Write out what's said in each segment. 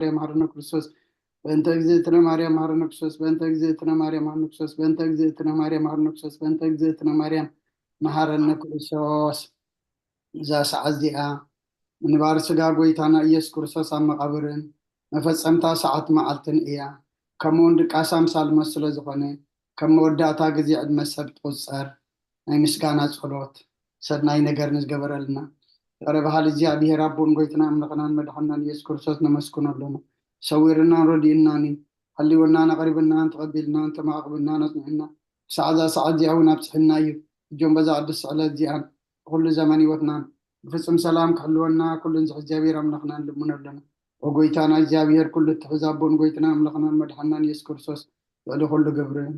ማርያም መሓረነ ክርስቶስ፣ በእንተ እግዝእትነ ማርያም መሓረነ ክርስቶስ፣ በእንተ እግዝእትነ ማርያም መሓረነ ክርስቶስ፣ በእንተ እግዝእትነ ማርያም መሓረነ ክርስቶስ፣ በእንተ እግዝእትነ ማርያም መሓረነ ክርስቶስ። እዛ ሰዓት እዚኣ ምንባር ስጋ ጎይታና ኢየሱስ ክርስቶስ ኣብ መቓብርን መፈጸምታ ሰዓት መዓልትን እያ። ከምኡውን ድቃስ ኣምሳል ሞት ስለ ዝኾነ፣ ከም መወዳእታ ግዜ ዕድመ ሰብ ትቑጸር። ናይ ምስጋና ጸሎት። ሰናይ ነገር ንዝገበረልና ፍቕረ በሃሊ እግዚኣብሔር ኣቦን ጎይትና ኣምላኽናን መድሓንናን ኢየሱስ ክርስቶስ ነመስግኖ ኣለና። ሰዊርናን ረዲእናን እዩ። ሓልወናን ኣቕሪብናን ተቐቢልናን ተማዕቕብናን ኣጽኒዕና። ክሳዕ እዛ ሰዓት እዚኣ እውን ኣብጽሕና እዩ። እጆም በዛ ቅድስቲ ዕለት እዚኣን ብኹሉ ዘመን ህይወትናን ብፍጹም ሰላም ክሕልወና ኩሉ ንዝሕ እግዚኣብሔር ኣምላኽና ንልምኖ ኣለና። ኦ ጎይታና እግዚኣብሔር ኩሉ እትሕዝ ኣቦን ጎይትና ኣምላኽናን መድሓንናን ኢየሱስ ክርስቶስ ልዕሊ ኩሉ ግብርን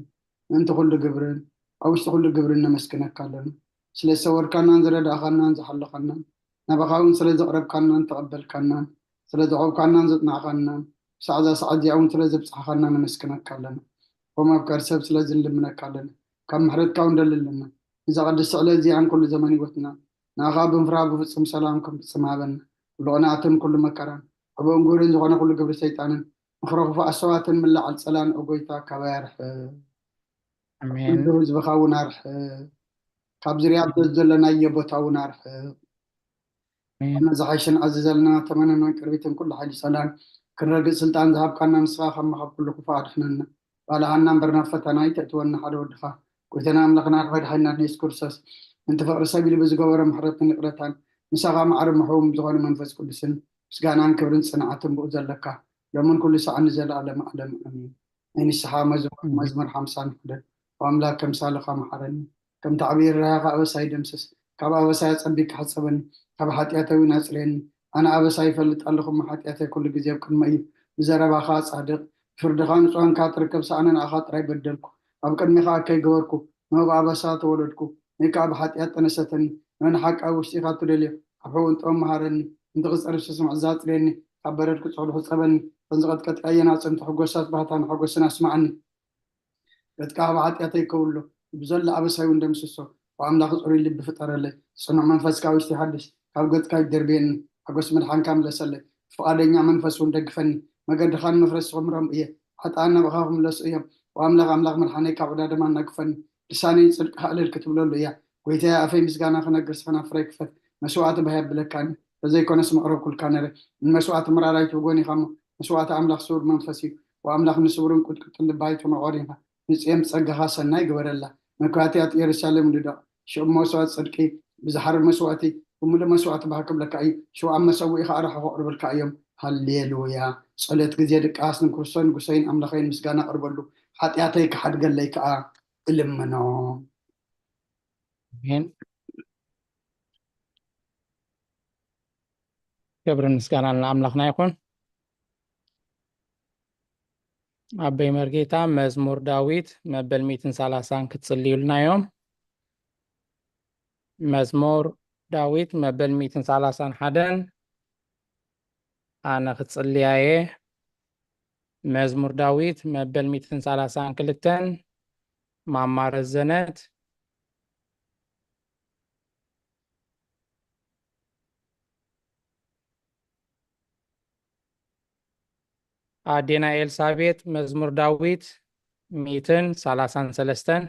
ምእንቲ ኩሉ ግብርን ኣብ ውሽጢ ኩሉ ግብርን ነመስግነካ ኣለና። ስለ ዝሰወርካናን ዝረዳእኻናን ዝሓለኻናን ናባኻ እውን ስለ ዘቕረብካናን ተቐበልካናን ስለ ዘቖብካናን ዘጽናዕኻናን ክሳዕ እዛ ሰዓት እዚኣ እውን ስለ ዘብጽሓኻና ነመስግነካ ኣለና። ከም ኣፍቃሪ ሰብ ስለ ዝንልምነካ ኣለና። ካብ ምሕረትካ እውን ደሊ ኣለና። እዛ ቅድስቲ ዕለት እዚኣን ኩሉ ዘመን ህይወትና ንኣኻ ብምፍራህ ብፍጹም ሰላም ክንፍጽም ሃበና። ኩሉ ቅንኣትን ኩሉ መከራን ሕቦን ግብርን ዝኾነ ኩሉ ግብሪ ሰይጣንን ምኽሪ ክፉኣት ሰባትን ምልዓል ጸላን ኦ ጎይታ ካባይ ኣርሕቕ። ኣሜን። ኩሉ ህዝብኻ እውን ኣርሕቕ። ካብ ዝርያ ዘለናዮ ቦታ እውን ኣርሕቕ። ኣሜን። ዝሓሽን ዓዚ ዘለና ተመነናን ቅርቢትን ኩሉ ሓይሊ ጸላን ክንረግጽ ስልጣን ዝሃብካና ንስኻ ካብ መኻብ ኩሉ ክፉእ ኣድሕነና። ባልሃና እምበር ናብ ፈተና ኣይተእትወና ሓደ ወድኻ ጎይታና ኣምላኽና መድሓኒና ኢየሱስ ክርስቶስ ምእንቲ ፍቕሪ ሰብ ኢሉ ብዝገበሮ ምሕረትን ይቕረታን ምሳኻ ማዕረ ምሕው ዝኾነ መንፈስ ቅዱስን ምስጋናን ክብርን ጽንዓትን ብኡ ዘለካ ሎምን ኩሉ ሰዓት ንዘለኣለም ዓለም ኣሜን። ናይ ንስሓ መዝሙር፣ መዝሙር ሓምሳን ሓደን። ኦ ኣምላክ፣ ከምሳልኻ መሓረኒ፣ ከምቲ ዓብዪ ርህራሄኻ ኣበሳይ ደምስስ። ካብ ኣበሳይ ኣጸቢቅካ ሕጸበኒ፣ ካብ ሓጢኣተይ እውን ኣጽርየኒ። ኣነ ኣበሳይ ይፈልጥ ኣለኹ፣ እሞ ሓጢኣተይ ኩሉ ግዜ ኣብ ቅድመይ እዩ። ብዘረባኻ ጻድቕ፣ ብፍርድኻ ንጹሃን ከኣ ትርከብ፣ ሰኣነ ንኣኻ ጥራይ በደልኩ፣ ኣብ ቅድሜኻ ከይገበርኩ፣ ንህብ ኣበሳ ተወለድኩ፣ ንእካ ኣብ ሓጢኣት ጠነሰተኒ፣ ንንሓቂ ኣብ ውሽጢኻ ትደልዮ፣ ኣብ ሕቡን ጥበብ መሃረኒ፣ ምእንቲ ክጸርፍ ስምዕ እዛ ኣጽርየኒ፣ ካብ በረድ ክጽሕሉ ሕጸበኒ፣ እተን ዝቐጥቀጥካየን ኣዕጽምቲ ሕጎሳት ባህታን ሓጎስን ኣስምዓኒ። ገጽካ ካብ ሓጢኣተይ ከውሎ፣ ብዘሎ ኣበሳይ እውን ደምስሶ። ኦ ኣምላኽ፣ ጽሩይ ልቢ ፍጠረለይ፣ ጽኑዕ መንፈስ ካብ ውሽጢ ሓድስ። ካብ ገጽካ ይደርብየኒ፣ ሓጎስ ምድሓንካ ምለሰለይ። ፍቓደኛ መንፈስ እውን ደግፈኒ፣ መገድኻ ንመፍረስቲ ክምሮም እየ። ሓጥኣን ናባኻ ክምለሱ እዮም። ኦ ኣምላኽ፣ ኣምላኽ ምድሓነይ፣ ካብ ዕዳ ደም ኣናግፈኒ። ልሳነይ ጽድቅኻ እልል ክትብለሉ እያ። ጎይታየ፣ ኣፈይ ምስጋና ክነግር፣ ስኽና ፍረይ ክፈት። መስዋእቲ ባህ የብለካን፣ ተዘይኮነስ ምቕረብኩልካ ነይረ። ንመስዋእቲ ምራር ኣይትብጎን ኢኻ እሞ፣ መስዋእቲ ኣምላኽ ስዉር መንፈስ እዩ። ወኣምላኽ ንስውርን ቁጥቁጥን ልቢ ኣይትነቖር ኢኻ። ንጽየም ጸጋኻ ሰናይ ግበረላ። መካትያት የሩሳሌም ንደቕ። ሽዑ መስዋእቲ ጽድቂ ብዝሓርር መስዋእቲ፣ ብምሉእ መስዋእቲ ባህ ክብለካ እዩ። ሽዑ ኣብ መሰውኢኻ ኣርሑ ከቕርብልካ እዮም። ሃሌሉያ። ጸሎት ግዜ ድቃስ ንክርስቶስ ንጉሰይን ኣምላኸይን ምስጋና ኣቕርበሉ። ሓጢኣተይ ክሓድገለይ ከኣ እልምኖ። ኣሜን። ክብርን ምስጋናን ንኣምላኽና ይኹን። ኣበይ መርጌታ መዝሙር ዳዊት መበል ሚእትን ሰላሳን ክትጽልዩልና እዮም። መዝሙር ዳዊት መበል ሚእትን ሰላሳን ሓደን ኣነ ክጽልያ እየ። መዝሙር ዳዊት መበል ሚእትን ሰላሳን ክልተን ማማ ረዘነት። ኣዴና ኤልሳቤጥ መዝሙር ዳዊት ሚእትን ሰላሳን ሰለስተን።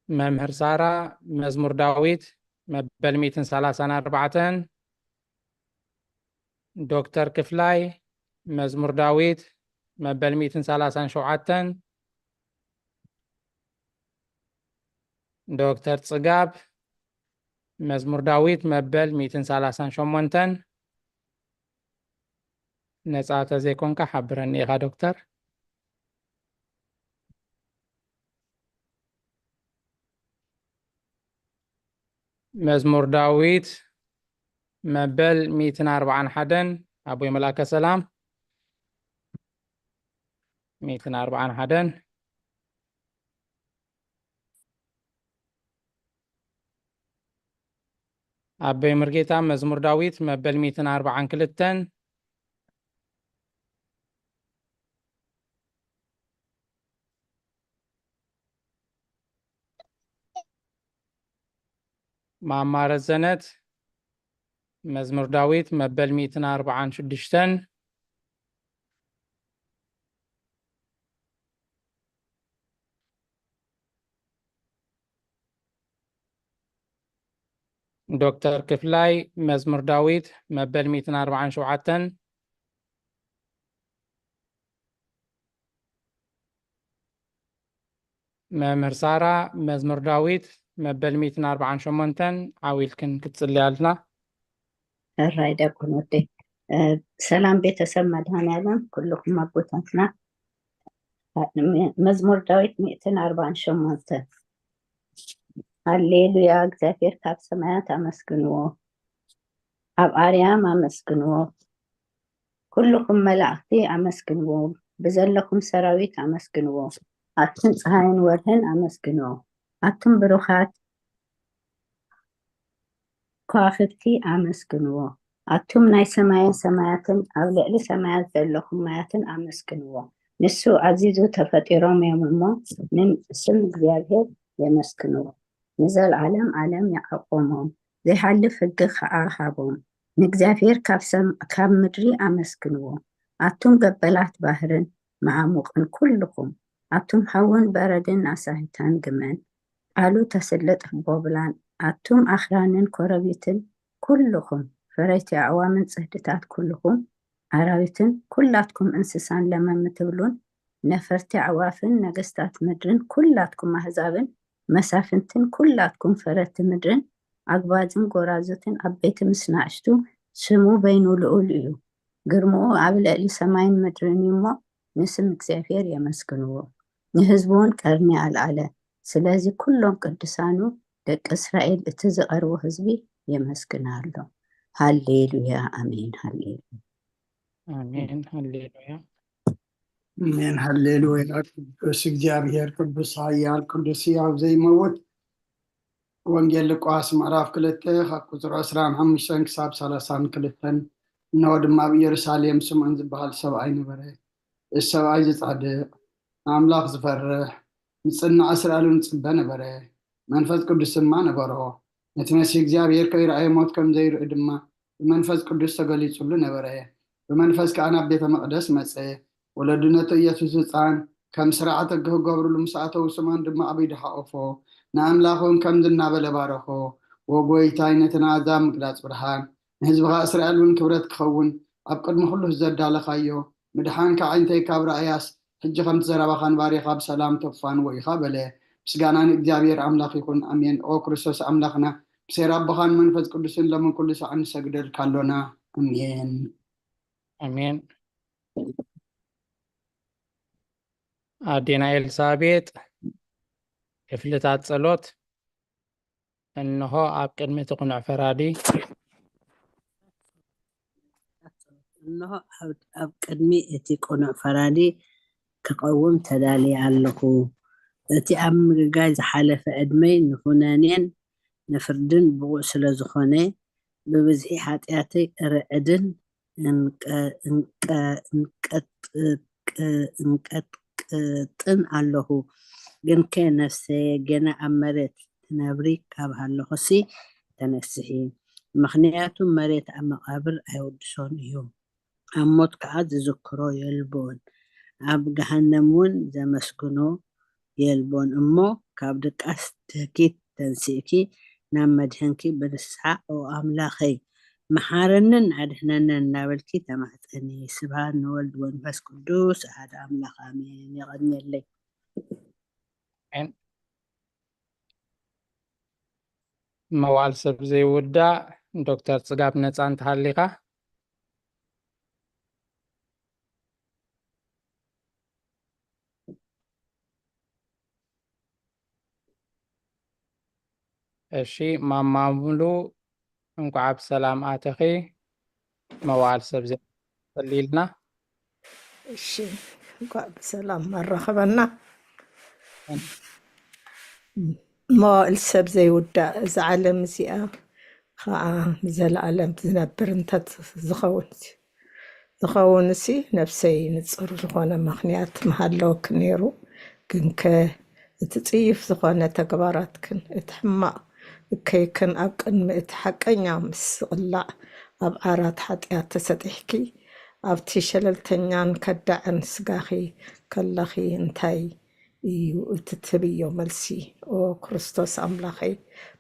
መምህር ሳራ መዝሙር ዳዊት መበል ሚእትን ሰላሳን ኣርባዕተን። ዶክተር ክፍላይ መዝሙር ዳዊት መበል ሚእትን ሰላሳን ሸውዓተን። ዶክተር ጽጋብ መዝሙር ዳዊት መበል ሚእትን ሰላሳን ሸሞንተን። ነጻ ተዘይኮንካ ሓብረኒ ኢኻ ዶክተር። መዝሙር ዳዊት መበል ሚእትን ኣርባዓን ሓደን ኣቦይ መልኣከ ሰላም። ሚእትን ኣርባዓን ሓደን። ኣበይ ምርጌታ መዝሙር ዳዊት መበል ሚእትን ኣርባዓን ክልተን። ማማ ረዘነት መዝሙር ዳዊት መበል ሚእትን ኣርባዓን ሽዱሽተን። ዶክተር ክፍላይ መዝሙር ዳዊት መበል ሚእትን ኣርባዓን ሸውዓተን። መምህር ሳራ መዝሙር ዳዊት መበል ሚእትን ኣርባዓን ሸሞንተን ዓው ኢልክን ክትጽልያልና። ሕራይ ዲያቆን ወደይ። እ፣ ሰላም ቤተሰብ መድኃኔዓለም ኩልኹም ኣቦታትና። መዝሙር ዳዊት ሚእትን ኣርባዓን ሸሞንተን። ሃሌሉያ፣ እግዚኣብሔር ካብ ሰማያት ኣመስግንዎ፣ ኣብ ኣርያም ኣመስግንዎ፣ ኩልኹም መላእኽቲ ኣመስግንዎ፣ ብዘለኹም ሰራዊት ኣመስግንዎ፣ ኣቱም ፀሃይን ወርህን ኣመስግንዎ፣ ኣቱም ብሩኻት ከዋኽብቲ ኣመስግንዎ፣ ኣቱም ናይ ሰማየ ሰማያትን ኣብ ልዕሊ ሰማያት ዘለኹም ማያትን ኣመስግንዎ። ንሱ ኣዚዙ ተፈጢሮም እዮም እሞ፣ ንስም እግዚኣብሔር የመስግንዎ። ንዘለዓለም ዓለም የዓቆሞም፣ ዘይሓልፍ ሕጊ ኸዓ ሃቦም። ንእግዚኣብሔር ካብ ሰም-፣ ካብ ምድሪ ኣመስግንዎ። ኣቱም ገበላት ባሕርን መዓሙቕን ኩልኹም፣ ኣቱም ሓውን በረድን ኣሳሂታን ግመን፣ ቃሉ ተስልጥ ቦብላን፣ ኣቱም ኣኽራንን ኮረቢትን ኩልኹም፣ ፈረይቲ ኣዕዋምን ጽህድታት ኩልኹም፣ ኣራዊትን ኩላትኩም እንስሳን ለመም ትብሉን፣ ነፈርቲ ኣዕዋፍን ነገስታት ምድርን ኩላትኩም ኣህዛብን መሳፍንትን ኩላትኩም ፈረቲ ምድርን ኣግባዝን ጎራዙትን ዓበይቲ ምስ ናእሽቱ፣ ስሙ በይኑ ልኡል እዩ። ግርምኡ ኣብ ልዕሊ ሰማይን ምድርን እዩ እሞ፣ ንስም እግዚኣብሔር የመስግንዎ። ንህዝቡ እውን ቀርኒ ኣልዓለ። ስለዚ ኩሎም ቅዱሳኑ ደቂ እስራኤል፣ እቲ ዝቐርቦ ህዝቢ የመስግን ኣሎ። ሃሌሉያ፣ ኣሜን፣ ሃሌሉያ። ኣሜን፣ ሃሌሉያ። ኣሜን፣ ሃሌሉያ። ቅዱስ እግዚኣብሔር፣ ቅዱስ ኃያል፣ ቅዱስ ሕያው ዘይመውት። ወንጌል ሉቃስ ምዕራፍ ክልተ ካብ ቁፅሪ ዕስራን ሓሙሽተን ክሳብ ሰላሳን ክልተን። እነሆ ድማ ኣብ ኢየሩሳሌም ስምዖን ዝበሃል ሰብኣይ ነበረ። እዚ ሰብኣይ ዝጻድቕ፣ ንኣምላኽ ዝፈርሕ፣ ንጽናዕ እስራኤል እውን ዝጽበ ነበረ። መንፈስ ቅዱስ ድማ ነበሮ። ነቲ መሲህ እግዚኣብሔር ከይረኣየ ሞት ከም ዘይርኢ ድማ ብመንፈስ ቅዱስ ተገሊጹሉ ነበረ። ብመንፈስ ከኣ ናብ ቤተ መቕደስ መጸ። ወለዱ ነቲ ኢየሱስ ህጻን ከም ስርዓት ሕጊ ክገብሩሉ ምስ ኣተዉ፣ ስምዖን ድማ ኣብ ኢዱ ሓቖፎ፣ ንኣምላኽ እውን ከምዚ እናበለ ባረኾ፣ "ወ ጎይታይ፣ ነቲ ንኣሕዛብ ምግላጽ ብርሃን፣ ንህዝብኻ እስራኤል እውን ክብረት ክኸውን ኣብ ቅድሚ ኩሉ ዘዳለኻዮ፣ ምድሓንካ ኣዒንተይ ካብ ረኣያስ፣ ሕጂ ከምቲ ዘረባኻ ንባርያኻ ብሰላም ተፋንዎ ኢኻ" በለ። ምስጋና ንእግዚኣብሔር ኣምላኽ ይኹን፣ ኣሜን። ኦ ክርስቶስ ኣምላኽና፣ ብሴር ኣቦኻን መንፈስ ቅዱስን ሎምን ኩሉ ሳዕ ንሰግደልካ ኣሎና። ኣሜን። ኣሜን። ኣዴና ኤልሳቤጥ፣ ክፍልታት ጸሎት። እንሆ ኣብ ቅድሚ እቲ ቅኑዕ ፈራዲ። እንሆ ኣብ፣ ኣብ ቅድሚ እቲ ቅኑዕ ፈራዲ ክቐውም ተዳልየ ኣለኹ። እቲ ኣብ ምግጋይ ዝሓለፈ ዕድመይ ንኹነኔን ንፍርድን ብቑዕ ስለ ዝኾነ፣ ብብዝሒ ሓጢኣተይ እርዕድን እንቀ-፣ እንቀ-፣ እንቀጥ-፣ እንቀጥቅጥን ኣለኹ። ግንከ ነፍሰየ ገና ኣብ መሬት ትነብሪ ካብ ሃለኹሲ ተነስሒ። ምኽንያቱ መሬት ኣብ መቓብር ኣይውድሶን እዩ፣ ኣብ ሞት ከኣ ዝዝክሮ የልቦን፣ ኣብ ገሃነም እውን ዘመስግኖ የልቦን። እሞ ካብ ድቃስ ትህኪት ተንሲእኪ ናብ መድሕንኪ ብንስሓ፣ "ኦ ኣምላኸይ፣ መሓረንን ኣድሕነንን" እናበልኪ ተማሕጸኒ። ስብሃት ንወልድ ወንፈስ ቅዱስ ኣሐደ ኣምላኽ ኣሜን። የቐንየለይ። ኣሜን። መዋል ሰብ ዘይውዳእ ዶክተር ጽጋብ ነጻ እንተሃሊኻ። እሺ፣ ማማ ሙሉ እንኳዕ ብሰላም ኣተኺ። መዋል ሰብ ዘ-፣ ጸሊልና። እሺ፣ እንኳዕ ብሰላም ኣራኸበና። መዋእል ሰብ ዘይውዳእ፣ እዛ ዓለም እዚኣ ኸዓ ንዘለኣለም ዝነብር እንተ ዝኸውን፣ ዝኸውን እሲ ነፍሰይ ንጹር ዝኾነ ምኽንያት ምሃለወኪ ነይሩ። ግንከ እቲ ጽዩፍ ዝኾነ ተግባራትክን እቲ ሕማቕ እከይክን ኣብ ቅድሚ እቲ ሓቀኛ ምስቕላዕ ኣብ ዓራት ሓጢኣት ተሰጢሕኪ ኣብቲ ሸለልተኛን ከዳዕን ስጋኺ ከለኺ እንታይ እዩ እቲ ትህብዮ መልሲ? ኦ ክርስቶስ ኣምላኸይ፣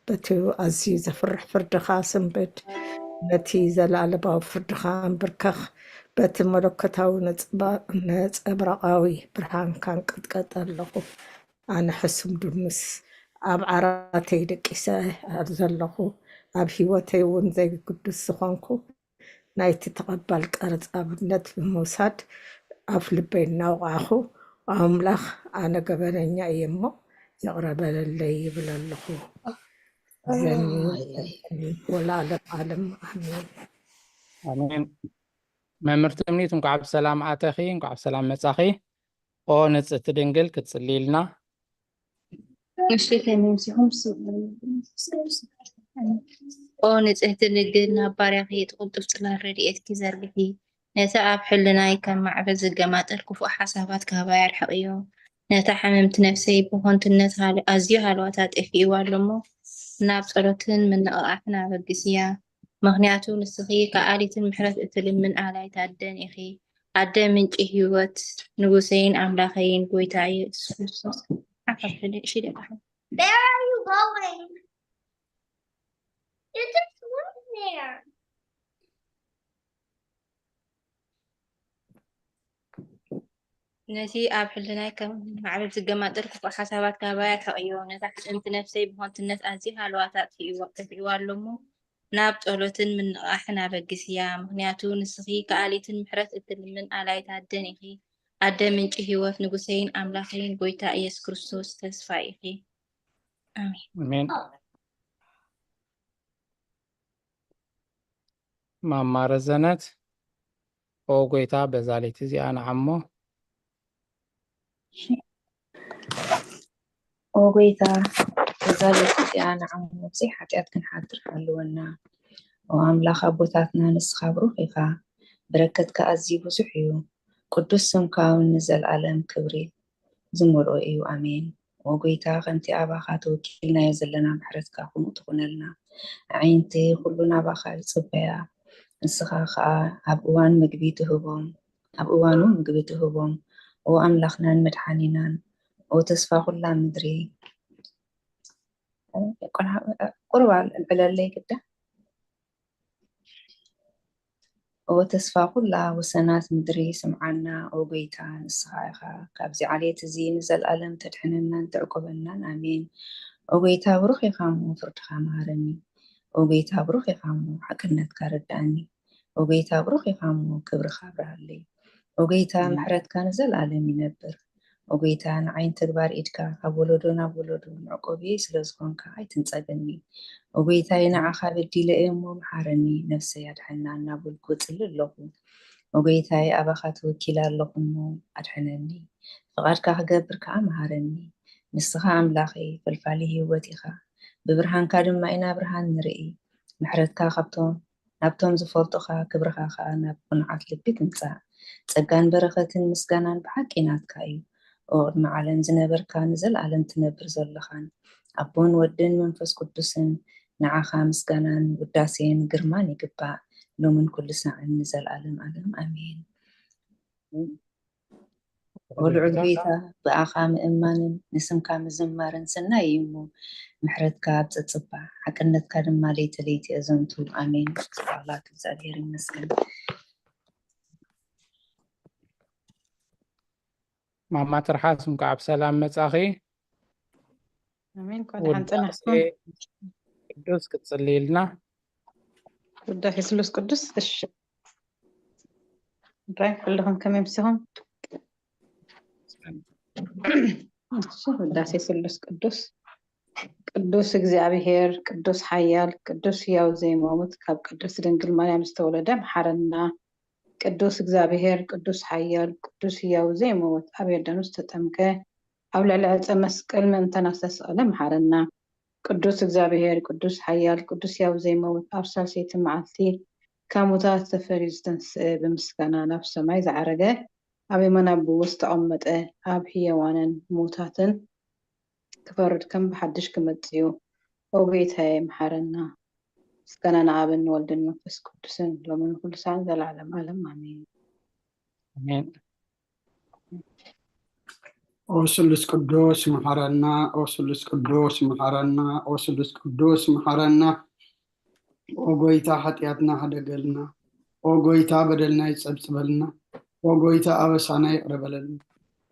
በቲ ኣዝዩ ዘፍርሕ ፍርድኻ ስንብድ፣ ነቲ ዘለኣለማዊ ፍርድኻ ኣንብርከኽ፣ በቲ መለኮታዊ ነጸብራቓዊ ብርሃንካ እንቅጥቀጥ ኣለኹ። ኣነ ሕሱም ድሙስ ኣብ ዓራተይ ደቂሰ ዘለኹ፣ ኣብ ህይወተይ እውን ዘይግዱስ ዝኾንኩ ናይቲ ተቐባል ቀረጽ ኣብነት ብምውሳድ ኣፍ ልበይ እናወቕዕኹ፣ ኣምላኽ ኣነ ገበነኛ እየ እሞ ይቕረ በለለይ ይብል ኣለኹ። ዘኒ ወለዓለም ዓለም ኣሜን። ኣሜን። መምህር ትምኒት እንኳዕ ብሰላም ኣተኺ፣ እንኳዕ ብሰላም መጻኺ። ኦ ንጽህቲ ድንግል ክትጽልይልና። እሺ ከመምሲኹም ኦ ንጽህቲ ድንግል ናብ ባርያኺ እቲ ቅልጡፍ ጽላል ረድኤትኪ ዘርግሒ። ነቲ ኣብ ሕልናይ ከም ማዕበል ዝገማጠል ክፉእ ሓሳባት ካባይ ኣርሕቕዮ። ነታ ሕምምቲ ነፍሰይ ብኾንትነት ኣዝዩ ሃለዋታ ጠፊእዋ ኣሎ እሞ ናብ ጸሎትን ምንቕቓሕን ኣበግስያ። ምኽንያቱ ንስኺ ከኣሊትን ምሕረት እትልምን ኣላይት ኣደን ኢኺ። ኣደ ምንጪ ህይወት ንጉሰይን ኣምላኸይን ጎይታ ኢየሱስ ክርስቶስ ዓፈፍልሽ ደቃ Where are you going? You just went there. ነቲ ኣብ ሕልናይ ከም ማዕበል ዝገማጠል ክፉእ ሓሳባት ካባይ ኣርሕቕዮ። ነታ ሕጽንቲ ነፍሰይ ብኾንትነት ኣዝዩ ሃለዋታ ኣጥፊእዋ ኣሎ እሞ ናብ ጸሎትን ምንቕቓሕን ኣበግስያ። ምኽንያቱ ንስኺ ከኣሊትን ምሕረት እትልምን ኣላይት ኣደን ኢኺ። ኣደ ምንጪ ህይወት ንጉሰይን ኣምላኸይን ጎይታ ኢየሱስ ክርስቶስ ተስፋ ኢኺ። ኣሜን። ኣሜን። ማማ ረዘነት ኦ ጎይታ በዛ ለይቲ እዚኣ ንዓሞ። ኦ ጎይታ በዛ ለይቲ እዚኣ ንዓሞ ብዘይ ሓጢኣት ክንሓድር ሃልወና። ኦ ኣምላኽ ኣቦታትና ንስኻ ብሩኽ ኢኻ፣ በረከትካ ኣዝዩ ብዙሕ እዩ። ቅዱስ ስምካ እውን ንዘለኣለም ክብሪ ዝመልኦ እዩ። ኣሜን። ኦ ጎይታ ከምቲ ኣባኻ ተወኪልናዮ ዘለና ምሕረትካ ከምኡ ትኹነልና። ኣዒንቲ ኩሉ ናባኻ ይጽበያ። ንስኻ ኸኣ ኣብ እዋን ምግቢ ትህቦም ኣብ እዋኑ ምግቢ ትህቦም። ኦ ኣምላኽናን መድሓኒናን ኦ ተስፋ ኩላ ምድሪ። ቁሩብ ኣልዕለለይ ግዳ። ኦ ተስፋ ኩላ ወሰናት ምድሪ ስምዓና ኦ ጎይታ ንስኻ ኢኻ ካብዚ ዓሌት እዚ ንዘልኣለም ተድሕነናን ተዕቆበናን ኣሜን። ኦ ጎይታ ብሩኽ ኢኻ እሞ ፍርድኻ መሃረኒ። ኦ ጎይታ ብሩኽ ኢኻ እሞ ሓቅነትካ ረድኣኒ። ኦ ጎይታ ብሩኽ ኢኻ እሞ ክብርኻ ኣብርሃለይ። ኦ ጎይታ ምሕረትካ ንዘልኣለም ይነብር። ኦ ጎይታ ንዓይ ንተግባር ኢድካ ካብ ወለዶ ናብ ወለዶ መዕቆብየይ ስለ ዝኾንካ ኣይትንጸገኒ። ኦ ጎይታይ ንዓኻ በዲለ እየ እሞ መሓረኒ፣ ነፍሰይ ኣድሕና እናበልኩ እጽሊ ኣለኹ። ኦ ጎይታይ ኣባኻ ተወኪለ ኣለኹ እሞ ኣድሕነኒ፣ ፍቓድካ ክገብር ከኣ መሃረኒ። ንስኻ ኣምላኸይ ፈልፋሊ ህይወት ኢኻ፣ ብብርሃንካ ድማ ኢና ብርሃን ንርኢ። ምሕረትካ ካብቶም ናብቶም ዝፈልጡኻ ክብርኻ ኸኣ ናብ ቅኑዓት ልቢ ትምጻእ። ጸጋን በረኸትን ምስጋናን ብሓቂ ናትካ እዩ። ኦ ቅድሚ ዓለም ዝነበርካ ንዘለኣለም ትነብር ዘለኻን ኣቦን ወድን መንፈስ ቅዱስን ንዓኻ ምስጋናን ውዳሴን ግርማን ይግባእ ሎምን ኩሉ ሳዕን ንዘለኣለም ኣለም ኣሜን። ኦ ልዑል ጎይታ ብኣኻ ምእማንን ንስምካ ምዝማርን ሰናይ እዩ እሞ ምሕረትካ ኣብ ጸጽባ ሓቅነትካ ድማ ለይቲ ለይቲ የዘንቱ ኣሜን። ስብሓት እግዚኣብሔር ይመስገን። ማማ ትርሓስ እንኳዕ ብሰላም መጻኺ። ኣሜን። እንኳዕ ደሓን ጸናሕኩም። ቅዱስ ክትጽልይልና። ውዳሴ ስሉስ ቅዱስ። እሺ እንታይ ኩልኹም ከመይ ምሲኹም? እሺ ውዳሴ ስሉስ ቅዱስ። ቅዱስ እግዚኣብሔር ቅዱስ ሓያል ቅዱስ ሕያው ዘይመውት ካብ ቅድስት ድንግል ማርያም ዝተወለደ መሓረና። ቅዱስ እግዚኣብሔር ቅዱስ ሓያል ቅዱስ ሕያው ዘይመውት ኣብ ዮርዳኖስ ዝተጠምቀ ኣብ ልዕሊ ዕፀ መስቀል ምእንታና ዝተሰቐለ መሓረና። ቅዱስ እግዚኣብሔር ቅዱስ ሓያል ቅዱስ ሕያው ዘይመውት ኣብ ሳልሰይቲ መዓልቲ ካብ ሙታት ተፈልዩ ዝተንስአ ብምስጋና ናብ ሰማይ ዝዓረገ ኣብ የማን ኣቦኡ ዝተቐመጠ ኣብ ሕያዋንን ሙታትን ክፈርድ ከም ብሓድሽ ክመጽእ እዩ። ኦ ጎይታየ፣ መሓረና። ምስጋና ንኣብን ንወልድን መንፈስ ቅዱስን፣ ሎምን ኩሉ ሰዓን፣ ዘለዓለም ዓለም። ኣሜን። ኣሜን። ኦ ስሉስ ቅዱስ መሓረና፣ ኦ ስሉስ ቅዱስ መሓረና፣ ኦ ስሉስ ቅዱስ መሓረና። ኦ ጎይታ፣ ሓጢኣትና ሓደገልና። ኦ ጎይታ፣ በደልና ይጸብጽበልና። ኦ ጎይታ፣ ኣበሳና ይቕረ በለልና።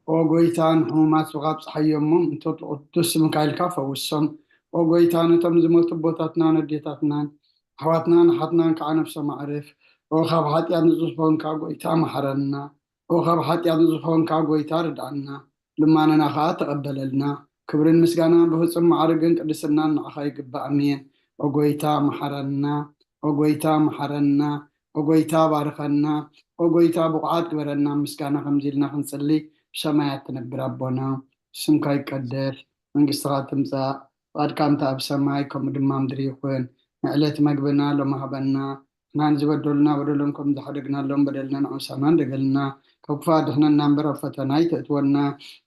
ኦ ጎይታ፣ ንሕሙማት ስኻ ኣብጽሓዮም፣ እሞ ምእንተ ቅዱስ ስምካ ኢልካ ፈውሶም። ኦ ጎይታ፣ ነቶም ዝሞቱ ኣቦታትናን ኣዴታትናን ኣሕዋትናን ኣሓትናን ከዓ ነፍሶም ኣዕርፍ። ኦ ካብ ሓጢኣት ንጹህ ዝኾንካ ጎይታ፣ መሓረና። ኦ ካብ ሓጢኣት ንጹህ ዝኾንካ ጎይታ፣ ርድኣና። ልማነና ከዓ ተቐበለልና። ክብርን ምስጋናን ብፍጹም ማዕርግን ቅድስናን ንዓኻ ይግባእ። ኣሜን። ኦ ጎይታ፣ መሓረና። ኦ ጎይታ፣ መሓረና። ኦ ጎይታ፣ ባርኸና። ኦ ጎይታ፣ ብቑዓት ግበረና። ምስጋና ከምዚ ኢልና ክንጽሊ፣ ብሰማያት ትነብር ኣቦና፣ ስምካ ይቀደስ፣ መንግስትኻ ትምጻእ፣ ፍቓድካ ከምቲ ኣብ ሰማይ ከምኡ ድማ ምድሪ ይኹን። ንዕለት መግብና ሎሚ ሃበና። ንሕና ንዝበደሉና በደሎም ከም ዝሓደግናሎም በደልና ንዓምሳና እንደገልና። ካብ ክፉእ ኣድሕነና እምበር ኣብ ፈተና ኣይተእትወና።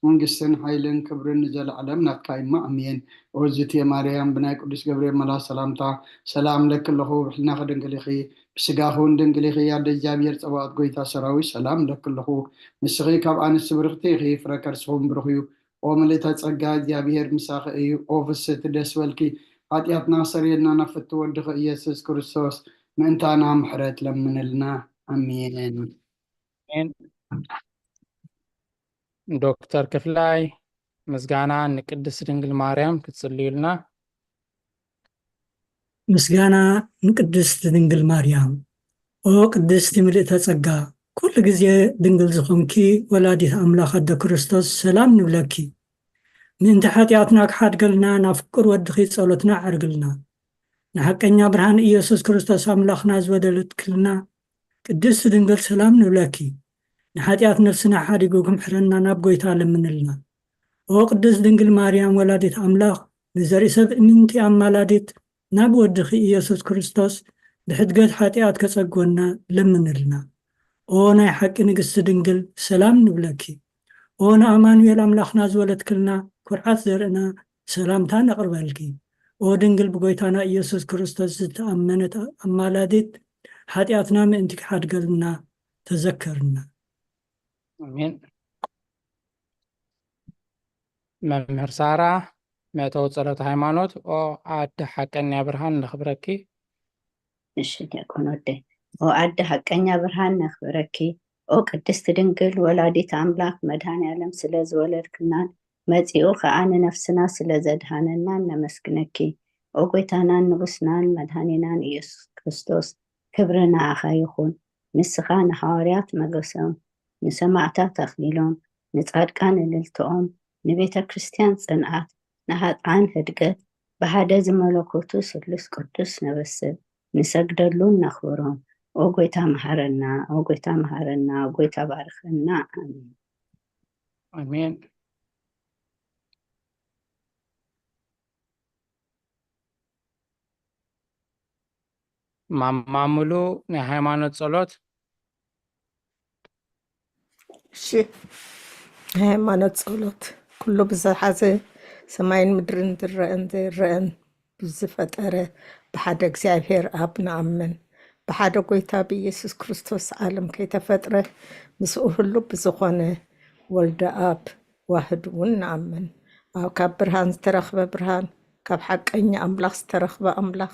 መንግስትን ሓይልን ክብርን ንዘለዓለም ናትካ እዩ እሞ፣ ኣሜን። ኦ ዝትየ ማርያም፣ ብናይ ቅዱስ ገብርኤል መልኣኽ ሰላምታ ሰላም እለኪ ኣለኹ፣ ብሕልናኺ ድንግል ኢኺ፣ ብስጋኺ እውን ድንግል ኢኺ። ኣደ እግዚኣብሔር ጸባኦት፣ ጎይታ ሰራዊት፣ ሰላም እለኪ ኣለኹ። ንስኺ ካብ ኣንስቲ ብርኽቲ ኢኺ፣ ፍረ ከርስኺ እውን ብሩኽ እዩ። ኦ ምልእተ ጸጋ፣ እግዚኣብሔር ምሳኺ እዩ። ኦ ፍስህቲ፣ ደስ በልኪ፣ ሓጢኣትና ክሰርየልና ናብ ፍትው ወድኺ ኢየሱስ ክርስቶስ ምእንታና ምሕረት ለምንልና። ኣሜን። ኣሜን። ዶክተር ክፍላይ፣ ምስጋና ንቅድስት ድንግል ማርያም ክትጽልዩልና። ምስጋና ንቅድስት ድንግል ማርያም። ኦ ቅድስቲ ምልእተ ጸጋ፣ ኩሉ ግዜ ድንግል ዝኾንኪ ወላዲት ኣምላኽ ኣደ ክርስቶስ፣ ሰላም ንብለኪ። ምእንቲ ሓጢኣትና ክሓድገልና ናብ ፍቁር ወድኺ ጸሎትና ኣዕርግልና። ንሓቀኛ ብርሃን ኢየሱስ ክርስቶስ ኣምላኽና ዝበደለትክልና ቅድስቲ ድንግል፣ ሰላም ንብለኪ። ንሓጢኣት ነፍስና ሓዲጉ ክምሕረና ናብ ጎይታ ለምንልና። ኦ ቅድስት ድንግል ማርያም ወላዲት ኣምላኽ፣ ንዘርኢ ሰብ እምንቲ ኣማላዲት፣ ናብ ወድኺ ኢየሱስ ክርስቶስ ብሕድገት ሓጢኣት ከጸግወና ለምንልና። ኦ ናይ ሓቂ ንግስቲ ድንግል፣ ሰላም ንብለኪ። ኦ ንኣማኑኤል ኣምላኽና ዝወለድክልና፣ ኩርዓት ዘርእና፣ ሰላምታ ነቕርበልኪ። ኦ ድንግል ብጎይታና ኢየሱስ ክርስቶስ ዝተኣመነት ኣማላዲት፣ ሓጢኣትና ምእንቲ ክሓድገልና ተዘከርና። ኣሜን። መምህር ሳራ፣ መእተዊ ጸሎት ሃይማኖት። ኦ ኣደ ሓቀኛ ብርሃን ነኽብረኪ። እሺ ዲያቆን ወደይ። ኦ ኣደ ሓቀኛ ብርሃን ነኽብረኪ። ኦ ቅድስቲ ድንግል ወላዲት ኣምላኽ፣ መድኃኔ ዓለም ስለ ዝወለድክናን መጺኡ ኸኣ ንነፍስና ስለ ዘድሃነናን ነመስግነኪ። ኦ ጎይታናን ንጉስናን መድኃኒናን ኢየሱስ ክርስቶስ፣ ክብሪ ንዓኻ ይኹን። ንስኻ ንሓዋርያት መገሶም፣ ንሰማዕታት ኣኽሊሎም፣ ንጻድቃን እልልትኦም፣ ንቤተ ክርስቲያን ጽንዓት፣ ንሃጥዓን ህድገት፣ ብሓደ ዝመለኮቱ ስሉስ ቅዱስ ነበስብ፣ ንሰግደሉን ነኽብሮም። ኦ ጎይታ መሓረና፣ ኦ ጎይታ መሓረና፣ ኦ ጎይታ ባርኸና። ኣሜን። ኣሜን። ማማ ሙሉ ናይ ሃይማኖት ጸሎት። እሺ፣ ናይ ሃይማኖት ጸሎት። ኩሉ ብዝሓዘ ሰማይን ምድርን ዝረአን ዘይረአን ብዝፈጠረ ብሓደ እግዚኣብሔር ኣብ ንኣምን። ብሓደ ጎይታ ብኢየሱስ ክርስቶስ ዓለም ከይተፈጥረ ምስኡ ህሉ ብዝኾነ ወልደ ኣብ ዋህድ እውን ንኣምን። ኣብ ካብ ብርሃን ዝተረኽበ ብርሃን፣ ካብ ሓቀኛ ኣምላኽ ዝተረኽበ ኣምላኽ፣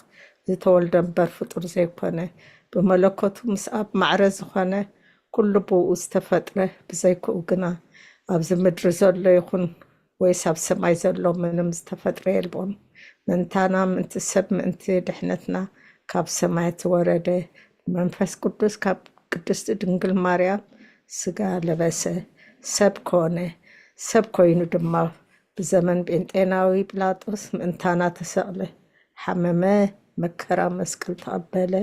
ዝተወልደ እምበር ፍጡር ዘይኮነ፣ ብመለኮቱ ምስ ኣብ ማዕረ ዝኾነ፣ ኩሉ ብኡ ዝተፈጥረ፣ ብዘይክኡ ግና ኣብዚ ምድሪ ዘሎ ይኹን ወይስ ኣብ ሰማይ ዘሎ ምንም ዝተፈጥረ የልቦን። ምእንታና ምእንቲ ሰብ ምእንቲ ድሕነትና ካብ ሰማይ እተወረደ መንፈስ ቅዱስ ካብ ቅድስቲ ድንግል ማርያም ስጋ ለበሰ፣ ሰብ ኮነ። ሰብ ኮይኑ ድማ ብዘመን ጴንጤናዊ ጲላጦስ ምእንታና ተሰቕለ፣ ሓመመ፣ መከራ መስቀል ተቐበለ፣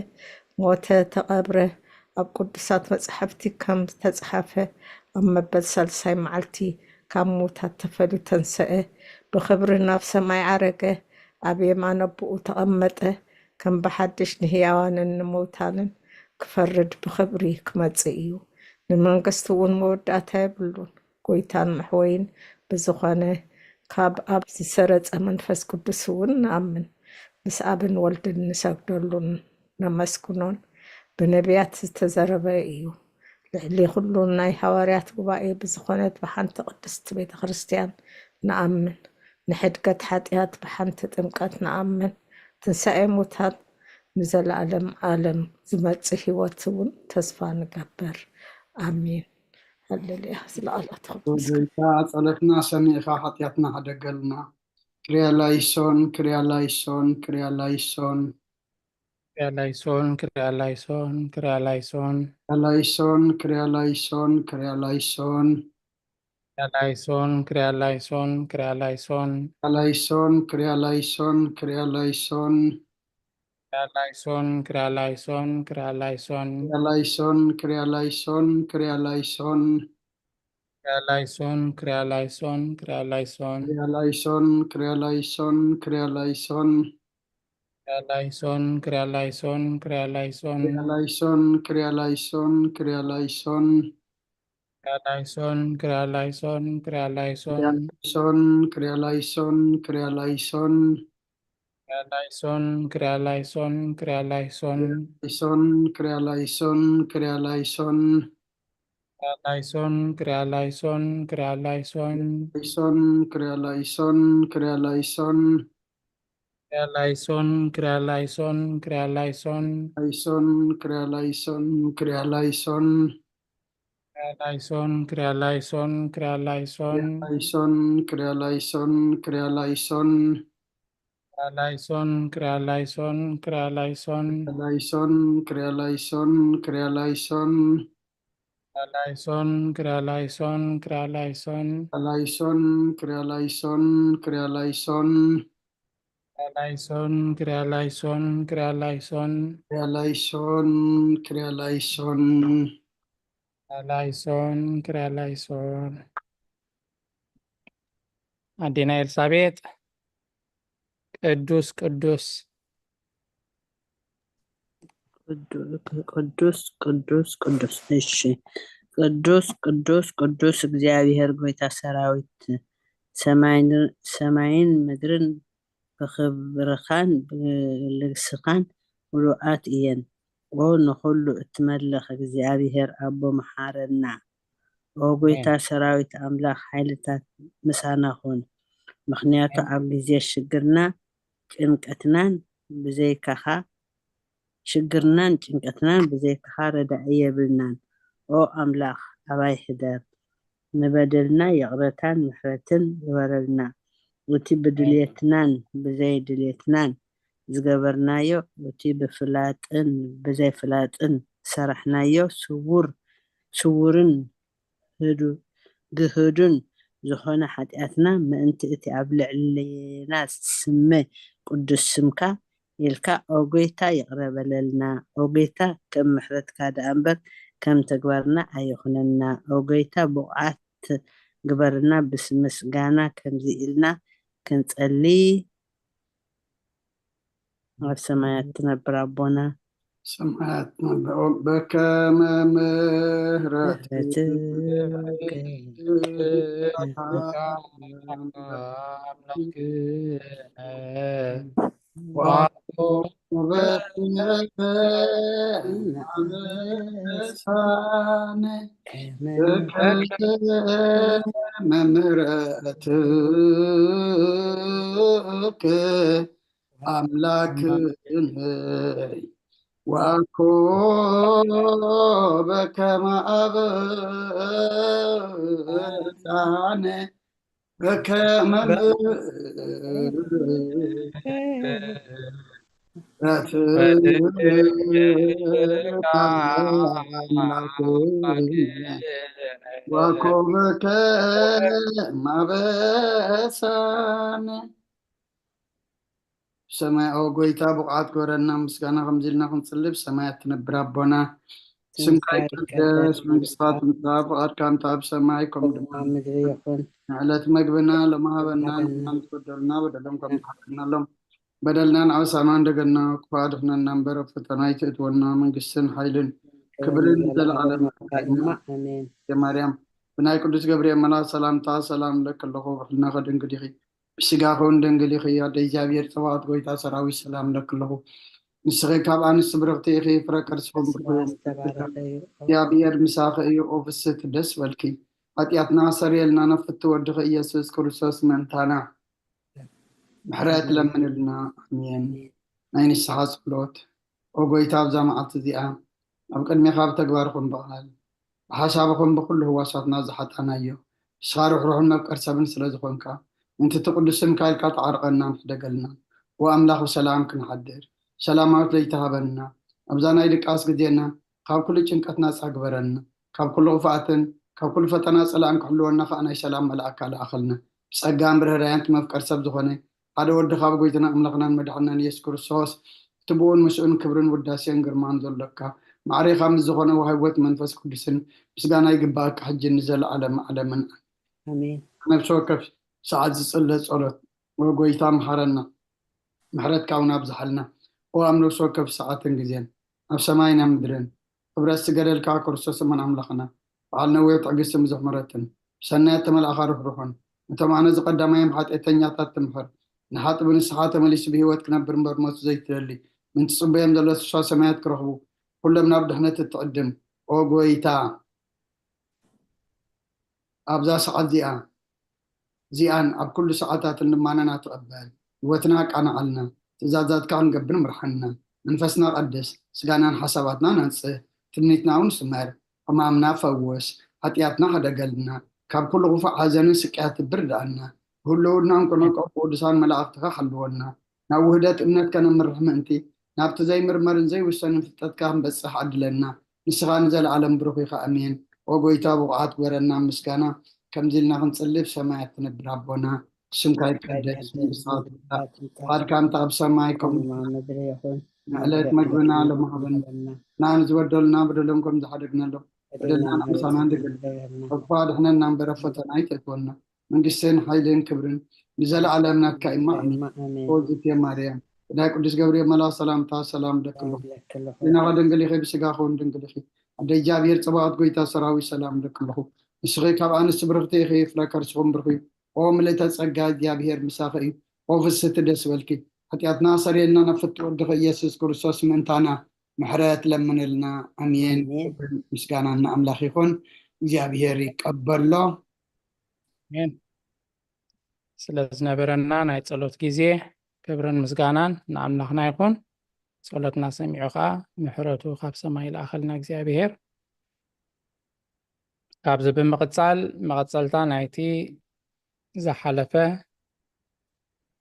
ሞተ፣ ተቐብረ። ኣብ ቅዱሳት መጻሕፍቲ ከም ዝተጻሕፈ ኣብ መበል ሳልሳይ መዓልቲ ካብ ምዉታት ተፈልዩ ተንሰአ፣ ብኽብሪ ናብ ሰማይ ዓረገ፣ ኣብ የማን ኣቦኡ ተቐመጠ፣ ከም ብሓድሽ ንህያዋንን ንምውታንን ክፈርድ ብኽብሪ ክመጽእ እዩ። ንመንግስቱ እውን መወዳእታ የብሉን። ጎይታን መሕወይን ብዝኾነ ካብ ኣብ ዝሰረጸ መንፈስ ቅዱስ እውን ንኣምን። ምስ ኣብን ወልድን ንሰግደሉን ነመስግኖን ብነቢያት ዝተዘረበ እዩ። ልዕሊ ኩሉ ናይ ሃዋርያት ጉባኤ ብዝኾነት ብሓንቲ ቅድስቲ ቤተ ክርስቲያን ንኣምን። ንሕድገት ሓጢኣት ብሓንቲ ጥምቀት ንኣምን። ትንሳኤ ሙታን ንዘለኣለም ዓለም ዝመጽእ ህይወት እውን ተስፋ ንገብር። ኣሜን። ሃሌሉያ። ስለ ቃላትኩም ተመስገን። ጎይታ ጸሎትና ሰሚዕካ ሓጢኣትና ሓደገልና። ክሪያ ላይሶን፣ ክሪያ ላይሶን፣ ክሪያ ላይሶን። ክሪያ ላይሶን፣ ክሪያ ላይሶን፣ ክሪያ ላይሶን። ክሪያ ላይሶን፣ ክሪያ ላይሶን፣ ክሪያ ላይሶን። ክሪያ ላይሶን፣ ክሪያ ላይሶን፣ ክሪያ ላይሶን። ክሪያ ላይሶን፣ ክሪያ ላይሶን፣ ክሪያ ላይሶን። ክሪያ ላይሶን፣ ክሪያ ላይሶን፣ ክሪያ ላይሶን። ክሪያ ላይሶን፣ ክሪያ ላይሶን፣ ክሪያ ላይሶን። ክሪያ ላይሶን፣ ክሪያ ላይሶን፣ ክሪያ ላይሶን። ክሪያ ላይሶን፣ ክሪያ ላይሶን፣ ክሪያ ላይሶን። ክሪያ ላይሶን፣ ክሪያ ላይሶን፣ ክሪያ ላይሶን። ክሪያ ላይሶን፣ ክሪያ ላይሶን፣ ክሪያ ላይሶን። ክሪያ ላይሶን፣ ክሪያ ላይሶን፣ ክሪያ ላይሶን። ላይሶን፣ ክሪያ ላይሶን፣ ክሪያ ላይሶን። ክሪያ ላይሶን፣ ክሪያ ላይሶን፣ ክሪያ ላይሶን። ላይሶን፣ ክሪያ ላይሶን፣ ክሪያ ላይሶን። ክሪያ ላይሶን፣ ክሪያ ላይሶን፣ ክሪያ ላይሶን። ላይሶን፣ ክሪያ ላይሶን፣ ክሪያ ላይሶን። ክሪያ ላይሶን፣ ክሪያ ላይሶን፣ ክሪያ ላይሶን። ላይሶን፣ ክሪያ ላይሶን፣ ክሪያ ላይሶን። ክሪያ ላይሶን፣ ክሪያ ላይሶን፣ ክሪያ ላይሶን። ላይሶን፣ ክሪያ ላይሶን፣ ክሪያ ላይሶን። ክሪያ ላይሶን፣ ክሪያ ላይሶን፣ ክሪያ ላይሶን። ላይሶን፣ ክሪያ ላይሶን፣ ክሪያ ላይሶን። ክሪያ ላይሶን፣ ክሪያ ላይሶን፣ ክሪያ ላይሶን። ላይሶን፣ ክሪያ ላይሶን፣ ክሪያ ላይሶን። ክሪያ ላይሶን፣ ክሪያ ላይሶን፣ ክሪያ ላይሶን። ክሪያ ላይሶን፣ ክሪያ ላይሶን። ክሪያ ላይሶን፣ ክሪያ ላይሶን። ኣዴና ኤልሳቤጥ፣ ቅዱስ ቅዱስ ቅዱ- ቅዱስ ቅዱስ ቅዱስ እሺ ቅዱስ ቅዱስ ቅዱስ እግዚኣብሔር ጎይታ ሰራዊት ሰማይን ሰማይን ምድርን ብኽብርኻን ብልግስኻን ምሉኣት እየን። ኦ ንኹሉ እትመልኽ እግዚኣብሔር ኣቦ መሓረና። ኦ ጎይታ ሰራዊት ኣምላኽ ሓይልታት ምሳና ኹን። ምኽንያቱ ኣብ ግዜ ሽግርና ጭንቀትናን ብዘይካኻ ሽግርናን ጭንቀትናን ብዘይካኻ ረዳኢ የብልናን። ኦ ኣምላኽ ኣባይ ሕደር። ንበደልና ይቕረታን ምሕረትን ግበረልና። እቲ ብድልየትናን ብዘይ ድልየትናን ዝገበርናዮ እቲ ብፍላጥን ብዘይ ፍላጥን ዝሰራሕናዮ ስውር ስውርን ህዱ ግህዱን ዝኾነ ሓጢኣትና ምእንቲ እቲ ኣብ ልዕሌና ዝስመ ቅዱስ ስምካ ኢልካ ኦ ጎይታ ይቕረ በለልና። ኦ ጎይታ ከም ምሕረትካ ደኣ እምበር ከም ተግባርና ኣይኹነና። ኦ ጎይታ ብቑዓት ግበርና። ብስምስጋና ከምዚ ኢልና ክንጸሊ ኣብ ሰማያት ትነብር ኣቦና ሰማያት ትነብር በከመ ምሕረት ምሕረትከ መምህረትከ ኣምላክነይ ዋኮ በከመ ኣበሳነ በከመ ዋኮ በከመ ኣበሳነ ሰማያዊ ጎይታ ብቑዓት ግበረና። ምስጋና ከምዚ ኢልና ክንጽልብ ሰማያት ትነብር ኣቦና ስምካ ይቀደስ፣ መንግስትካ ትምጻእ፣ ፍቓድካ እንተ ኣብ ሰማይ ከምኡ ድማ ኣብ ምድሪ ይኹን። ንዕለት መግብና ሎሚ ሃበና፣ ንበደልና በደሎም ከም ንሓፍረሎም በደልናን ዓበሳና እንደገና ክፉእ ኣድሕነና እምበር ኣብ ፈተና ኣይትእትወና፣ መንግስትን ሓይልን ክብርን ዘለዓለም ኣሜን። ማርያም ብናይ ቅዱስ ገብርኤል መልኣክ ሰላምታ ሰላም እብለኪ ኣለኹ፣ ብሕልናኺ ድንግል ኢኺ፣ ብስጋ ኹን ድንግል ኢኺ፣ ኣደ እግዚኣብሔር ጸባኦት ጎይታ ሰራዊት ሰላም ለኪ ኣለኹ። ንስኺ ካብ ኣንስቲ ብርኽቲ ኢኺ፣ ፍረ ከርስኹም ብሩኽ እዩ። እግዚኣብሔር ምሳኺ እዩ፣ ኦ ፍስሕቲ ደስ በልኪ። ሓጢኣትና ሰሪየልና፣ ነፍቲ ወድኺ ኢየሱስ ክርስቶስ ምእንታና ምሕረት ለምንልና። ኣሜን። ናይ ንስሓ ጸሎት። ኦ ጎይታ፣ ኣብዛ መዓልቲ እዚኣ ኣብ ቅድሜኻ ብተግባር ኹን ብቓል ብሓሳብ ኹን ብኹሉ ህዋሳትና ዝሓጣናዮ፣ ንስኻ ርሕሩሕን መፍቀር ሰብን ስለ ዝኾንካ፣ ምእንቲ እቲ ቅዱስ ስምካ ኢልካ ተዓርቐናን ሕደገልና። ኦ ኣምላኽ፣ ብሰላም ክንሓድር ሰላማዊት ለይቲ ሃበና። ኣብዛ ናይ ድቃስ ግዜና ካብ ኩሉ ጭንቀት ናጻ ግበረና። ካብ ኩሉ ክፍኣትን ካብ ኩሉ ፈተና ጸላእን ክሕልወና ከኣ ናይ ሰላም መልኣካ ለኣኸልና። ብጸጋን ብርህራያን እቲ መፍቀር ሰብ ዝኾነ ሓደ ወድኻ ብጎይታና ኣምላኽናን መድሓንናን ኢየሱስ ክርስቶስ፣ እቲ ብኡን ምስኡን ክብርን ውዳሴን ግርማን ዘሎካ፣ ማዕሬኻ ምስ ዝኾነ ወሃቢ ሕይወት መንፈስ ቅዱስን ምስጋና ይግባኣካ፣ ሕጂ ንዘለዓለም ዓለምን። ኣሜን። ነፍሲ ወከፍ ሰዓት ዝጽለ ጸሎት፣ "ኦ ጎይታ፣ መሓረና፣ ምሕረትካ እውን ኣብዝሓልና፣ ኦ ኣብ ነፍሲ ወከፍ ሰዓትን ግዜን፣ ኣብ ሰማይን ኣብ ምድርን፣ ክብረት ዝገደልካ ክርስቶስ እመን ኣምላኽና፣ በዓል ነዊሕ ትዕግስትን ብዙሕ ምሕረትን፣ ብሰናያት ተመልኣኻ ርሕሩሕን፣ ነቶም ኣነ ዝቐዳማዮም ሓጢኣተኛታት ትምሕር፣ ንሓጥ ብንስሓ ተመሊሱ ብህይወት ክነብር እምበር ሞት ዘይትደሊ፣ ምእንቲ ጽቡዮም ዘሎ ተስፋ ሰማያት ክረኽቡ፣ ኩሎም ናብ ድሕነት እትዕድም፣ ኦ ጎይታ፣ ኣብዛ ሰዓት እዚኣ፣ እዚኣን ኣብ ኩሉ ሰዓታትን ልማናና ተቐበል። ህይወትና ኣቃንዓልና፣ ትእዛዛትካ ክንገብር ምርሓና። መንፈስና ቀድስ፣ ስጋናን ሓሳባትናን ኣንጽህ፣ ትምኒትና እውን ስመር። ሕማምና ፈውስ፣ ሓጢኣትና ሕደገልና፣ ካብ ኩሉ ክፉእ ሓዘንን ስቅያት ትብር ዳኣና። ብህልውናን ቁነቆ ቅዱሳን መላእኽትኻ ሓልወና። ናብ ውህደት እምነት ከነምርሕ ምእንቲ፣ ናብቲ ዘይምርመርን ዘይውሰንን ፍልጠትካ ክንበጽሕ ዓድለና። ንስኻ ንዘለዓለም ብሩኽ ኢኻ። ኣሜን። ኦ ጎይታ፣ ብቑዓት ግበረና ምስጋና፣ ከምዚ ኢልና ክንጽሊ፣ ብሰማያት ትነብር ኣቦና፣ ስምካ ይቀደስ፣ መንግስትኻ ትምጻእ፣ ፍቓድካ እንተ ኣብ ሰማይ ከምኡ ምድሪ ይኹን። ንዕለት መግብና ሎሚ ሃበና፣ ንሕና ንዝበደሉና በደሎም ከም ዝሓደግናሎም፣ በደልና ምሳና ንግል፣ ካብ ክፉእ ኣድሕነና እምበር ኣብ ፈተና ኣይተእትወና። መንግስትን ሓይልን ክብርን ንዘለዓለም ናትካ እዩ። ኣሜን። ኣሜን። ኦ ዝእቲ ማርያም፣ ብናይ ቅዱስ ገብርኤል መልኣኽ ሰላምታ ሰላም እብለኪ ኣለኹ። ሰላም እብለኪ ኣለኹ። ሕሊናኺ ድንግል ኢኺ፣ ብስጋኺ እውን ድንግል ኢኺ። ኣደ እግዚኣብሔር ጸባኦት ጎይታ ሰራዊት ሰላም እብለኪ ኣለኹ። ንስኺ ካብ ኣንስቲ ብርኽቲ ኢኺ፣ ፍረ ከርስኺ እውን ብሩኽ እዩ። ኦ ምልእተ ጸጋ፣ እግዚኣብሔር ምሳኺ እዩ። ኦ ፍስሕቲ ደስ በልኪ። ሓጢኣትና ሰሪየልና፣ ናብ ፍትው ወድኺ ኢየሱስ ክርስቶስ ምእንታና ምሕረት ለምንልና። ኣሜን። ኣሜን። ምስጋና ንኣምላኽ ይኹን። እግዚኣብሔር ይቀበሎ። ኣሜን። ስለ ዝነበረና ናይ ጸሎት ግዜ ክብርን ምስጋናን ንኣምላኽና ይኹን። ጸሎትና ሰሚዑ ኸኣ ምሕረቱ ካብ ሰማይ ይልኣኸልና እግዚኣብሔር። ካብዚ ብምቕጻል መቐጸልታ ናይቲ ዝሓለፈ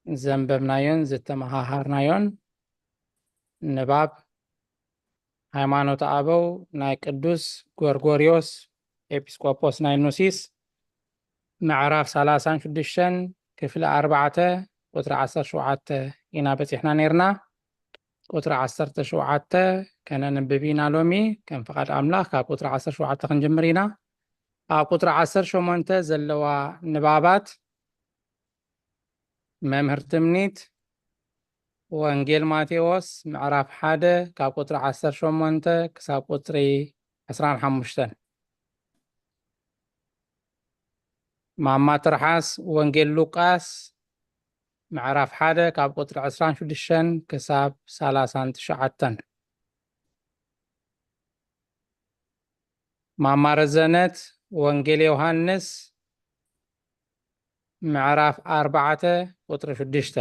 ዘንበብናዮን ዝተመሃሃርናዮን ንባብ ሃይማኖተ ኣበው ናይ ቅዱስ ጎርጎርዮስ ኤጲስቆጶስ ናይ ኑሲስ ምዕራፍ ሰላሳን ሽዱሽተን ክፍሊ ኣርባዕተ ቁጽሪ ዓሰርተ ሸውዓተ ኢና በጺሕና ነይርና። ቁጽሪ ዓሰርተ ሸውዓተ ከነንብብ ኢና ሎሚ። ከም ፍቓድ ኣምላኽ ካብ ቁጽሪ ዓሰርተ ሸውዓተ ክንጅምር ኢና። ኣብ ቁጽሪ ዓሰርተ ሸሞንተ ዘለዋ ንባባት መምህር ትምኒት ወንጌል ማቴዎስ ምዕራፍ ሓደ ካብ ቁጽሪ ዓሰርተ ሸሞንተ ክሳብ ቁጽሪ ዕስራን ሓሙሽተን። ማማ ትርሓስ ወንጌል ሉቃስ ምዕራፍ ሓደ ካብ ቁጽሪ ዕስራን ሽዱሽተን ክሳብ ሰላሳን ትሽዓተን። ማማ ረዘነት ወንጌል ዮሃንስ ምዕራፍ ኣርባዕተ ቁጽሪ ሽዱሽተ።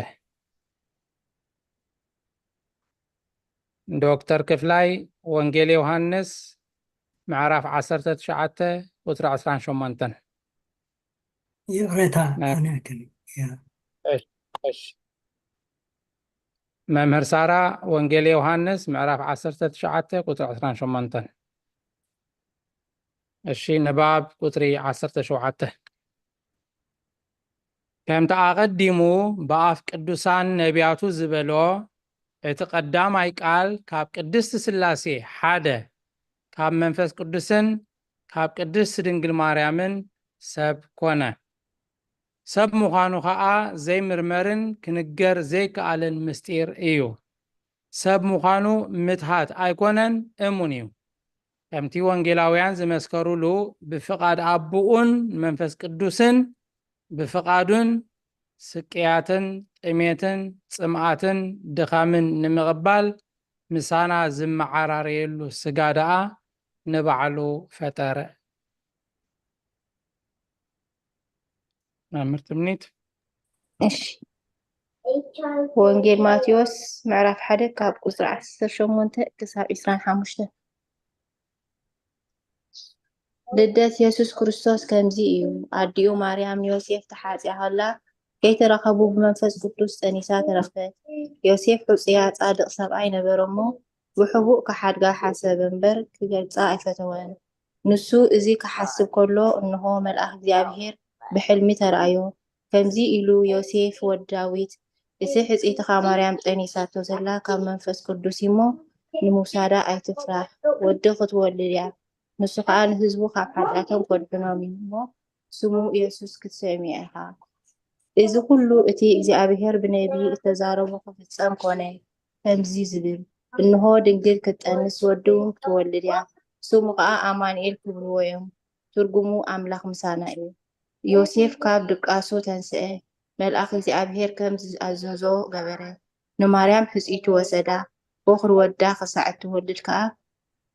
ዶክተር ክፍላይ ወንጌል ዮሃንስ ምዕራፍ ዓሰርተ ትሽዓተ ቁጽሪ ዕስራን ሸሞንተን። ይቕሬታ፣ ናይ ኣነ ክል-፣ ያ። እሺ፣ እሺ። መምህር ሳራ ወንጌል ዮሃንስ ምዕራፍ ዓሰርተ ትሽዓተ ቁጽሪ ዕስራን ሸሞንተን። እሺ፣ ንባብ ቁጽሪ ዓሰርተ ሸውዓተ። ከምቲ ኣቐዲሙ ብኣፍ ቅዱሳን ነቢያቱ ዝበሎ፣ እቲ ቀዳማይ ቃል ካብ ቅድስቲ ሥላሴ ሓደ፣ ካብ መንፈስ ቅዱስን ካብ ቅድስቲ ድንግል ማርያምን ሰብ ኮነ። ሰብ ምዃኑ ኸኣ ዘይምርመርን ክንገር ዘይከኣልን ምስጢር እዩ። ሰብ ምዃኑ ምትሃት ኣይኮነን፣ እሙን እዩ። ከምቲ ወንጌላውያን ዝመስከሩሉ፣ ብፍቓድ ኣቦኡን መንፈስ ቅዱስን ብፍቓዱን ስቅያትን ጥሜትን ጽምኣትን ድኻምን ንምቕባል ምሳና ዝመዓራረየሉ ስጋ ደኣ ንባዕሉ ፈጠረ። መምህር ትምኒት። እሺ፣ ወንጌል ማቴዎስ ምዕራፍ ሓደ ካብ ቁፅሪ ዓሰርተ ሸሞንተ ክሳብ ዕስራን ሓሙሽተን። ልደት የሱስ ክርስቶስ ከምዚ እዩ። ኣዲኡ ማርያም ንዮሴፍ ተሓጽያ ከላ ከይተራኸቡ ብመንፈስ ቅዱስ ጸኒሳ ተረኽበት። ዮሴፍ ሕጹያ ጻድቕ ሰብኣይ ነበረ እሞ ብሕቡእ ክሓድጋ ሓሰበ እምበር ክገልጻ ኣይፈተወን። ንሱ እዚ ክሓስብ ከሎ እንሆ መልኣኽ እግዚኣብሔር ብሕልሚ ተራእዮ። ከምዚ ኢሉ ዮሴፍ ወዲ ዳዊት እቲ ሕጽይትኻ ማርያም ጠኒሳቶ ዘላ ካብ መንፈስ ቅዱስ እሞ ንምውሳዳ ኣይትፍራሕ። ወዲ ክትወልድ እያ። ንሱ ኸኣ ንህዝቡ ካብ ሓጢኣቶም ከድሕኖም እዩ እሞ ስሙ የሱስ ክትሰምዮ ኢኻ። እዚ ኩሉ እቲ እግዚኣብሔር ብነቢ እተዛረቦ ክፍጸም ኮነ። ከምዚ ዝብል እንሆ ድንግል ክትጠንስ ወዲ እውን ክትወልድ እያ። ስሙ ኸኣ ኣማኑኤል ክብልዎ እዮም። ትርጉሙ ኣምላኽ ምሳና እዩ። ዮሴፍ ካብ ድቃሱ ተንስአ። መልኣኽ እግዚኣብሔር ከም ዝኣዘዞ ገበረ። ንማርያም ሕጽይቱ ወሰዳ። በኹሪ ወዳ ክሳዕ እትወልድ ከኣ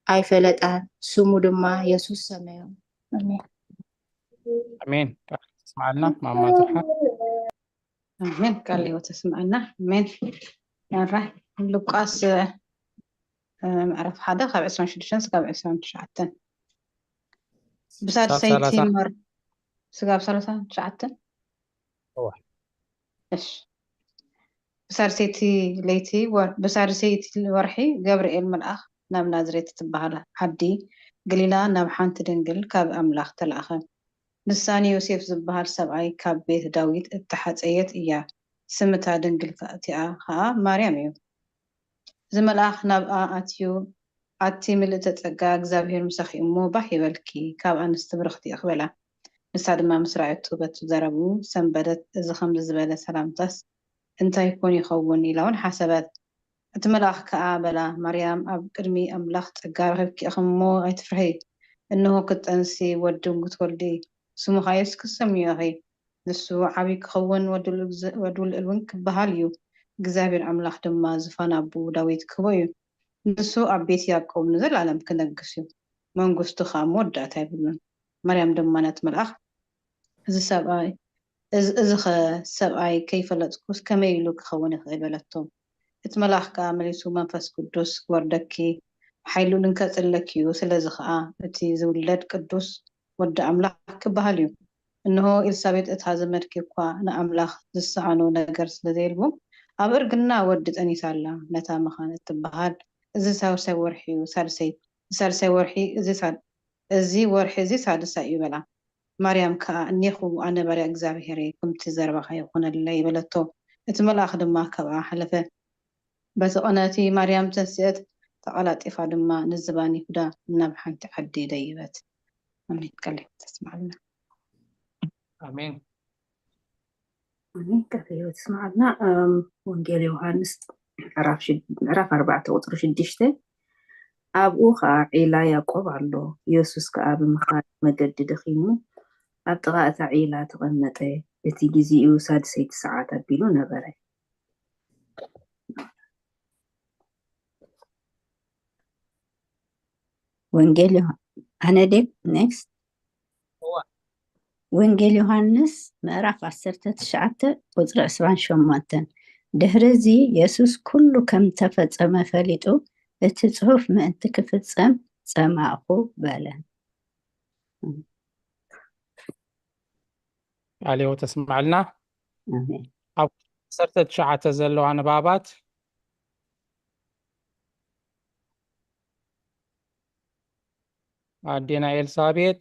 ኣይፈለጣን። ስሙ ድማ የሱስ ሰመዮ። ኣሜን። ኣሜን። ቃል ተስማዓልና ማማ ትርሓ። ኣሜን። ቃል ህይወት ተስማዓልና። ኣሜን። ያራ ሉቃስ እ፣ ምዕራፍ ሓደ ካብ ዕስራን ሽዱሽተን ስጋብ ዕስራን ትሽዓተን። ብሳድሰይቲ ሰላሳ። ወር ስጋብ ሰላሳ ትሽዓተን። እወ። እሺ። ብሳድሰይቲ ለይቲ ወር ብሳድሰይቲ ወርሒ ገብርኤል መልኣኽ ናብ ናዝሬት እትበሃል ዓዲ ገሊላ ናብ ሓንቲ ድንግል ካብ ኣምላኽ ተላእኸ። ንሳ ንዮሴፍ ዝበሃል ሰብኣይ ካብ ቤት ዳዊት እተሓጸየት እያ። ስም እታ ድንግል ከ- እቲኣ ኸኣ ማርያም እዩ። እዚ መልኣኽ ናብኣ ኣትዩ፣ ኣቲ ምልእተ ጸጋ፣ እግዚኣብሄር ምሳኺ እሞ ባህ ይበልኪ፣ ካብ ኣንስቲ ብርኽቲ ኢኺ በላ። ንሳ ድማ ምስ ረኣየቶ በቲ ዘረብኡ ሰንበደት፣ እዚ ኸምዚ ዝበለ ሰላምታስ እንታይ ኮን ይኸውን? ኢላ እውን ሓሰበት። እቲ መልኣኽ ከኣ በላ፣ ማርያም፣ ኣብ ቅድሚ ኣምላኽ ጸጋ ረኺብኪ ኢኺ እሞ ኣይትፍርሂ። እንሆ ክትጠንሲ ወዲ እውን ክትወልዲ፣ ስሙ ኸኣ የሱስ ክትሰምዮ ኢኺ። ንሱ ዓብዪ ክኸውን፣ ወዲ ልዑል እውን ክበሃል እዩ። እግዚኣብሔር ኣምላኽ ድማ ዝፋን ኣቦኡ ዳዊት ክህቦ እዩ። ንሱ ኣብ ቤት ያዕቆብ ንዘለኣለም ክነግስ እዩ፣ መንግስቱ ኸኣ መወዳእታ የብሉን። ማርያም ድማ ነቲ መልኣኽ፣ እዚ ሰብኣይ እዚ ኸ ሰብኣይ ከይፈለጥኩስ ከመይ ኢሉ ክኸውን ይኽእል? በለቶ። እቲ መልኣኽ ከኣ መሊሱ፣ መንፈስ ቅዱስ ክወርደኪ፣ ሓይሊ ልኡልን ከጽለኪ እዩ። ስለዚ ኸኣ እቲ ዝውለድ ቅዱስ ወዲ ኣምላኽ ክበሃል እዩ። እንሆ፣ ኤልሳቤጥ እታ ዘመድኪ እኳ ንኣምላኽ ዝሰኣኖ ነገር ስለ ዘየልቦ፣ ኣብ እርግና ወዲ ጠኒሳ ኣላ። ነታ መኻን እትበሃል፣ እዚ ሳልሳይ ወርሒ እዩ፣ ሳልሰይ፣ ሳልሳይ ወርሒ፣ እዚ ሳል-፣ እዚ ወርሒ እዚ ሳልሳይ እዩ በላ። ማርያም ከኣ፣ እኔኹ፣ ኣነ ባርያ እግዚኣብሔር እየ፣ ከምቲ ዘረባኻ ይኹነለይ በለቶ። እቲ መልኣኽ ድማ ካብኣ ሓለፈ። በቲ ቕነ እቲ ማርያም ተንስአት፣ ተቐላጢፋ ድማ ንዝባን ይሁዳ ናብ ሓንቲ ዓዲ ደይበት። ኣሜን። ቃል ሕይወት ተስማዕልና። ኣሜን። ኣሜን። ቃል ሕይወት ተስማዕልና። እም፣ ወንጌል ዮሃንስ ምዕራፍ ሽድ-፣ ምዕራፍ ኣርባዕተ ቁፅሪ ሽዱሽተ። ኣብኡ ኸዓ ዒላ ያዕቆብ ኣሎ። የሱስ ከኣ ብምኻድ መገዲ ደኺሙ ኣብ ጥቓ እታ ዒላ ተቐመጠ። እቲ ግዜኡ ሳድሰይቲ ሰዓት ኣቢሉ ነበረ። ወንጌል ዮሃ-፣ ኣነ ድየ ኔክስት? እዋ። ወንጌል ዮሃንስ ምዕራፍ ዓሰርተ ትሽዓተ ቁፅሪ ዕስራን ሸሞንተን። ድሕሪ እዚ የሱስ ኩሉ ከም ተፈጸመ ፈሊጡ፣ እቲ ጽሑፍ ምእንቲ ክፍጸም ጸማእኹ በለ። ቃል ህይወት ተስማዕልና። ኣሜን። ኣብ ዓሰርተ ትሽዓተ ዘለዋ ንባባት ኣዴና ኤልሳቤጥ፣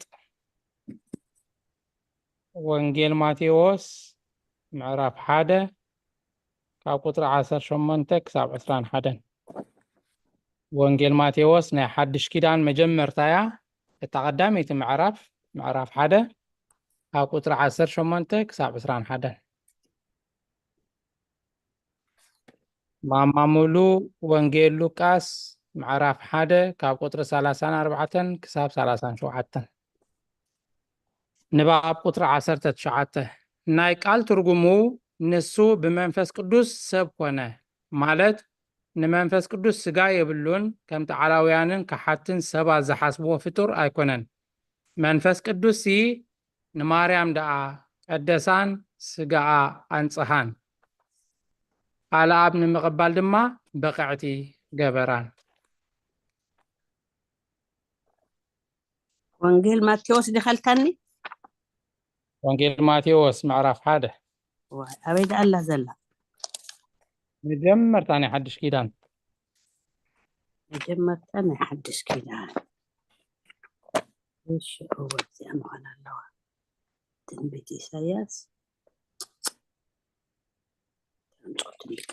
ወንጌል ማቴዎስ ምዕራፍ ሓደ ካብ ቁፅሪ ዓሰርተ ሸሞንተ ክሳብ ዕስራን ሓደን። ወንጌል ማቴዎስ ናይ ሓድሽ ኪዳን መጀመርታ እያ። እታ ቀዳመይቲ ምዕራፍ፣ ምዕራፍ ሓደ ካብ ቁፅሪ ዓሰርተ ሸሞንተ ክሳብ ዕስራን ሓደን። ማማ ሙሉ፣ ወንጌል ሉቃስ ምዕራፍ ሓደ ካብ ቁፅሪ ሰላሳን ኣርባዕተን ክሳብ ሰላሳን ሸውዓተን። ንባብ ቁፅሪ ዓሰርተ ትሽዓተ። ናይ ቃል ትርጉሙ ንሱ ብመንፈስ ቅዱስ ሰብ ኮነ፣ ማለት ንመንፈስ ቅዱስ ስጋ የብሉን፣ ከምቲ ዓላውያንን ከሓድትን ሰባት ዝሓስብዎ ፍጡር ኣይኮነን። መንፈስ ቅዱስሲ ንማርያም ደኣ ቀደሳን ስጋኣ ኣንጽሃን፣ ቃል ኣብ ንምቕባል ድማ ብቕዕቲ ገበራን። ወንጌል ማቴዎስ ዲኸልካኒ? ወንጌል ማቴዎስ ምዕራፍ ሓደ። ዋይ፣ ኣበይ ደኣ ኣላ ዘላ? መጀመርታ ናይ ሓድሽ ኪዳን። መጀመርታ ናይ ሓድሽ ኪዳን። እሺ፣ እወ፣ እዚኣ ምዃን ኣለዋ። ትንቢት ኢሳያስ። ትንቢት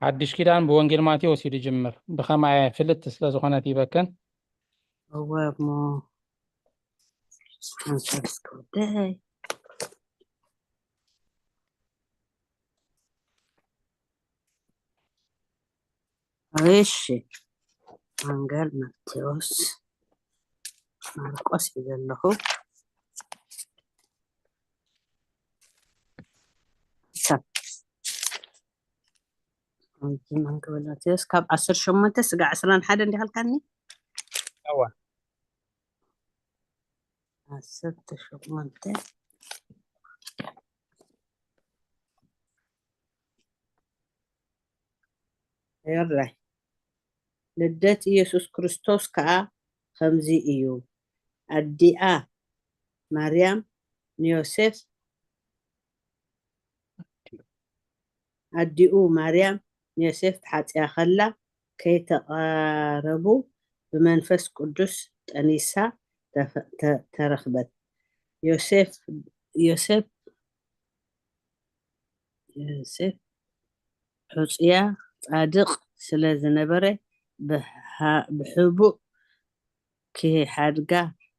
ሓድሽ ኪዳን ብወንጌል ማቴዎስ እዩ ዝጅምር። ብኸማይ ፍልጥቲ ስለ ዝኾነት ይበክን። እወ እሞ፣ ሓንሳብ እስከ ወደይ። እሺ፣ ወንጌል ማቴዎስ፣ ማርቆስ እዩ ዘለኹ። ሰብ ወንጌል ማቴዎስ ካብ ዓሰርተ ሸሞንተ ስጋ ዕስራን ሓደ እንዲሃልካኒ? እወ። ዓሰርተ ሸሞንተ። የራይ። ልደት ኢየሱስ ክርስቶስ ከኣ ከምዚ እዩ። ኣዲኣ ማርያም ንዮሴፍ፣ ኣዲኡ ማርያም ንዮሴፍ ተሓጽያ ከላ፣ ከይተቓረቡ ብመንፈስ ቅዱስ ጠኒሳ ተፈ-፣ ተ-፣ ተረኽበት። ዮሴፍ፣ ዮሴፍ፣ ዮሴፍ ሕጹያ ጻድቕ ስለ ዝነበረ፣ ብሓ-፣ ብሕቡእ ክሓድጋ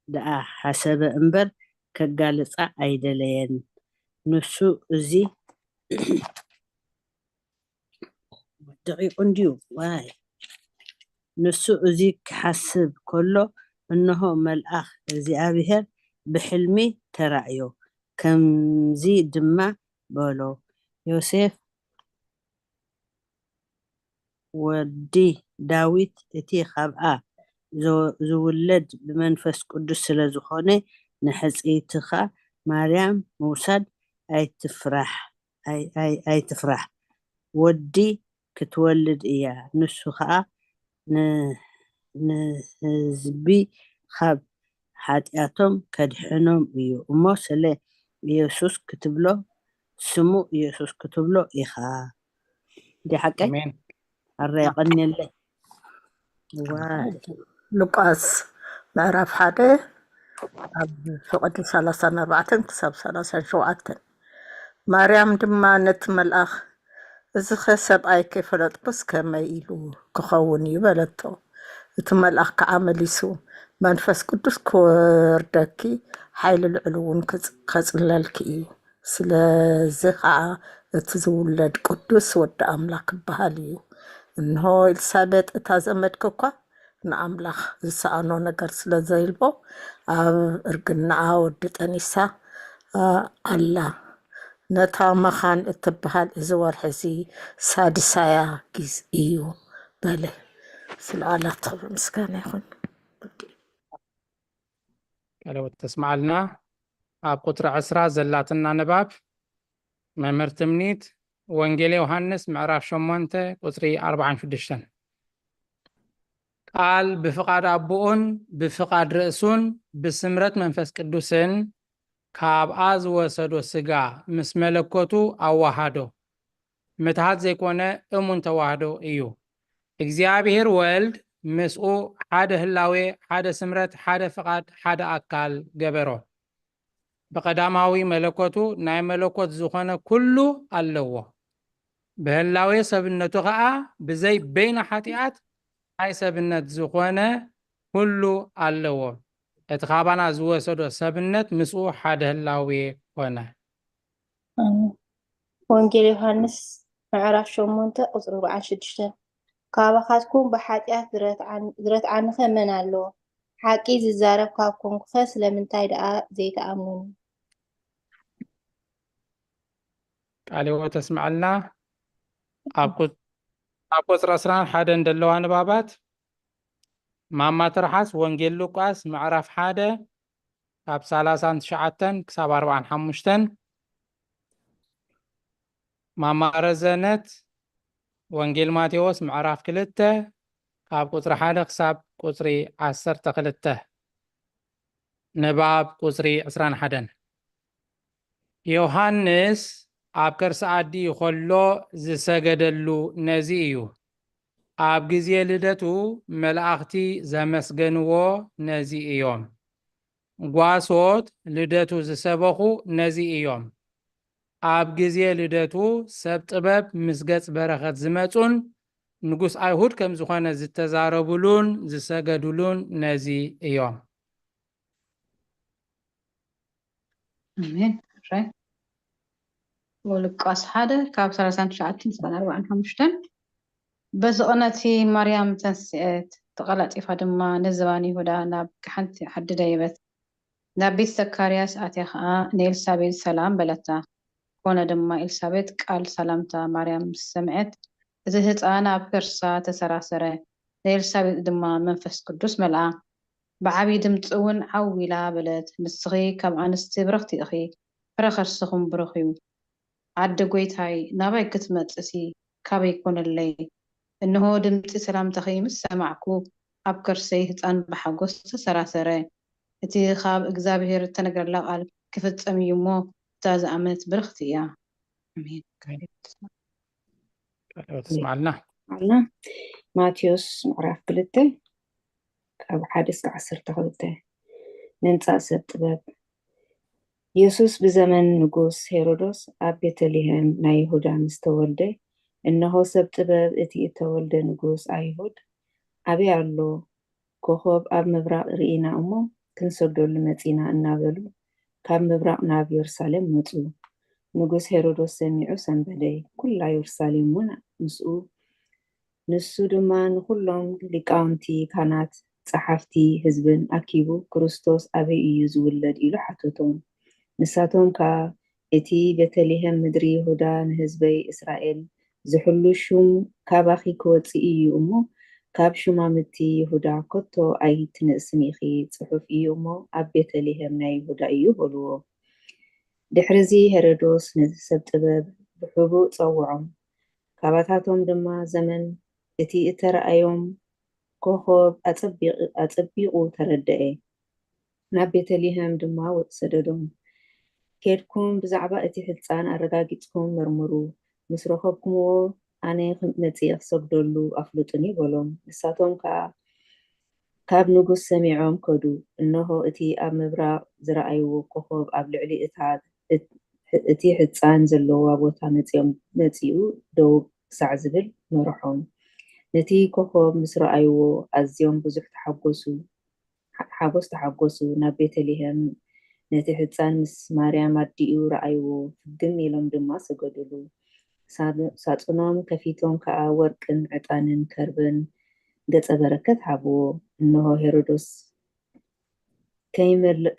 ደኣ ሓሰበ እምበር፣ ከጋልጻ ኣይደለየን። ንሱ እዚ ደቂቑ እንድዩ። ዋይ። ንሱ እዚ ክሓስብ ከሎ፣ እንሆ፣ መልኣኽ እግዚኣብሄር ብሕልሚ ተራእዮ፣ ከምዚ ድማ በሎ፣ ዮሴፍ ወዲ ዳዊት፣ እቲ ካብኣ ዝ-፣ ዝውለድ ብመንፈስ ቅዱስ ስለ ዝኾነ፣ ንሕጽይትኻ ማርያም ምውሳድ ኣይትፍራሕ፣ ኣይ-፣ ኣይ-፣ ኣይትፍራሕ። ወዲ ክትወልድ እያ፣ ንሱ ኸኣ ን-፣ ንህዝቢ ካብ ሓጢኣቶም ከድሕኖም እዩ። እሞ ስለ ኢየሱስ ክትብሎ፣ ስሙ ኢየሱስ ክትብሎ ኢኻ። እንዲ ሓቀይ? ኣሜን። ኣረ የቐንየለይ። ዋይ። ሉቃስ ምዕራፍ ሓደ ኣብ ፍቕዲ ሰላሳን ኣርባዕተን ክሳብ ሰላሳን ሸውዓተን። ማርያም ድማ ነቲ መልኣኽ፣ "እዚ ኸ ሰብኣይ ከይፈለጥኩስ ከመይ ኢሉ ክኸውን እዩ?" በለቶ። እቲ መልኣኽ ከዓ መሊሱ፣ "መንፈስ ቅዱስ ክወርደኪ፣ ሓይሊ ልዑል እውን ክጽ-፣ ከጽለልኪ እዩ። ስለዚ ከዓ እቲ ዝውለድ ቅዱስ ወዲ ኣምላኽ ክበሃል እዩ። እንሆ ኤልሳቤጥ እታ ዘመድኪ እኳ ንኣምላኽ ዝሰኣኖ ነገር ስለ ዘይልቦ ኣብ እርግናኣ ወዲ ጠኒሳ፣ ኣ፣ ኣላ። ነታ መኻን እትበሃል እዚ ወርሒ እዚ ሳድሳያ ጊዝ እዩ" በለ። ስለ ኣላት ክብሪ ምስጋና ይኹን። ቀለበት ተስማዓልና። ኣብ ቁጽሪ ዕስራ ዘላትና ንባብ መምህር ትምኒት ወንጌል ዮሃንስ ምዕራፍ ሸሞንተ ቁጽሪ ኣርባዓን ሽዱሽተን። ቃል ብፍቓድ ኣቦኡን ብፍቓድ ርእሱን ብስምረት መንፈስ ቅዱስን ካብኣ ዝወሰዶ ስጋ ምስ መለኮቱ ኣዋሃዶ። ምትሃት ዘይኮነ እሙን ተዋህዶ እዩ። እግዚኣብሔር ወልድ ምስኡ ሓደ ህላዌ፣ ሓደ ስምረት፣ ሓደ ፍቓድ፣ ሓደ ኣካል ገበሮ። ብቐዳማዊ መለኮቱ ናይ መለኮት ዝኾነ ኩሉ ኣለዎ። ብህላዌ ሰብነቱ ኸኣ ብዘይ በይነ ሓጢኣት ናይ ሰብነት ዝኾነ ኩሉ ኣለዎ። እቲ ካባና ዝወሰዶ ሰብነት ምስኡ ሓደ ህላዌ ኮነ። ወንጌል ዮሃንስ ምዕራፍ ሸሞንተ ቁጽሪ ኣርባዓን ሽዱሽተን። ካባኻትኩም ብሓጢኣት ዝረትዓን-፣ ዝረትዓኒኸ መን ኣሎ? ሓቂ ዝዛረብ ካብ ኮንኩኸ ስለምንታይ ደኣ ዘይትኣምኑኒ? ቃለ ሕይወት ተስምዐልና። ኣብ ቁ-፣ ኣብ ቁፅሪ ዕስራን ሓደን ዘለዋ ንባባት ማማ ትርሓስ፣ ወንጌል ሉቃስ ምዕራፍ ሓደ ካብ ሰላሳን ትሽዓተን ክሳብ ኣርባዓን ሓሙሽተን፣ ማማ ረዘነት፣ ወንጌል ማቴዎስ ምዕራፍ ክልተ ካብ ቁፅሪ ሓደ ክሳብ ቁፅሪ ዓሰርተ ክልተ። ንባብ ቁፅሪ ዕስራን ሓደን። ዮሃንስ ኣብ ከርሲ ኣዲኡ ከሎ ዝሰገደሉ ነዚ እዩ። ኣብ ግዜ ልደቱ መላእኽቲ ዘመስገንዎ ነዚ እዮም። ጓሶት ልደቱ ዝሰበኹ ነዚ እዮም። ኣብ ግዜ ልደቱ ሰብ ጥበብ ምስ ገጽ በረኸት ዝመጹን ንጉስ ኣይሁድ ከም ዝኾነ ዝተዛረቡሉን ዝሰገዱሉን ነዚ እዮም። ኣሜን። ሕራይ ወሉቃስ ሓደ ካብ ሰላሳን ትሽዓተን ክሳብ ኣርባዓን ሓሙሽተን። በዚ ቅነቲ ማርያም ተንስኤት፣ ተቐላጢፋ ድማ ንዝባን ይሁዳ ናብ ሓንቲ ዓዲ ደየበት። ናብ ቤት ዘካርያስ ኣትያ ኸኣ ንኤልሳቤጥ ሰላም በለታ። ኮነ ድማ ኤልሳቤጥ ቃል ሰላምታ ማርያም ምስ ሰምዐት፣ እቲ ህጻን ኣብ ከርሳ ተሰራሰረ። ንኤልሳቤጥ ድማ መንፈስ ቅዱስ መልኣ። ብዓቢ ድምጺ እውን ዓው ኢላ በለት፣ ንስኺ ካብ ኣንስቲ ብርኽቲ ኢኺ፣ ፍረ ከርስኽም ብሩኽ እዩ። ኣደ ጐይታይ፣ ናባይ ክትመጽእሲ ካበይ ኮነለይ? እንሆ ድምጺ ሰላምታኺ ምስ ሰማዕኩ፣ ኣብ ከርሰይ ህጻን ብሓጎስ ተሰራሰረ። እቲ ካብ እግዚኣብሔር እተነግረላ ቃል ክፍጸም እዩ እሞ፣ እታ ዝኣመነት ብርኽቲ እያ። ኣሜን። ቃለ ሕይወት ተስምዓልና። ኣና ማቴዎስ ምዕራፍ ክልተ ካብ ሓደ እስከ ዓሰርተ ክልተ። ምምጻእ ሰብ ጥበብ። የሱስ ብዘመን ንጉስ ሄሮዶስ ኣብ ቤተልሔም ናይ ይሁዳ ምስ ተወልደ፣ እንሆ ሰብ ጥበብ እቲ እተወልደ ንጉስ ኣይሁድ ኣበይ ኣሎ? ኮኾብ ኣብ ምብራቕ ርኢና እሞ ክንሰግደሉ መጺና እናበሉ ካብ ምብራቕ ናብ የሩሳሌም መጹ። ንጉስ ሄሮዶስ ሰሚዑ ሰንበደ፣ ኩላ የሩሳሌም እውን ምስኡ። ንሱ ድማ ንኹሎም ሊቃውንቲ ካህናት፣ ጸሓፍቲ ህዝብን ኣኪቡ፣ ክርስቶስ ኣበይ እዩ ዝውለድ? ኢሉ ሓተቶም። ንሳቶም ከኣ፣ እቲ ቤተልሔም ምድሪ ይሁዳ ንህዝበይ እስራኤል ዝሕሉ ሹም ካባኺ ክወጽእ እዩ እሞ፣ ካብ ሹማምቲ ይሁዳ ከቶ ኣይትንእስን ኢኺ። ጽሑፍ እዩ እሞ፣ ኣብ ቤተልሔም ናይ ይሁዳ እዩ በልዎ። ድሕርዚ ሄሮዶስ ነዚ ሰብ ጥበብ ብሕቡእ ጸውዖም። ካባታቶም ድማ ዘመን እቲ እተራእዮም ኮኾብ ኣጸቢቑ ተረደኤ። ናብ ቤተልሔም ድማ ሰደዶም። ኬድኩም ብዛዕባ እቲ ሕጻን ኣረጋጊጽኩም መርምሩ፣ ምስ ረኸብኩምዎ ኣነ መጺኤ ክሰግደሉ ኣፍልጡኒ በሎም። ንሳቶም ከኣ ካብ ንጉስ ሰሚዖም ከዱ። እንሆ እቲ ኣብ ምብራቕ ዝረኣይዎ ኮኾብ ኣብ ልዕሊ እታ እቲ ሕጻን ዘለዋ ቦታ መጺኡ ደው ክሳዕ ዝብል መርሖም። ነቲ ኮኾብ ምስ ረኣይዎ ኣዝዮም ብዙሕ ተሓጎሱ። ሓጎስ ተሓጎሱ፣ ናብ ቤተልሔም ነቲ ሕጻን ምስ ማርያም ኣዲኡ ረኣይዎ፣ ፍግም ኢሎም ድማ ሰገዱሉ። ሳጽኖም ከፊቶም ከኣ ወርቅን ዕጣንን ከርበን ገጸ በረከት ሃብዎ። እንሆ ሄሮዶስ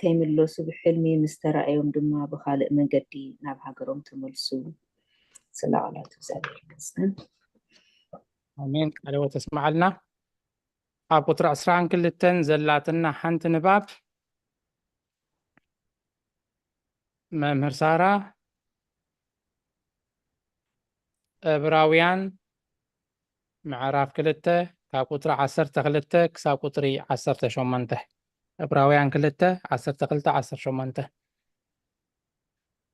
ከይምለሱ ብሕልሚ ምስ ተራእዮም ድማ ብኻልእ መንገዲ ናብ ሃገሮም ተመልሱ። ስለ ቃላቱ እግዚኣብሔር ይመስገን። ኣሜን። ቃለ ሕይወት ተስምዓልና። ኣብ ቁፅሪ ዕስራን ክልተን ዘላትና ሓንቲ ንባብ መምህር ሳራ፣ ዕብራውያን ምዕራፍ ክልተ ካብ ቁፅሪ ዓሰርተ ክልተ ክሳብ ቁፅሪ ዓሰርተ ሸሞንተ። ዕብራውያን ክልተ ዓሰርተ ክልተ ዓሰርተ ሸሞንተ።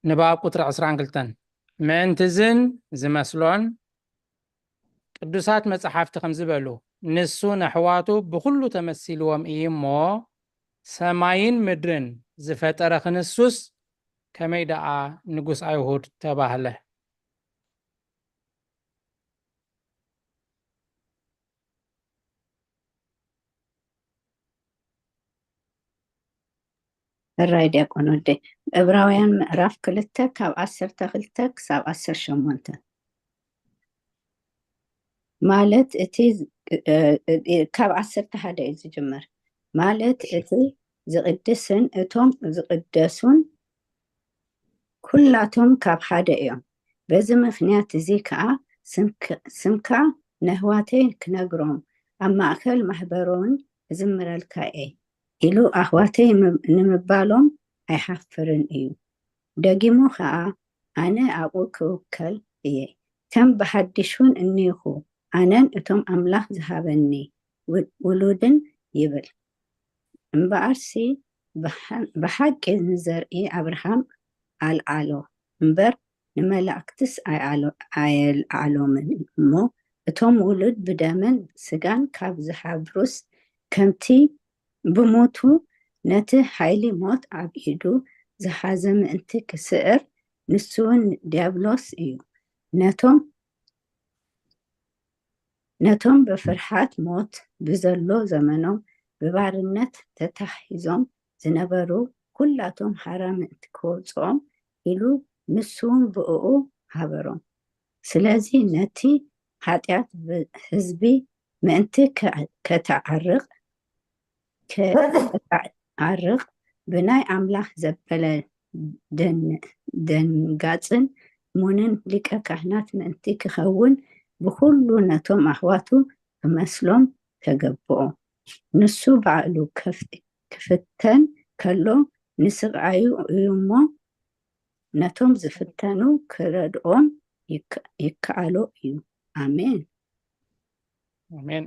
ንባብ ቁፅሪ ዕስራን ክልተን። ምእንትዝን ዝመስሎን ቅዱሳት መጻሕፍቲ ከምዚ በሉ፣ ንሱ ነሕዋቱ ብኹሉ ተመሲልዎም እዩ እሞ፣ ሰማይን ምድርን ዝፈጠረ ክንሱስ ከመይ ደኣ ንጉስ ኣይሁድ ተባህለ? ሕራይ ዲያቆን ወደይ፣ ዕብራውያን ምዕራፍ ክልተ ካብ ዓሰርተ ክልተ ክሳብ ዓሰርተ ሸሞንተ። ማለት እቲ ካብ ዓሰርተ ሓደ እዩ ዝጅምር። ማለት እቲ ዝቕድስን እቶም ዝቕደሱን ኩላቶም ካብ ሓደ እዮም። በዚ ምኽንያት እዚ ከኣ ስምካ ነህዋተይ ክነግሮም ኣብ ማእከል ማሕበሮን እዝምረልካ እየ ኢሉ ኣህዋተይ ንምባሎም ኣይሓፍርን እዩ። ደጊሙ ከኣ ኣነ ኣብኡ ክውከል እየ። ከም ብሓድሽ እውን እኒኹ ኣነን እቶም ኣምላኽ ዝሃበኒ ውሉድን ይብል። እምበኣርሲ ብሓቂ ንዘርኢ ኣብርሃም ኣልዓሎ እምበር ንመላእክትስ ኣየልዓሎምን እሞ እቶም ውሉድ ብደምን ስጋን ካብ ዝሓብሩስ ከምቲ ብሞቱ ነቲ ሓይሊ ሞት ኣብ ኢዱ ዝሓዘ ምእንቲ ክስዕር ንሱ እውን ዲያብሎስ እዩ። ነቶም ነቶም ብፍርሓት ሞት ብዘሎ ዘመኖም ብባርነት ተታሒዞም ዝነበሩ ኩላቶም ሓራ ምእንቲ ክወፅኦም ኢሉ ንሱ እውን ብእኡ ሃበሮም። ስለዚ ነቲ ሓጢኣት ህዝቢ ምእንቲ ከተዓርቕ ከተዓርቕ ብናይ ኣምላኽ ዘበለ ደንጋጽን እሙንን ሊቀ ካህናት ምእንቲ ክኸውን ብኹሉ ነቶም ኣሕዋቱ ክመስሎም ተገብኦ። ንሱ ባዕሉ ክፍተን ከሎ ንስቓዩ እዩ እሞ ነቶም ዝፍተኑ ክረድኦም ይከኣሎ እዩ። ኣሜን። ኣሜን።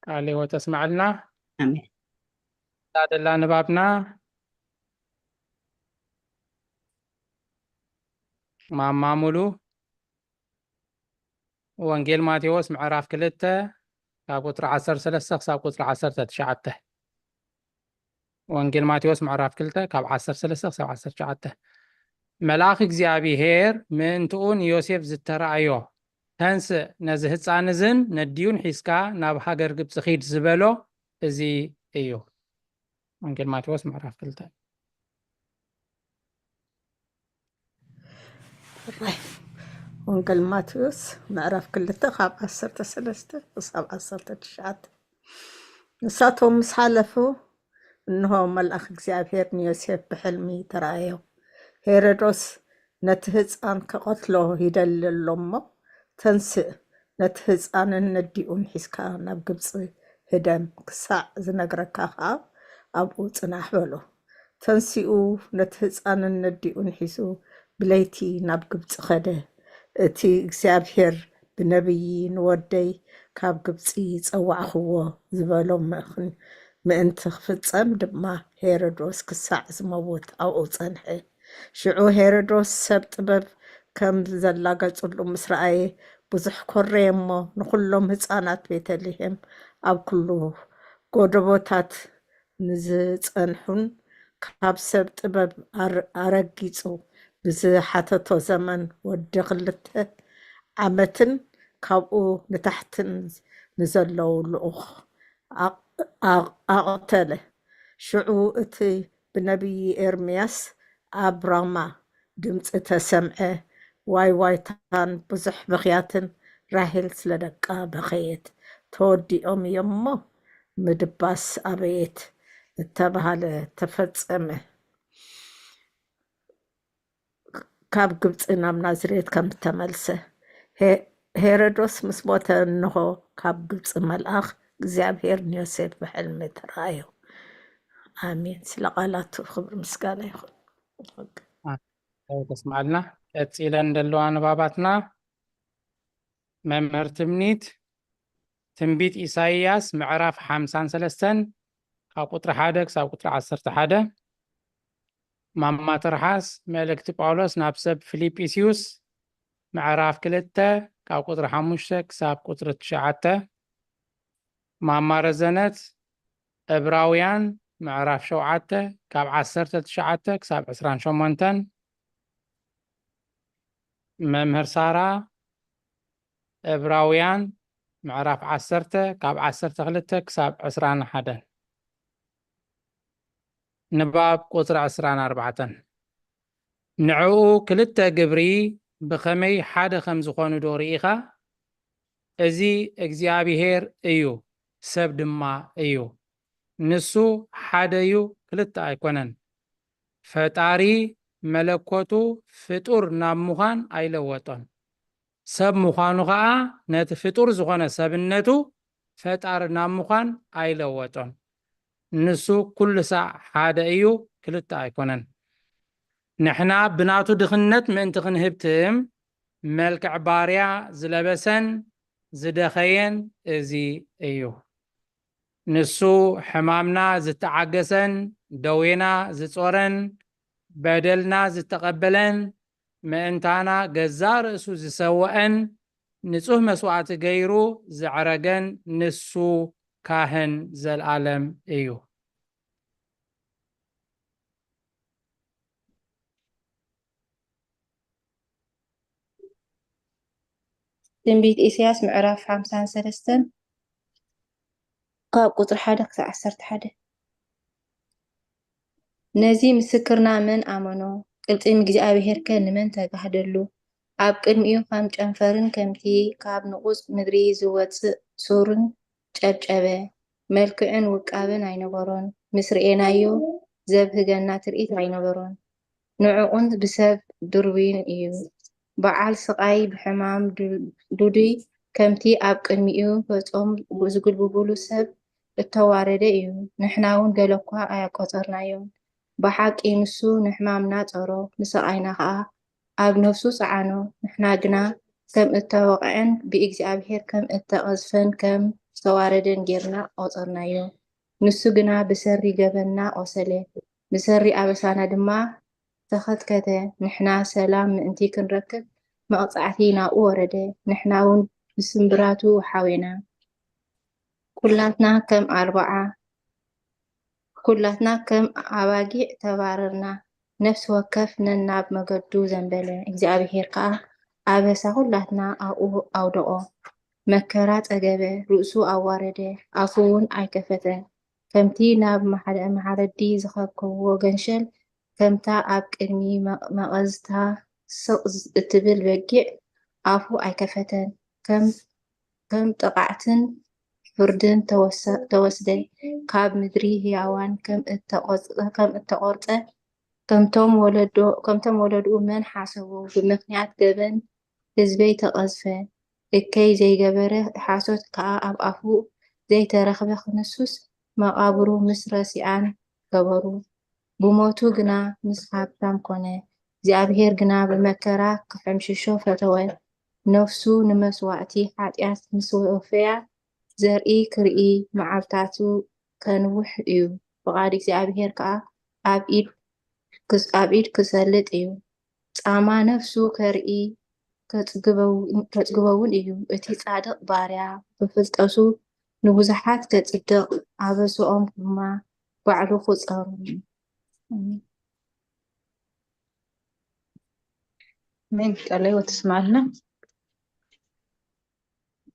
ቃል ህይወት ኣስማዕልና። ኣሜን። ዳደላ ንባብና ማማ ሙሉ ወንጌል ማቴዎስ ምዕራፍ ክልተ ካብ ቁፅሪ ዓሰርተ ሰለስተ ክሳብ ቁፅሪ ዓሰርተ ትሽዓተ። ወንጌል ማቴዎስ ምዕራፍ ክልተ ካብ ዓሰርተ ሰለስተ ክሳብ ዓሰርተ ትሽዓተ። መልኣኽ እግዚኣብሔር ምእንትኡ ንዮሴፍ ዝተራእዮ፣ ተንስእ፣ ነዚ ህፃን እዝን ነዲኡን ሒዝካ ናብ ሃገር ግብፂ ኺድ ዝበሎ እዚ እዩ። ወንጌል ማቴዎስ ምዕራፍ ክልተ። ወንጌል ማቴዎስ ምዕራፍ ክልተ ካብ ዓሰርተ ሰለስተ ክሳብ ዓሰርተ ትሽዓተ። ንሳቶም ምስ ሓለፉ እንሆ መልኣኽ እግዚኣብሔር ንዮሴፍ ብሕልሚ ተራእዮ። ሄሮዶስ ነቲ ህፃን ክቐትሎ ይደሊ ኣሎ እሞ ተንስእ ነቲ ህፃንን ነዲኡን ሒዝካ ናብ ግብፂ ህደም ክሳዕ ዝነግረካ ከዓ ኣብኡ ፅናሕ በሎ። ተንሲኡ ነቲ ህፃንን ነዲኡን ሒዙ ብለይቲ ናብ ግብፂ ኸደ። እቲ እግዚኣብሔር ብነቢይ ንወደይ ካብ ግብፂ ጸዋዕኽዎ ዝበሎ ምእንቲ ክፍጸም ድማ ሄሮዶስ ክሳዕ ዝመውት ኣብኡ ጸንሐ። ሽዑ ሄሮዶስ ሰብ ጥበብ ከም ዘላገጹሉ ምስ ረኣየ ብዙሕ ኮረየ እሞ ንኹሎም ህፃናት ቤተልሔም ኣብ ኩሉ ጎደቦታት ንዝጸንሑን ካብ ሰብ ጥበብ ኣረጊጹ ብዝሓተቶ ዘመን ወዲ ክልተ ዓመትን ካብኡ ንታሕትን ንዘለዉ ልኡኽ ኣቕተለ። ሽዑ እቲ ብነቢይ ኤርምያስ ኣብ ራማ ድምፂ ተሰምዐ፣ ዋይዋይታን ብዙሕ ብኽያትን፣ ራሄል ስለ ደቃ በኸየት። ተወዲኦም እዮም እሞ ምድባስ ኣበየት እተባህለ ተፈጸመ። ካብ ግብፂ ናብ ናዝሬት ከም ዝተመልሰ ሄሮዶስ ምስ ሞተ፣ እንሆ ካብ ግብፂ መልኣኽ እግዚኣብሔር ንዮሴፍ ብሕልሚ ተራእዮ። ኣሜን። ስለ ቃላቱ ክብሪ ምስጋና ይኹን። ተስማዕልና። ቀፂለን ዘለዋ ንባባትና መምህር ትምኒት ትንቢት ኢሳይያስ ምዕራፍ ሓምሳን ሰለስተን ካብ ቁጥሪ ሓደ ክሳብ ቁጥሪ ዓሰርተ ሓደ። ማማ ትርሓስ መልእክቲ ጳውሎስ ናብ ሰብ ፊልጵስዩስ ምዕራፍ ክልተ ካብ ቁጥሪ ሓሙሽተ ክሳብ ቁጥሪ ትሽዓተ። ማማ ረዘነት ዕብራውያን ምዕራፍ ሸውዓተ ካብ ዓሰርተ ትሽዓተ ክሳብ ዕስራን ሸሞንተን። መምህር ሳራ ዕብራውያን ምዕራፍ ዓሰርተ ካብ ዓሰርተ ክልተ ክሳብ ዕስራን ሓደን። ንባብ ቁፅሪ ዕስራን ኣርባዕተን። ንዕኡ ክልተ ግብሪ ብኸመይ ሓደ ከም ዝኾኑ ዶ ርኢኻ? እዚ እግዚኣብሄር እዩ፣ ሰብ ድማ እዩ። ንሱ ሓደ እዩ፣ ክልተ ኣይኮነን። ፈጣሪ መለኮቱ ፍጡር ናብ ምዃን ኣይለወጦን። ሰብ ምዃኑ ኸኣ ነቲ ፍጡር ዝኾነ ሰብነቱ ፈጣሪ ናብ ምዃን ኣይለወጦን። ንሱ ኩሉ ሳዕ ሓደ እዩ፣ ክልተ ኣይኮነን። ንሕና ብናቱ ድኽነት ምእንቲ ክንህብትም መልክዕ ባርያ ዝለበሰን ዝደኸየን እዚ እዩ። ንሱ ሕማምና ዝተዓገሰን ደዌና ዝጾረን በደልና ዝተቐበለን ምእንታና ገዛ ርእሱ ዝሰወአን ንጹህ መስዋእቲ ገይሩ ዘዕረገን ንሱ ካህን ዘልኣለም እዩ። ትንቢት ኢሳያስ ምዕራፍ ሓምሳን ሰለስተን ካብ ቁጽሪ ሓደ ክሳብ ዓሰርተ ሓደ። ነዚ ምስክርና መን ኣመኖ? ቅልጽም እግዚኣብሄርከ ንመን ተጋህደሉ? ኣብ ቅድሚኡ ከም ጨንፈርን ከምቲ ካብ ንቑጽ ምድሪ ዝወጽእ ሱርን ጨብጨበ። መልክዕን ውቃበን ኣይነበሮን። ምስ ርኤናዮ ዘብህገና ትርኢት ኣይነበሮን። ንዕቑን ብሰብ ድርቡይን እዩ። በዓል ስቓይ ብሕማም ዱዱይ ከምቲ ኣብ ቅድሚኡ ገጾም ዝጉልብቡሉ ሰብ እተዋረደ እዩ። ንሕና እውን ገለኳ ኣያቆጸርናዮን። ብሓቂ ንሱ ንሕማምና ጸሮ፣ ንስቓይና ኸኣ ኣብ ነፍሱ ጸዓኖ። ንሕና ግና ከም እተወቕዐን ብእግዚኣብሔር ከም እተቐዝፈን ከም ዝተዋረደን ጌርና ቆጸርናዮ። ንሱ ግና ብሰሪ ገበንና ቆሰለ፣ ብሰሪ ኣበሳና ድማ ተኸትከተ። ንሕና ሰላም ምእንቲ ክንረክብ መቕጻዕቲ ናብኡ ወረደ፣ ንሕና እውን ብስምብራቱ ሓዌና። ኩላትና ከም ኣርባዓ ኩላትና ከም ኣባጊዕ ተባረርና፣ ነፍሲ ወከፍ ነናብ መገዱ ዘንበለ። እግዚኣብሄር ከኣ ኣበሳ ኩላትና ኣብኡ ኣውደቖ። መከራ ጸገበ፣ ርእሱ ኣዋረደ፣ ኣፉ እውን ኣይከፈተን። ከምቲ ናብ መሓረዲ ዝኸብከብዎ ገንሸል፣ ከምታ ኣብ ቅድሚ መቐዝታ ስቕ እትብል በጊዕ ኣፉ ኣይከፈተን። ከም ጥቓዕትን ፍርድን ተወስደ። ካብ ምድሪ ህያዋን ከም እተቖርጸ፣ ከምቶም ወለድኡ መን ሓሰቦ? ብምኽንያት ገበን ህዝበይ ተቐዝፈ። እከይ ዘይገበረ ሓሶት ከኣ ኣብ ኣፉ ዘይተረኽበ ክንሱስ መቓብሩ ምስ ረሲኣን ገበሩ። ብሞቱ ግና ምስ ሃብታም ኮነ። እግዚኣብሄር ግና ብመከራ ክሕምሽሾ ፈተወ። ነፍሱ ንመስዋእቲ ሓጢኣት ምስ ወፈያ፣ ዘርኢ ክርኢ መዓልታቱ ከንውሕ እዩ። ፍቓድ እግዚኣብሄር ከኣ ኣብ ኢድ ክስ-፣ ኣብ ኢድ ክሰልጥ እዩ። ጻማ ነፍሱ ከርኢ ከጽግበው-፣ ከጽግበውን እዩ። እቲ ጻድቕ ባርያ ብፍልጠቱ ንብዙሓት ከጽድቕ ኣበስኦም ድማ ባዕሉ ክጸሩ እዩ። ኣሜን። ኣሜን። ቃለ ሕይወት ትስማዕልና።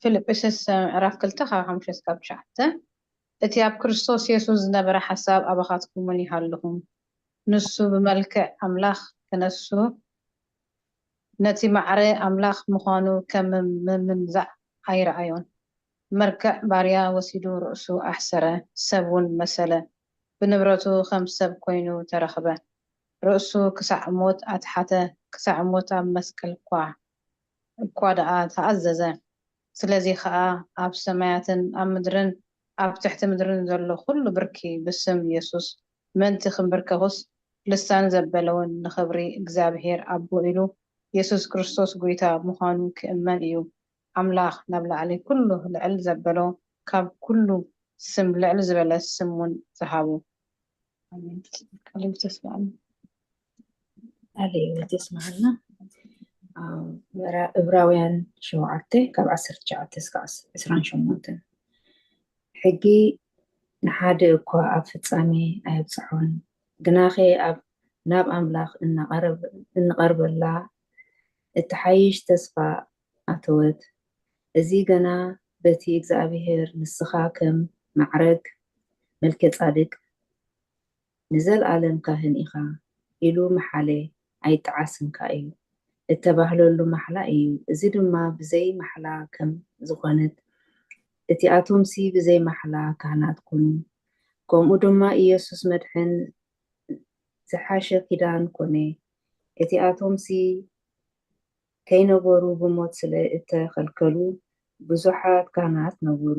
ፊልጵስዩስ ምዕራፍ ክልተ ካብ ሓሙሽተ እስካብ ትሽዓተ። እቲ ኣብ ክርስቶስ የሱስ ዝነበረ ሓሳብ ኣባኻትኩም እውን ይሃልኹም። ንሱ ብመልክዕ ኣምላኽ ክነሱ፣ ነቲ ማዕረ ኣምላኽ ምዃኑ ከም ምምንዛዕ ኣይረኣዮን። መልክዕ ባርያ ወሲዱ ርእሱ ኣሕሰረ፣ ሰብ እውን መሰለ። ብንብረቱ ከም ሰብ ኮይኑ ተረኽበ። ርእሱ ክሳዕ ሞት ኣትሓተ፣ ክሳዕ ሞት ኣብ መስቀል እኳ፣ እኳ ደኣ ተኣዘዘ። ስለዚ ኸኣ ኣብ ሰማያትን ኣብ ምድርን ኣብ ትሕቲ ምድርን ዘሎ ኹሉ ብርኪ ብስም የሱስ ምእንቲ ኽንብርከኹስ፣ ልሳን ዘበለ እውን ንኽብሪ እግዚኣብሄር ኣቦ ኢሉ የሱስ ክርስቶስ ጐይታ ምዃኑ ክእመን እዩ። ኣምላኽ ናብ ላዕሊ ኩሉ ልዕል ዘበሎ፣ ካብ ኩሉ ስም ልዕል ዝበለ ስም እውን ዝሃቦ። ኣሜን። ቃለ ሕይወት የስምዓልና። ቃለ ሕይወት የስምዓልና። ኣብ ምዕራ-፣ ዕብራውያን ሸውዓተ ካብ ዓሰርተ ትሽዓተ እስካብ ዕስራን ሸሞንተን። ሕጊ ንሓደ እኳ ኣብ ፍጻሜ ኣየብጽሖን፣ ግናኸ ኣብ፣ ናብ ኣምላኽ እንቐርብ-፣ እንቐርበላ እትሓይሽ ተስፋ ኣተወት። እዚ ገና በቲ እግዚኣብሄር፣ "ንስኻ ከም ማዕረግ መልከ-ጻድቅ ንዘለኣለም ካህን ኢኻ" ኢሉ መሓለ ኣይጠዓስንካ እዩ እተባህለሉ ማሕላ እዩ። እዚ ድማ ብዘይ ማሕላ ከም ዝኾነት፣ እቲኣቶምሲ ብዘይ ማሕላ ካህናት ኮኑ። ከምኡ ድማ ኢየሱስ መድሕን ዝሓሸ ኪዳን ኮነ። እቲኣቶምሲ ከይነበሩ ብሞት ስለ እተኸልከሉ ብዙሓት ካህናት ነበሩ።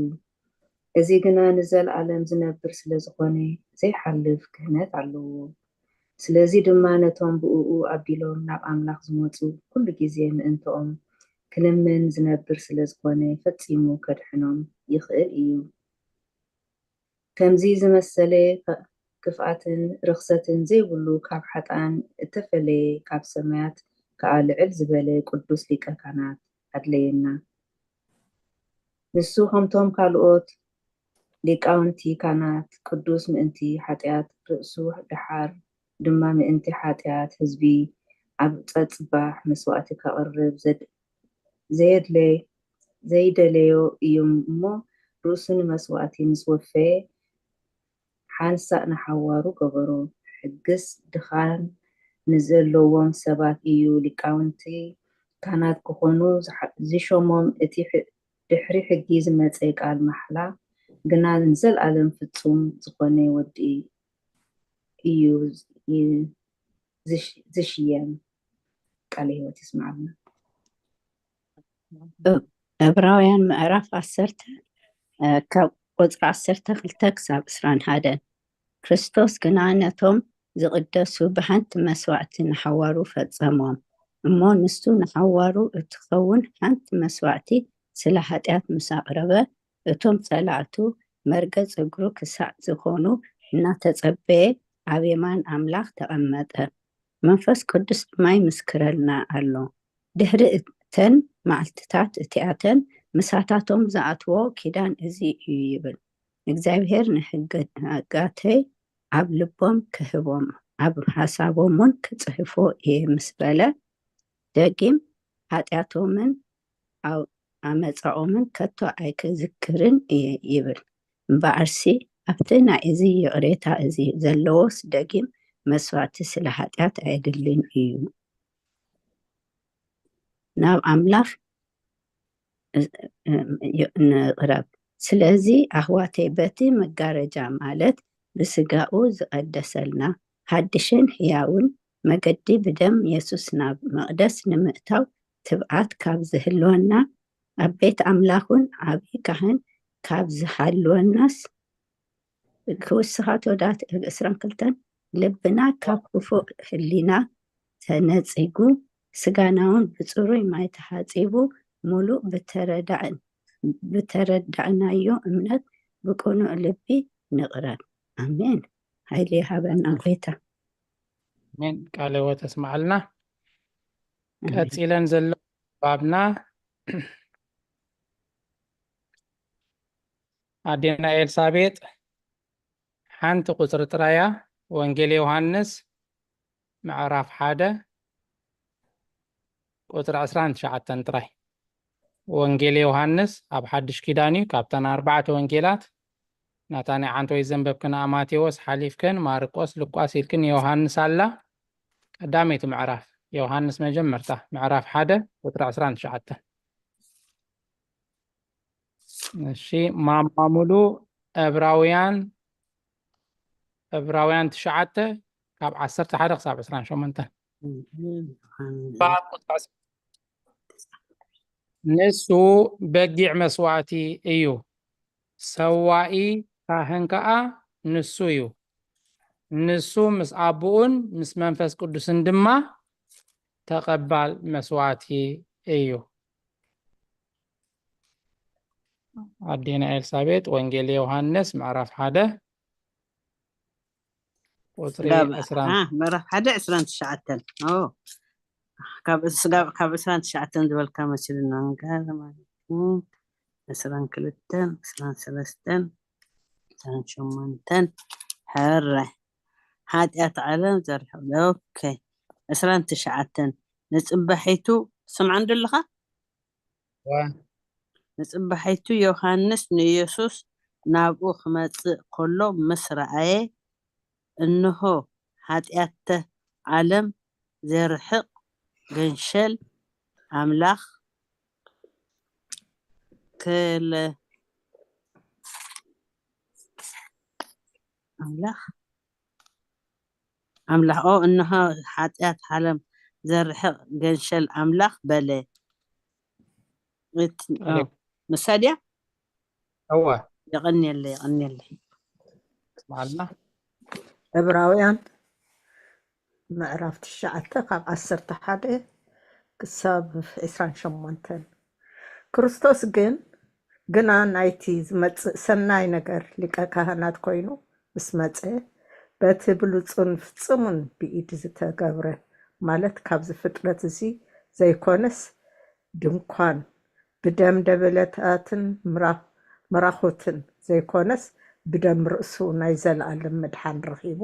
እዚ ግና ንዘለኣለም ዝነብር ስለ ዝኾነ ዘይሓልፍ ክህነት ኣለዎ። ስለዚ ድማ ነቶም ብእኡ ኣቢሎም ናብ ኣምላኽ ዝመጹ ኩሉ ግዜ ምእንትኦም ክልምን ዝነብር ስለ ዝኾነ ፈጺሙ ከድሕኖም ይኽእል እዩ። ከምዚ ዝመሰለ ክፍኣትን ርኽሰትን ዘይብሉ ካብ ሓጥኣን እተፈለየ ካብ ሰማያት ከኣ ልዕል ዝበለ ቅዱስ ሊቀ ካህናት ኣድለየና። ንሱ ከምቶም ካልኦት ሊቃውንቲ ካህናት ቅዱስ ምእንቲ ሓጢኣት ርእሱ ደሓር ድማ ምእንቲ ሓጢኣት ህዝቢ ኣብ ጸጽባሕ መስዋእቲ ከቕርብ ዘድ- ዘየድለይ ዘይደለዮ እዩ እሞ ርእሱ ንመስዋእቲ ምስ ወፈየ ሓንሳእ ንሓዋሩ ገበሮ። ሕግስ ድኻን ንዘለዎም ሰባት እዩ ሊቃውንቲ ካህናት ክኾኑ ዝሓ- ዝሾሞም። እቲ ሕ- ድሕሪ ሕጊ ዝመጸ ቃል ማሕላ ግና ንዘለኣለም ፍጹም ዝኾነ ወዲ እዩ ዝሽ- ዝሽየም። ቃለ ህይወት ይስማዕልና። ዕብራውያን ምዕራፍ ዓሰርተ ካብ ቁፅሪ ዓሰርተ ክልተ ክሳብ ዕስራን ሓደን። ክርስቶስ ግና ነቶም ዝቕደሱ ብሓንቲ መስዋዕቲ ንሓዋሩ ፈጸሞም። እሞ ንሱ ንሓዋሩ እትኸውን ሓንቲ መስዋዕቲ ስለ ሓጢኣት ምስ ኣቕረበ፣ እቶም ጸላእቱ መርገጽ እግሩ ክሳዕ ዝኾኑ እናተጸበየ ኣብ የማን ኣምላኽ ተቐመጠ። መንፈስ ቅዱስ ድማ ይምስክረልና ኣሎ። ድሕሪ እተን መዓልትታት እቲኣተን ምሳታቶም ዝኣትዎ ኪዳን እዚ እዩ ይብል፣ እግዚኣብሔር ንሕግጋተይ ኣብ ልቦም ክህቦም ኣብ ሓሳቦም እውን ክጽሕፎ እየ ምስ በለ፣ ደጊም ሓጢኣቶምን ኣመፃኦምን ከቶ ኣይክዝክርን እየ ይብል። እምበኣርሲ ኣብቲ ናይ እዚ ይቕሬታ እዚ ዘለዎስ ደጊም መስዋእቲ ስለ ሓጢኣት ኣየድልን እዩ። ናብ ኣምላኽ ንቕረብ። ስለዚ ኣሕዋተይ በቲ መጋረጃ ማለት ብስጋኡ ዝቐደሰልና ሓድሽን ሕያውን መገዲ ብደም የሱስ ናብ መቕደስ ንምእታው ትብዓት ካብ ዝህልወና ኣብ ቤት ኣምላኽን ዓብዪ ካህን ካብ ዝሃልወናስ ክውስኻ ተወዳት ዕስራን ክልተን ልብና ካብ ክፉእ ህሊና ተነጺጉ ስጋናውን ብጽሩይ ማይ ተሓጺቡ ሙሉእ ብተረዳእን ብተረዳእናዮ እምነት ብቅኑዕ ልቢ ንቕረብ። ኣሜን። ሓይሊ ይሃበና ጎይታ። ኣሜን። ቃለ ህይወት ተስማዓልና። ቀጺለን ዘሎ ባብና ኣዴና ኤልሳቤጥ ሓንቲ ቁፅሪ ጥራያ ወንጌል ዮሃንስ ምዕራፍ ሓደ ቁፅሪ ዕስራን ትሽዓተን ጥራይ። ወንጌል ዮሃንስ ኣብ ሓድሽ ኪዳን እዩ። ካብተን ኣርባዕተ ወንጌላት ናታ ናይ ዓንተወይ ዘንበብክንኣ ማቴዎስ ሓሊፍክን ማርቆስ ሉቃስ ኢልክን ዮሃንስ ኣላ። ቀዳመይቲ ምዕራፍ ዮሃንስ መጀመርታ ምዕራፍ ሓደ ቁፅሪ ዕስራን ትሽዓተን። እሺ ማማ ሙሉ ዕብራውያን ዕብራውያን ትሽዓተ ካብ ዓሰርተ ሓደ ክሳብ ዕስራን ሸሞንተን። ንሱ በጊዕ መስዋእቲ እዩ፣ ሰዋኢ ካህን ከኣ ንሱ እዩ። ንሱ ምስ ኣቦኡን ምስ መንፈስ ቅዱስን ድማ ተቐባል መስዋእቲ እዩ። ኣዴና ኤልሳቤጥ ወንጌል ዮሃንስ ምዕራፍ ሓደ ቁፅሪ ዕስራ ምዕራፍ ሓደ ዕስራን ትሽዓተን ካብ ዕስራን ትሽዓተን ዝበልካ መሲልና ዕስራን ክልተን ዕስራን ሰለስተን ዕስራን ሸሞንተን ሕረ ሓጢኣት ዓለም ዘርሕቕ ኦኬ ዕስራን ትሽዓተን ንፅባሒቱ ስምዓን ደለኻ ንጽባሒቱ ዮሃንስ ንኢየሱስ ናብኡ ክመጽእ ከሎ ምስ ረኣየ፣ እንሆ፣ ሓጢኣተ ዓለም ዜርሕቕ ገንሸል ኣምላኽ ከለ ኣምላኽ ኣምላኽ ኦ እንሆ ሓጢኣት ዓለም ዘርሕቕ ገንሸል ኣምላኽ በለ። እቲ- ኣዎ፣ ኣሌ- ንሳ ድያ? እወ የቐንየለይ፣ የቐንየለይ። ስምዓልና። ዕብራውያን ምዕራፍ ትሽዓተ ካብ ዓሰርተ ሓደ ክሳብ ዕስራን ሸሞንተን። ክርስቶስ ግን ግና ናይቲ ዝመጽእ ሰናይ ነገር ሊቀ ካህናት ኮይኑ ምስ መጸ፣ በቲ ብሉጹን ፍጹምን ብኢድ ዝተገብረ፣ ማለት ካብዚ ፍጥረት እዚ ዘይኮነስ፣ ድንኳን ብደም ደበለታትን ምራ- መራኹትን ዘይኮነስ፣ ብደም ርእሱ ናይ ዘለኣለም ምድሓን ረኺቡ፣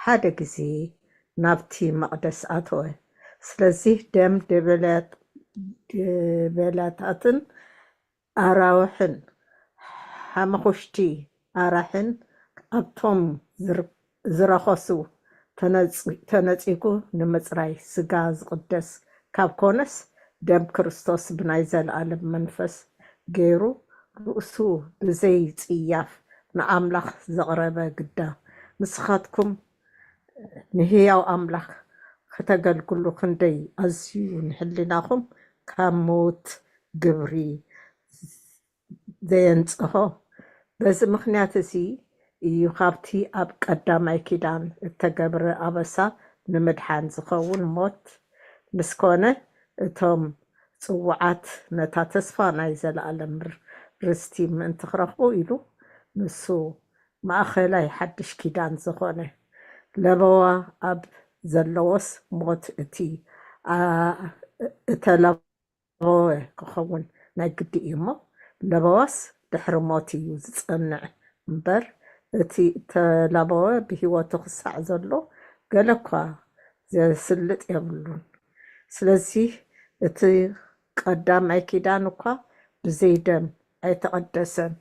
ሓደ ግዜ ናብቲ መቕደስ ኣተወ። ስለዚህ ደም ደበላት- ደበላታትን ኣራውሕን ሓመኹሽቲ ኣራሕን ኣብቶም ዝር- ዝረኸሱ ተነጺ- ተነጺጉ ንምጽራይ ስጋ ዝቕደስ ካብ ኮነስ፣ ደም ክርስቶስ ብናይ ዘለኣለም መንፈስ ገይሩ ርእሱ ብዘይ ጽያፍ ንኣምላኽ ዘቕረበ ግዳ። ንስኻትኩም ንህያው ኣምላኽ ከተገልግሉ ክንደይ ኣዝዩ ንሕሊናኹም ካብ ምዉት ግብሪ ዘየንጽሆ። በዚ ምኽንያት እዚ እዩ ካብቲ ኣብ ቀዳማይ ኪዳን እተገብረ ኣበሳ ንምድሓን ዝኸውን ሞት ምስ ኮነ፣ እቶም ጽዉዓት ነታ ተስፋ ናይ ዘለኣለም ር- ርስቲ ምእንቲ ክረኽቡ ኢሉ፣ ንሱ ማእኸላይ ሓድሽ ኪዳን ዝኾነ። ለበዋ ኣብ ዘለዎስ ሞት እቲ ኣ- እተለ- ለበወ ክኸውን ናይ ግዲ እዩ እሞ፣ ለበዋስ ድሕሪ ሞት እዩ ዝጸንዕ እምበር፣ እቲ እተላበወ ብህይወቱ ክሳዕ ዘሎ ገለ እኳ ዘስልጥ የብሉን። ስለዚ እቲ ቀዳማይ ኪዳን እኳ ብዘይ ደም ኣይተቐደሰን።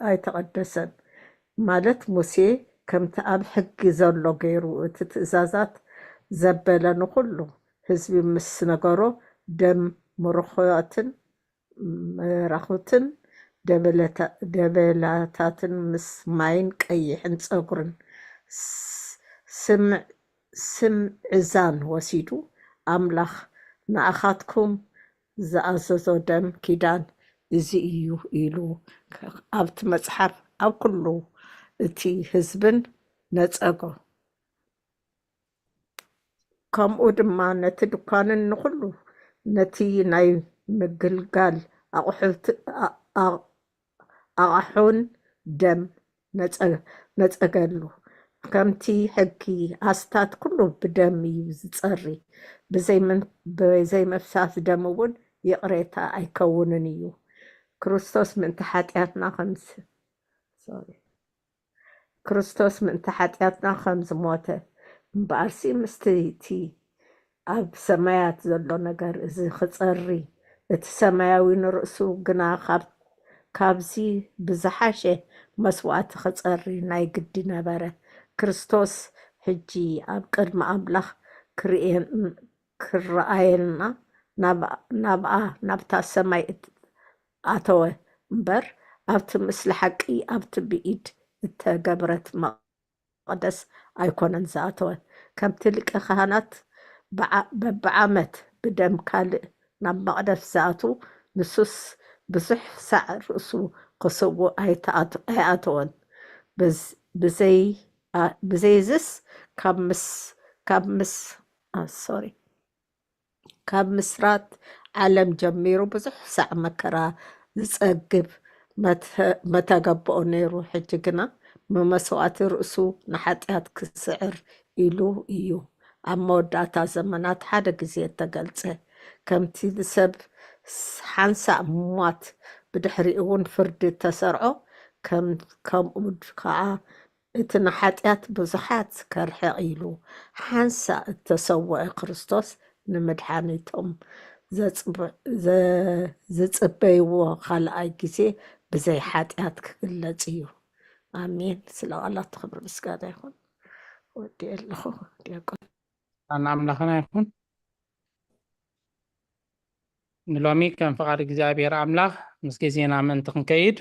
ኣይተቐደሰን። ማለት ሙሴ ከምቲ ኣብ ሕጊ ዘሎ ገይሩ እቲ ትእዛዛት ዘበለ ንኹሉ ህዝቢ ምስ ነገሮ፣ ደም ምርኹትን መራኹትን ደበለታ- ደበላታትን ምስ ማይን ቀይሕን ጸጉርን ስ- ስም- ስም ዕዛን ወሲዱ፣ ኣምላኽ ንኣኻትኩም ዝኣዘዞ ደም ኪዳን እዚ እዩ ኢሉ ኣብቲ መጽሓፍ ኣብ ኩሉ እቲ ህዝብን ነጸጎ። ከምኡ ድማ ነቲ ድኳንን ንኹሉ ነቲ ናይ ምግልጋል ኣቑሑት ኣቕሑን ደም ነጸገሉ። ከምቲ ሕጊ ኣስታት ኩሉ ብደም እዩ ዝጸሪ፣ ብዘይ ምፍሳስ ደም እውን ይቕሬታ ኣይከውንን እዩ። ክርስቶስ ምእንቲ ሓጢኣትና ከም ክርስቶስ ምእንቲ ሓጢኣትና ከም ዝሞተ እምበኣርሲ ምስቲ እቲ ኣብ ሰማያት ዘሎ ነገር እዚ ክጸሪ፣ እቲ ሰማያዊ ንርእሱ ግና ካብ ካብዚ ብዝሓሸ መስዋእቲ ክጸሪ ናይ ግዲ ነበረ። ክርስቶስ ሕጂ ኣብ ቅድሚ ኣምላኽ ክርእየን ክረኣየና ናብኣ ናብታ ሰማይ ኣተወ እምበር ኣብቲ ምስሊ ሓቂ ኣብቲ ብኢድ እተገብረት መቕደስ ኣይኮነን ዝኣተወ። ከምቲ ሊቀ ካህናት በብዓመት ብደም ካልእ ናብ መቕደስ ዝኣቱ፣ ንሱስ ብዙሕ ሳዕ ርእሱ ክስውእ ኣይኣተወን። ብዘይዝስ ካብ ምስ ካብ ምስ ሶሪ ካብ ምስራት ዓለም ጀሚሩ ብዙሕ ሳዕ መከራ ዝጸግብ መተገብኦ ነይሩ። ሕጂ ግና ብመስዋእቲ ርእሱ ንሓጢኣት ክስዕር ኢሉ እዩ ኣብ መወዳእታ ዘመናት ሓደ ግዜ እተገልጸ። ከምቲ ንሰብ ሓንሳእ ምሟት ብድሕሪኡ እውን ፍርዲ እተሰርዖ፣ ከምኡ ከኣ እቲ ንሓጢኣት ብዙሓት ከርሕቕ ኢሉ ሓንሳእ እተሰውአ ክርስቶስ ንምድሓኒቶም ዝጽበይዎ ካልኣይ ግዜ ብዘይ ሓጢኣት ክግለጽ እዩ። ኣሜን። ስለ ቃላት ክብሪ ምስጋና ይኹን። ወዲ ኣለኹ ዲያቆን ኣና ኣምላኽና ይኹን። ንሎሚ ከም ፍቓድ እግዚኣብሔር ኣምላኽ ምስ ግዜና ምእንቲ ክንከይድ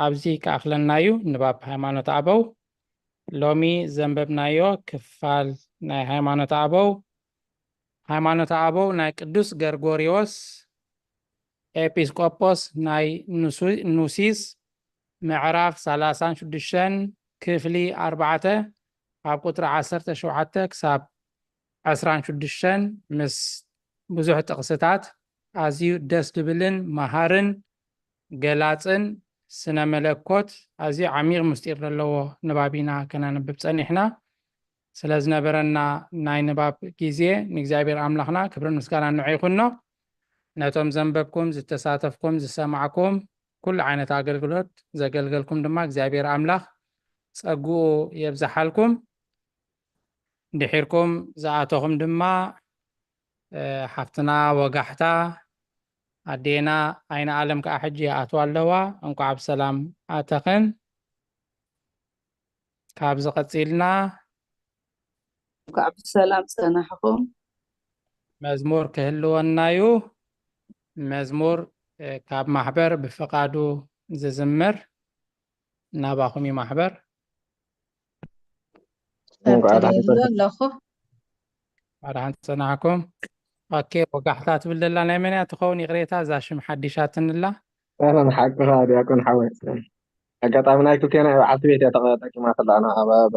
ኣብዚ ክኣኽለና እዩ። ንባብ ሃይማኖት ኣበው ሎሚ ዘንበብናዮ ክፋል ናይ ሃይማኖት ኣበው፣ ሃይማኖት ኣበው ናይ ቅዱስ ገርጎሪዎስ ኤጲስቆጶስ ናይ ኑሱ-፣ ኑሲስ ምዕራፍ ሰላሳን ሽዱሽተን ክፍሊ ኣርባዕተ ካብ ቁጽሪ ዓሰርተ ሸውዓተ ክሳብ ዕስራን ሽዱሽተን ምስ ብዙሕ ጥቕስታት ኣዝዩ ደስ ዝብልን መሃርን ገላጽን ስነ መለኮት ኣዝዩ ዓሚቕ ምስጢር ዘለዎ ንባብ ኢና ከነንብብ ጸኒሕና። ስለ ዝነበረና ናይ ንባብ ግዜ ንእግዚኣብሔር ኣምላኽና ክብርን ምስጋናን ንዑ ይኹኖ። ነቶም ዘንበብኩም፣ ዝተሳተፍኩም፣ ዝሰማዕኩም፣ ኩሉ ዓይነት ኣገልግሎት ዘገልገልኩም ድማ እግዚኣብሔር ኣምላኽ ጸግኡ የብዝሓልኩም። ድሒርኩም ዝኣተኹም ድማ፣ እ፣ ሓፍትና ወጋሕታ ኣዴና ኣይነ ኣለም ከኣ ሕጂ ይኣትዋ ኣለዋ። እንቋዕ ብሰላም ኣተኽን። ካብዚ ቀጺልና እንኳዕ ብሰላም ጸናሕኹም። መዝሙር ክህልወና እዩ። መዝሙር፣ እ፣ ካብ ማሕበር ብፍቓዱ ዝዝምር ናባኹም እዩ ማሕበር። እንኳዕ ደሓን ቀጺሉ ኣለኹ። እንኳዕ ደሓን ጸናሕኩም። ኦኬ፣ ወጋሕታ ትብል ዘላ ናይ መን እያ ትኸውን? ይቕሬታ፣ እዛ ሽም ሓዲሻትንላ። ኣነ ንሓቅኻ ዲያቆን ሓወይ። ኣጋጣሚ ናይ ክልቴና በዓልቲ ቤት እያ ተጠቂማ ከላ፣ ኣነ ኣብ፣ ኣብ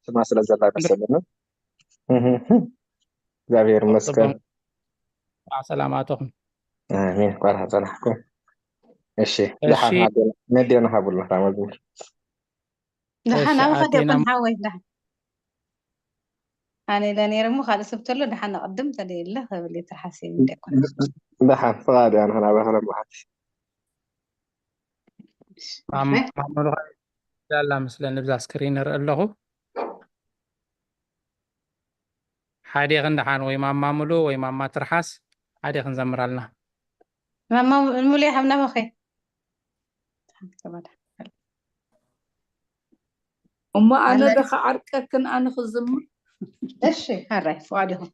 ስማ ስለ ዘላ ኣይመሰለንን። እህ፣ እግዚኣብሔር ይመስገን። ጽቡቅ። ሰላም ኣተኹም። ኣሜን። እንኳን ደሓን ጸናሕኩም። እሺ፣ እሺ። ደሓን ሃቡና፣ ነዴና ሃቡልና እታ መዝሙር። ደሓን እሺ፣ ኣበኻ ኣዴና ዲያቆን ሓወይ፣ ደሓን። ኣነ ኢለ ነይረ እሞ ካልእ ሰብ ተሎ ደሓን ኣቕድም ተደየለ ክብል እየ ትርሓስ እየ ዲያቆን። ደሓን፣ ፍቓድ እያ ንሕና በኸለ መዓት። እሺ፣ ማም-፣ እሺ። ማም-፣ ዳላ ምስለ ንብዛ ስክሪን እርኢ ኣለኹ። ሓዴኽን ደሓን ወይ ማማ ሙሉ ወይ ማማ ትርሓስ፣ ሓዴኽን ዘምራልና። ማማ ሙሉ ይሃብና መኸ? እሞ ኣነ ኣነ ደኻ ዓርቀክን ኣነ ክዝምር? እሺ፣ ሓራይ፣ ፍቓድ ይኹን።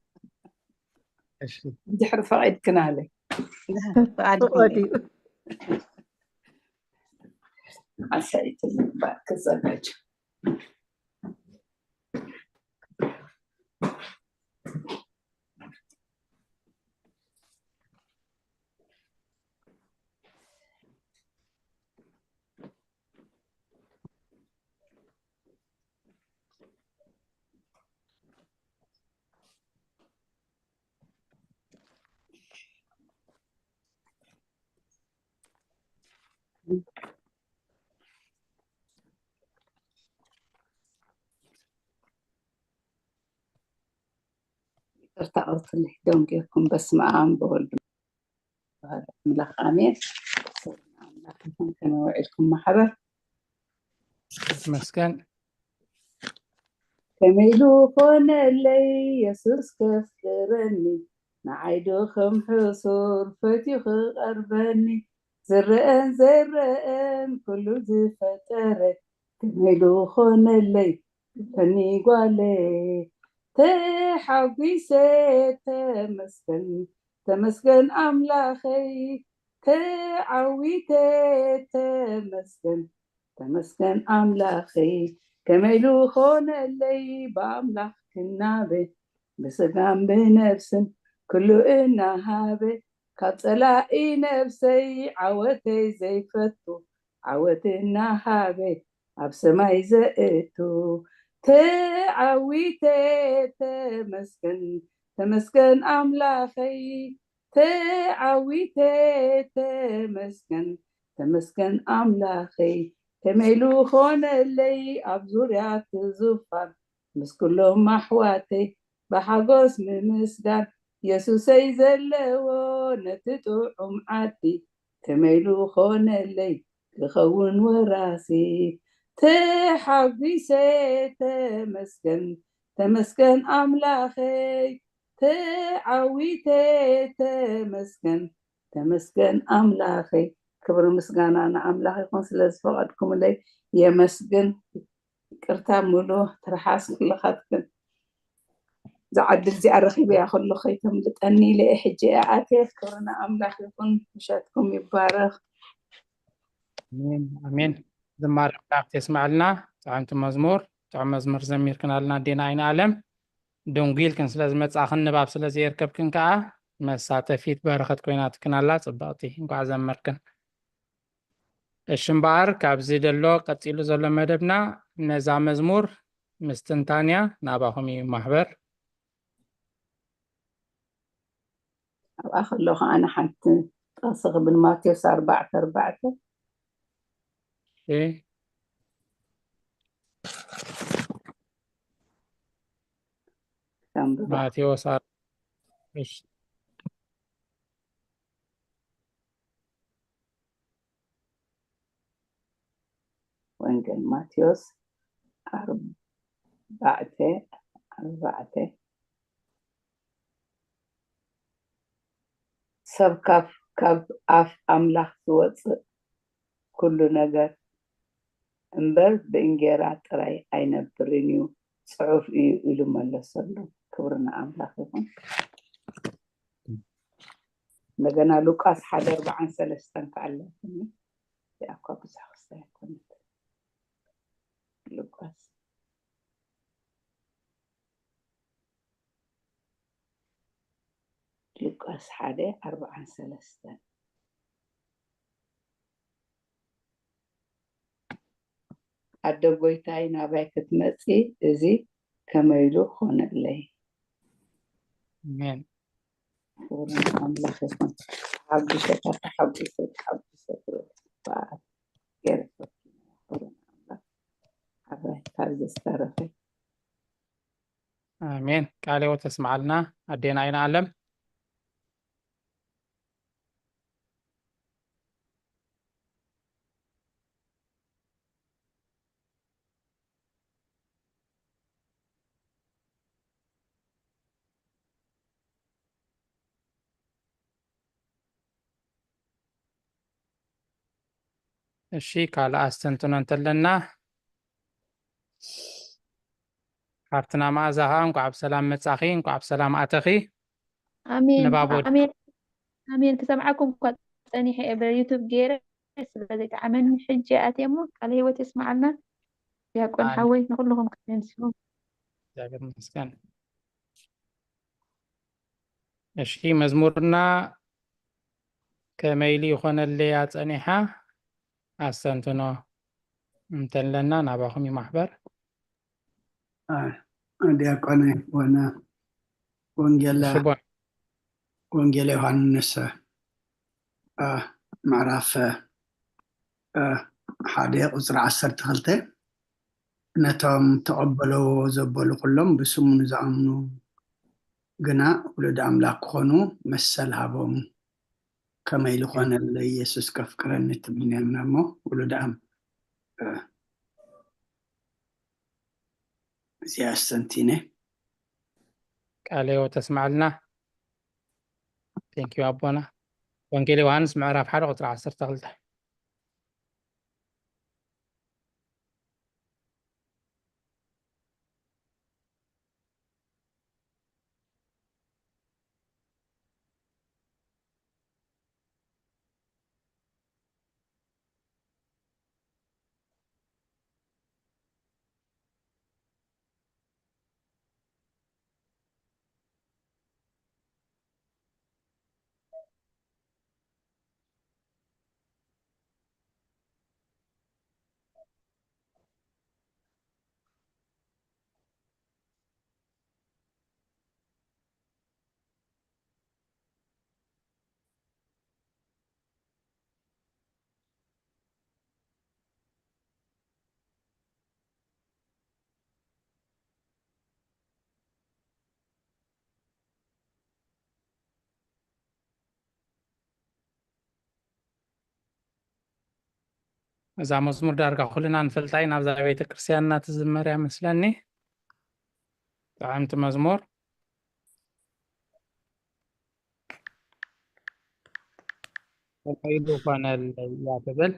እሺ። እንድሕር ፈቒድክን ኣለይ። ፍቓድ ይኹን። ፍቓድ እዩ። ሓሳይቲ ዝግባእ ክዘጋጅ። ይቅርታ፣ ቅርትለይ ደንጊርኩም። በስመ ኣብ ወወልድ ወመንፈስ ቅዱስ ኣምላኽ ኣሜን። ሰላም ኣምላኽ ይኹን። ከመይ ውዒልኩም ማሕበር? መስገን። ከመይ ኢሉ ኾነለይ የሱስ ከፍቅረኒ፣ ንዓይ ዶ ከም ሕሱር ፈትዩ ክቐርበኒ፣ ዝረአን ዘይረአን ኩሉ ዝፈጠረ፣ ከመይ ኢሉ ኾነለይ ክብለኒ ጓለይ፣ ተሓጒሰ ተመስገን፣ ተመስገን ኣምላኸይ፣ ተዓዊተ ተመስገን፣ ተመስገን ኣምላኸይ፣ ከመይ ኢሉ ኾነለይ ብኣምላኽ ክናበ፣ ብስጋን ብነብስን ኩሉ እናሃበ፣ ካብ ጸላኢ ነብሰይ ዓወተይ ዘይፈቱ፣ ዓወት እናሃበ ኣብ ሰማይ ዘእቱ፣ ተዓዊተ ተመስገን፣ ተመስገን ኣምላኸይ፣ ተዓዊተ ተመስገን፣ ተመስገን ኣምላኸይ፣ ከመይ ኢሉ ኾነለይ ኣብ ዙርያ እቲ ዙፋን፣ ምስ ኩሎም ኣሕዋተይ ብሓጎስ ምምስጋን፣ የሱሰይ ዘለዎ ነቲ ጥዑም ዓዲ፣ ከመይ ኢሉ ኾነለይ ክኸውን ወራሲ፣ ተሓጒሰ ተመስገን፣ ተመስገን ኣምላኸይ፣ ተዓዊተ ተመስገን፣ ተመስገን ኣምላኸይ። ክብሪ ምስጋና ንኣምላኽ ይኹን ስለ ዝፈቐድኩምለይ የመስግን። ይቅርታ ሙሉ ትርሓስ ኩልኻትክን። እዛ ዕድል እዚኣ ረኺበያ ከለኹ ከይተምልጠኒ ኢለ እየ ሕጂ እየ ኣትየ። ክብሪ ንኣምላኽ ይኹን። ምሸትኩም ይባረኽ። ኣሜን፣ ኣሜን። ዝማሬ መላእክት የስምዐልና። ጥዕምቲ መዝሙር። ጥዑም መዝሙር ዘሚርክናልና ኣዴና ኣይንኣለም። ድንጉ ኢልክን ስለ ዝመጻእክን ንባብ ስለ ዘየርከብክን ከኣ መሳተፊት በረኸት ኮይናትክን ኣላ። ጽብቕቲ፣ እንቋዕ ዘመርክን። እሺ እምበኣር ካብዚ ደሎ ቀጺሉ ዘሎ መደብና ነዛ መዝሙር ምስትንታን እያ። ናባኹም እዩ ማሕበር። ኣብኣ ከለኹ ኣነ ሓንቲ ጥቕሲ ክብል፣ ማቴዎስ ኣርባዕተ ኣርባዕተ። እሺ። ከንብባ። ማቴዎስ ኣር-፣ እሺ። ወንጌል ማቴዎስ ኣርባዕተ ኣርባዕተ። ሰብ ካብ፣ ካብ ኣፍ ኣምላኽ ዝወጽእ ኩሉ ነገር እምበር ብእንጌራ ጥራይ ኣይነብርን እዩ፣ ጽሑፍ እዩ ኢሉ መለሰሉ። ክብሪ ንኣምላኽ ይኹን። እንደገና ሉቃስ ሓደ ኣርባዓን ሰለስተን ከኣ ኣለትኒ። እዚኣ እኳ ብዙሕ ክስታይ ኣይኮነት። ሉቃስ፣ ሉቃስ ሓደ ኣርባዓን ሰለስተን። ኣደ ጐይታይ፣ ናባይ ክትመጺ እዚ ከመይ ኢሉ ኾነለይ? ኣሜን። ክብሪ ንኣምላኽ ይኹን። ተሓጒሰ፣ ተሓጒሰ፣ ተሓጒሰ ትብል። በዓል ገይረ ፈቲነ። ክብሪ ንኣምላኽ። ዓባይ ካብ ዝተረፈ። ኣሜን። ቃለ ሕይወት ተስምዓልና ኣዴና ኣይንኣለም። እሺ፣ ካልእ ኣስተንትኖ እንተለና፣ ሓፍትና መኣዛ ኸዓ እንኳዕ ብሰላም መጻኺ፣ እንኳዕ ብሰላም ኣተኺ። ኣሜን ንባብ ወድ- ኣሜን ኣሜን። ክሰምዓኩም እኳ ጸኒሐ እየ ብዩቱብ ገይረ ስለ ዘይጠዓመኒ ሕጂ ኣትየ እሞ ቃለ ህይወት የስምዓልና ዲያቆን ኣሜን። ሓወይ፣ ንኹልኹም ከመይ ኣምሲኹም? እግዚኣብሔር ይመስገን። እሺ፣ መዝሙርና ከመይ ኢሉ ይኾነለይ እያ ጸኒሓ? ኣስተንትኖ እንተለና ናባኹም እዩ ማሕበር። ዲያቆን ወነ ወንጌል እሺ፣ ቦ- ወንጌል ዮሃንስ እ፣ ምዕራፍ እ፣ ሓደ ቁፅሪ ዓሰርተ ክልተ፣ ነቶም ተቐበልዎ ዘበሉ ኩሎም ብስሙ ንዝኣምኑ ግና ውሉድ ኣምላኽ ክኾኑ መሰል ሃቦም፣ ከመይ ዝኾነ ኢየሱስ ከፍቅረኒ ትብል ነርና እሞ ውሉድ ኣም እ፣ እዚኣ ኣስተንቲነ። ቃለ ሕይወት ተስምዓልና። ቴንኪዩ ኣቦና። ወንጌል ዮሃንስ ምዕራፍ ሓደ ቁፅሪ ዓሰርተ ክልተ። እዛ መዝሙር ዳርጋ ኩልና ንፈልጣ ኢና፣ ኣብዛ ቤተ ክርስቲያንና ትዝመር እያ መስለኒ። ጥዕምቲ መዝሙር። ከመይ ኢሉ ኾነለይ እያ ትብል።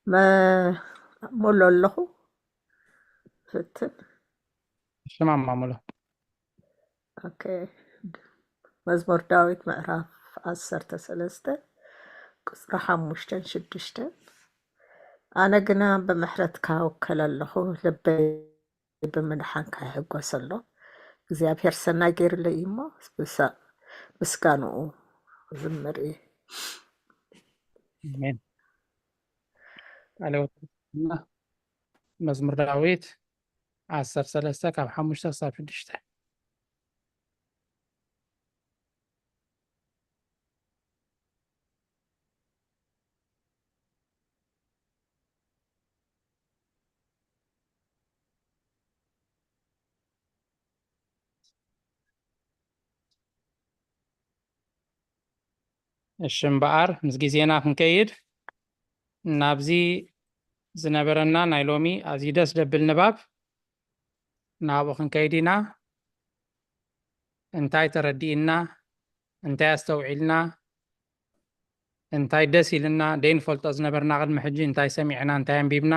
መ-፣ ሙሉ ኣለኹ። ፍትን። ሽማማሙሎ። ኦኬ። መዝሙር ዳዊት ምዕራፍ ዓሰርተ ሰለስተ ቁጽሪ ሓሙሽተን ሽዱሽተን። ኣነ ግና ብምሕረትካ እውከል ኣለኹ፣ ልበይ ብምድሓንካ ይሕጎስ ኣሎ። እግዚኣብሔር ሰናይ ገይሩለይ እዩ እሞ ብሳ-፣ ምስጋንኡ ዝምር እየ። ኣሜን። ቃለ ሕይወት ክርስትና መዝሙር ዳዊት ዓሰርተ ሰለስተ ካብ ሓሙሽተ ክሳብ ሽዱሽተ። እሺ እምበኣር ምስ ግዜና ክንከይድ ናብዚ ዝነበረና ናይ ሎሚ ኣዝዩ ደስ ደብል ንባብ ናብኡ ክንከይድ ኢና። እንታይ ተረዲእና፣ እንታይ ኣስተውዒልና፣ እንታይ ደስ ኢልና፣ ደይንፈልጦ ዝነበርና ቅድሚ ሕጂ እንታይ ሰሚዕና፣ እንታይ ኣንቢብና፣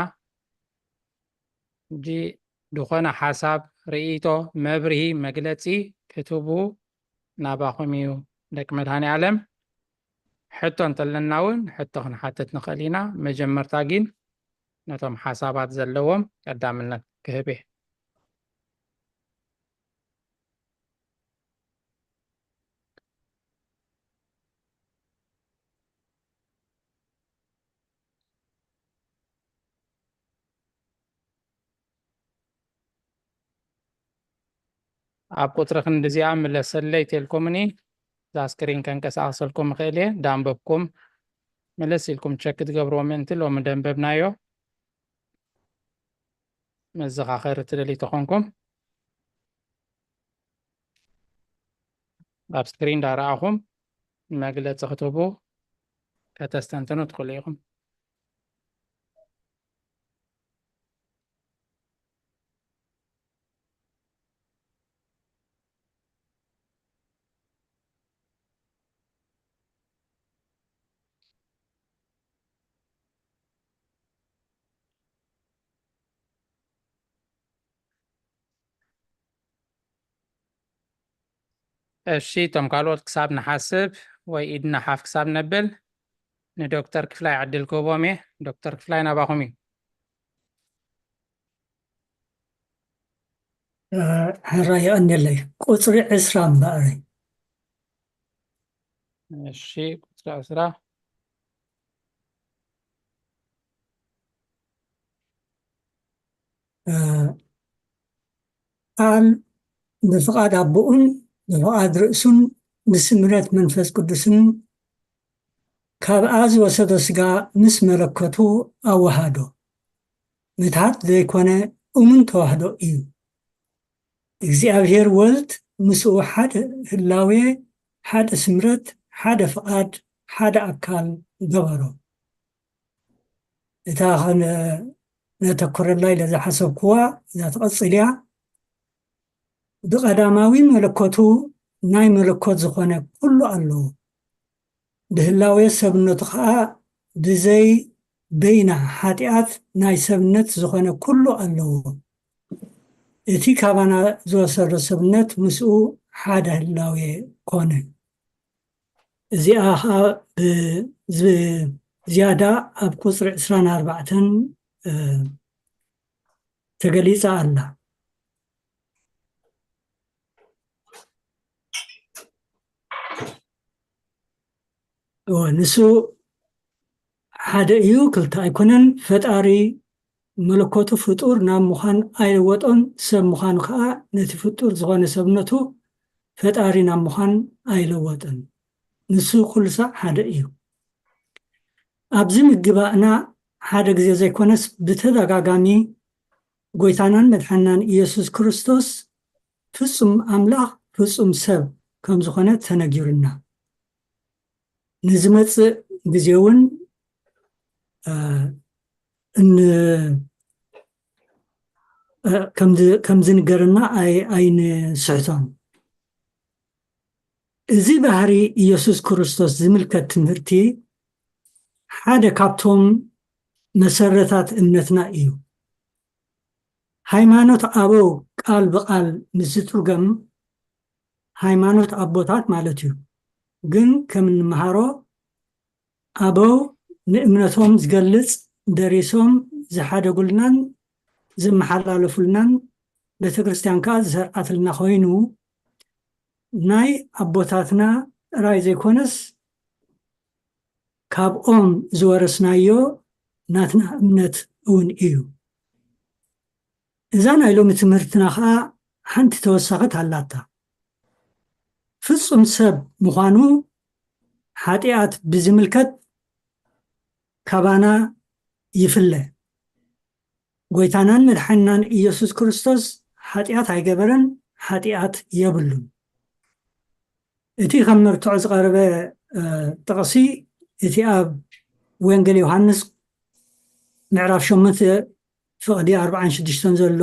ሕጂ ዝኾነ ሓሳብ፣ ርእይቶ፣ መብርሂ፣ መግለጺ ክትህቡ ናባኹም እዩ ደቂ መድሃኔ ኣለም። ሕቶ እንተለና እውን ሕቶ ክንሓትት ንኽእል ኢና። መጀመርታ ግን ነቶም ሓሳባት ዘለዎም ቀዳምነት ክህብ እየ። ኣብ ቁጽሪ ክንዲ እዚኣ ምለሰለይ ተልኩምኒ፣ እዛ ስክሪን ከንቀሳቕሰልኩም እኽእል እየ። ዳንበብኩም መለስ ኢልኩም ቸክ ትገብርዎ ምእንቲ ሎሚ ደንበብናዮ መዘኻኸሪ ትደልዩ ተኾንኩም፣ ኣብ ስክሪን ዳረኣኹም መግለጺ ክትህቡ ከተስተንትኑ ትኽእሉ ኢኹም። እሺ፣ እቶም ካልኦት ክሳብ ንሓስብ ወይ ኢድና ሓፍ ክሳብ ነብል፣ ንዶክተር ክፍላይ ዕድል ክህቦም እየ። ዶክተር ክፍላይ ናባኹም እዩ። እ፣ ሕራይ የቐንየለይ። ቁጽሪ ዕስራ እምበኣረይ። እሺ፣ ቁጽሪ ዕስራ። እ፣ ቃል ብፍቓድ ኣቦኡን ብፍቓድ ርእሱን ብስምረት መንፈስ ቅዱስን ካብኣ ዝወሰዶ ስጋ ምስ መለኮቱ ኣወሃዶ። ምትሃት ዘይኮነ እሙን ተዋህዶ እዩ። እግዚኣብሔር ወልድ ምስኡ ሓደ ህላዌ፣ ሓደ ስምረት፣ ሓደ ፍቓድ፣ ሓደ ኣካል ገበሮ። እታ ከነ-፣ ነተኩረላ ኢለ ዝሓሰብኩዋ እዛ ትቐጽል እያ። ብቐዳማዊ መለኮቱ ናይ መለኮት ዝኾነ ኩሉ ኣለዎ። ብህላዌ ሰብነቱ ኸኣ ብዘይ በይና ሓጢኣት ናይ ሰብነት ዝኾነ ኩሉ ኣለዎ። እቲ ካባና ዝወሰዶ ሰብነት ምስኡ ሓደ ህላዌ ኮነ። እዚኣ ኸኣ ብዝ-፣ ዝያዳ ኣብ ቁጽሪ ዕስራን ኣርባዕተን፣ እ፣ ተገሊጻ ኣላ። እወ፣ ንሱ ሓደ እዩ፣ ክልተ ኣይኮነን። ፈጣሪ መለኮቱ ፍጡር ናብ ምዃን ኣይለወጦን፣ ሰብ ምዃኑ ኸኣ ነቲ ፍጡር ዝኾነ ሰብነቱ ፈጣሪ ናብ ምዃን ኣይለወጥን። ንሱ ኩሉ ሳዕ ሓደ እዩ። ኣብዚ ምግባእና ሓደ ግዜ ዘይኮነስ ብተደጋጋሚ ጎይታናን መድሓናን ኢየሱስ ክርስቶስ ፍጹም ኣምላኽ ፍጹም ሰብ ከም ዝኾነ ተነጊሩና። ንዝመጽእ ግዜ እውን፣ እ፣ እን-፣ እ፣ ከም ዝ-፣ ከም ዝንገረና ኣይ-፣ ኣይንስሕቶን። እዚ ባህሪ ኢየሱስ ክርስቶስ ዝምልከት ትምህርቲ ሓደ ካብቶም መሰረታት እምነትና እዩ። ሃይማኖት ኣበው ቃል ብቓል ምስ ዝትርገም ሃይማኖት ኣቦታት ማለት እዩ። ግን ከም እንመሃሮ ኣበው ንእምነቶም ዝገልጽ ደሪሶም ዝሓደጉልናን ዝመሓላለፉልናን ቤተክርስትያን ከኣ ዝሰርዓትልና ኮይኑ ናይ ኣቦታትና ጥራይ ዘይኮነስ ካብኦም ዝወረስናዮ ናትና እምነት እውን እዩ። እዛ ናይ ሎሚ ትምህርትና ኸዓ ሓንቲ ተወሳኸት ኣላታ። ፍጹም ሰብ ምዃኑ ሓጢኣት ብዝምልከት ካባና ይፍለ። ጎይታናን መድሓንናን ኢየሱስ ክርስቶስ ሓጢኣት ኣይገበረን፣ ሓጢኣት የብሉን። እቲ ከም መርትዖ ዝቐረበ ጥቕሲ እቲ ኣብ ወንጌል ዮሃንስ ምዕራፍ ሸሞንተ ፍቕዲ ኣርባዓን ሽዱሽተን ዘሎ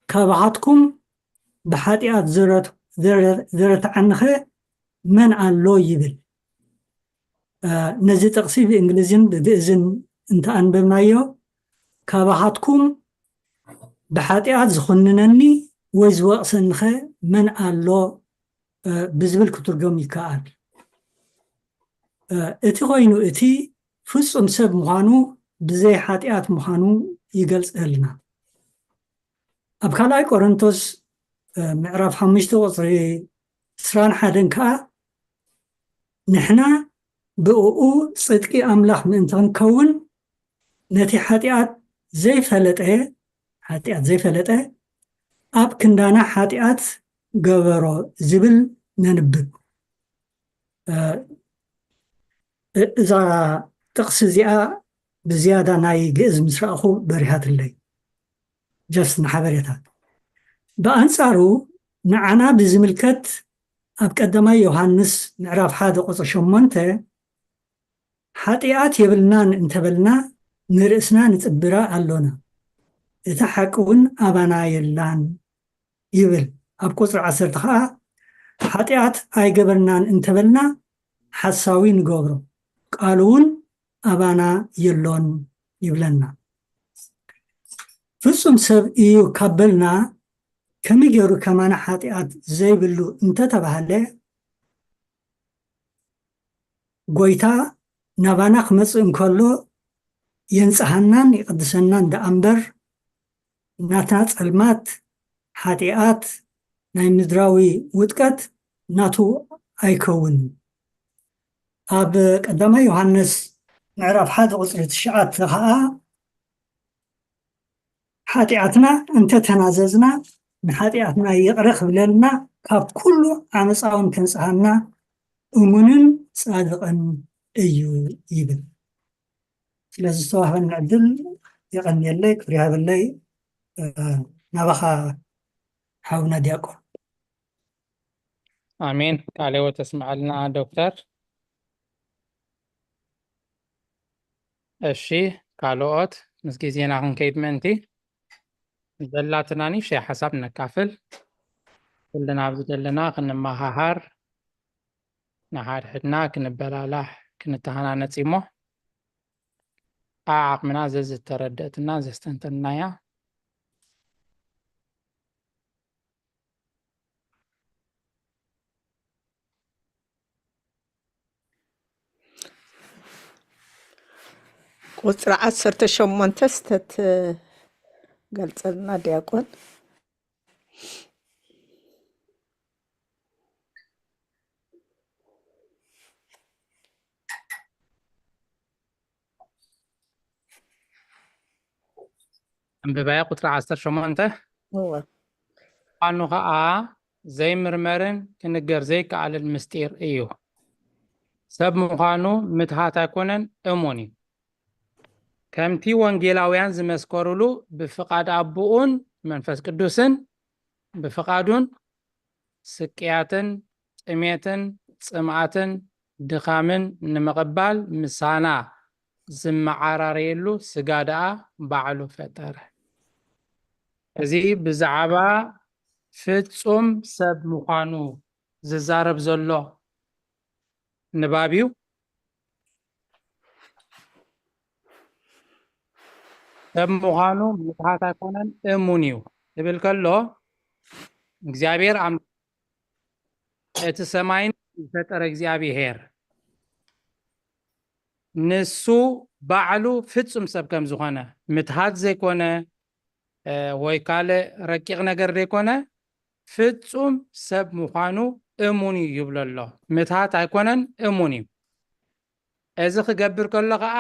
ካባኻትኩም ብሓጢኣት ዝረትዓንኸ መን ኣሎ ይብል። ነዚ ጥቕሲ ብእንግሊዝን ብግእዝን እንተኣንበብናዮ ካባኻትኩም ብሓጢኣት ዝኹንነኒ ወይ ዝወቕሰኒኸ መን ኣሎ ብዝብል ክትርገም ይከኣል። እቲ ኮይኑ እቲ ፍጹም ሰብ ምዃኑ ብዘይ ሓጢኣት ምዃኑ ይገልጸልና። ኣብ ካልኣይ ቆሮንቶስ ምዕራፍ ሓሙሽተ ቁጽሪ ዕስራን ሓደን ከኣ ንሕና ብእኡ ጽድቂ ኣምላኽ ምእንቲ ክንከውን ነቲ ሓጢኣት ዘይፈለጠ ሓጢኣት ዘይፈለጠ ኣብ ክንዳና ሓጢኣት ገበሮ ዝብል ነንብብ። እዛ ጥቕሲ እዚኣ ብዝያዳ ናይ ግእዝ ምስ ረኣኹ በሪሃትለይ። ጀስት ንሓበሬታ። ብኣንጻሩ ንዓና ብዝምልከት ኣብ ቀዳማይ ዮሃንስ ምዕራፍ ሓደ ቁጽሪ ሸሞንተ ሓጢኣት የብልናን እንተበልና ንርእስና ንጽብራ ኣሎና፣ እታ ሓቂ እውን ኣባና የላን ይብል። ኣብ ቁጽሪ ዓሰርተ ኸኣ ሓጢኣት ኣይገበርናን እንተበልና ሓሳዊ ንገብሮ፣ ቃሉ እውን ኣባና የሎን ይብለና። ፍጹም ሰብ እዩ ካብ በልና ከመይ ገይሩ ከማና ሓጢኣት ዘይብሉ እንተተባህለ ጎይታ ናባና ክመጽእ እንከሎ የንጽሃናን ይቕድሰናን ደኣ እምበር ናትና ጸልማት፣ ሓጢኣት፣ ናይ ምድራዊ ውድቀት ናቱ ኣይከውንን። ኣብ ቀዳማይ ዮሃንስ ምዕራፍ ሓደ ቁጽሪ ትሽዓተ ኸኣ ሓጢኣትና እንተተናዘዝና ንሓጢኣትና ይቕረ ክብለልና ካብ ኩሉ ዓመፃ እውን ከንፅሃና እሙንን ፃድቕን እዩ ይብል። ስለዚ ዝተዋህበኒ ዕድል የቐንየለይ፣ ክብሪ ይሃበለይ። ናባኻ ሓውና ዲያቆን። ኣሜን። ቃለ ሕይወት ተስምዐልና ዶክተር። እሺ፣ ካልኦት ምስ ግዜና ክንከይድ ምእንቲ ዘላትና ንእሽተይ ሓሳብ ነካፍል። ኩልና ኣብዚ ዘለና ክንመሃሃር፣ ንሓድሕድና ክንበላላሕ፣ ክንተሃናነጽ እሞ ዓዓቕምና ዘዝተረደእትና ዘስተንተንናያ ቁፅሪ ዓሰርተ ሸሞንተ ስተት ገልፀልና ዲያቆን። ኣንብባያ ቁፅሪ ዓሰርተ ሸሞንተ። እወ። ምዃኑ ኸዓ ዘይምርመርን ክንገር ዘይከኣልን ምስጢር እዩ። ሰብ ምዃኑ ምትሃት ኣይኮነን፣ እሙን እዩ። ከምቲ ወንጌላውያን ዝመስከሩሉ ብፍቓድ ኣቦኡን መንፈስ ቅዱስን ብፍቓዱን ስቅያትን ጥሜትን ጽምኣትን ድኻምን ንምቕባል ምሳና ዝመዓራረየሉ ስጋ ደኣ ባዕሉ ፈጠረ። እዚ ብዛዕባ ፍጹም ሰብ ምዃኑ ዝዛረብ ዘሎ ንባብ እዩ። ሰብ ምዃኑ ምትሃት ኣይኮነን፣ እሙን እዩ። ክብል ከሎ እግዚኣብሔር ኣም-፣ እቲ ሰማይን ዝፈጠረ እግዚኣብሔር ንሱ ባዕሉ ፍጹም ሰብ ከም ዝኾነ ምትሃት ዘይኮነ፣ እ፣ ወይ ካልእ ረቂቕ ነገር ዘይኮነ ፍጹም ሰብ ምዃኑ እሙን እዩ ይብሎ ኣሎ። ምትሃት ኣይኮነን፣ እሙን እዩ። እዚ ክገብር ከሎ ኸዓ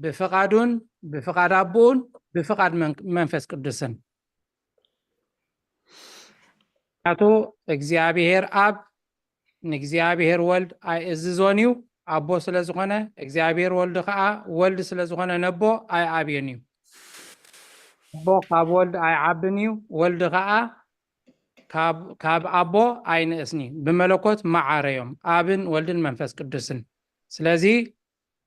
ብፍቓዱን ብፍቓድ ኣቦኡን ብፍቓድ መን-፣ መንፈስ ቅዱስን። ምክንያቱ እግዚኣብሔር ኣብ ንእግዚኣብሔር ወልድ ኣይእዝዞን እዩ፣ ኣቦ ስለ ዝኾነ፣ እግዚኣብሔር ወልድ ኸዓ ወልድ ስለ ዝኾነ ነቦ ኣይዓብዮን እዩ። ኣቦ ካብ ወልድ ኣይዓብን እዩ፣ ወልድ ኸዓ ካብ፣ ካብ ኣቦ ኣይንእስን እዩ። ብመለኮት መዓረ እዮም፣ ኣብን ወልድን መንፈስ ቅዱስን። ስለዚ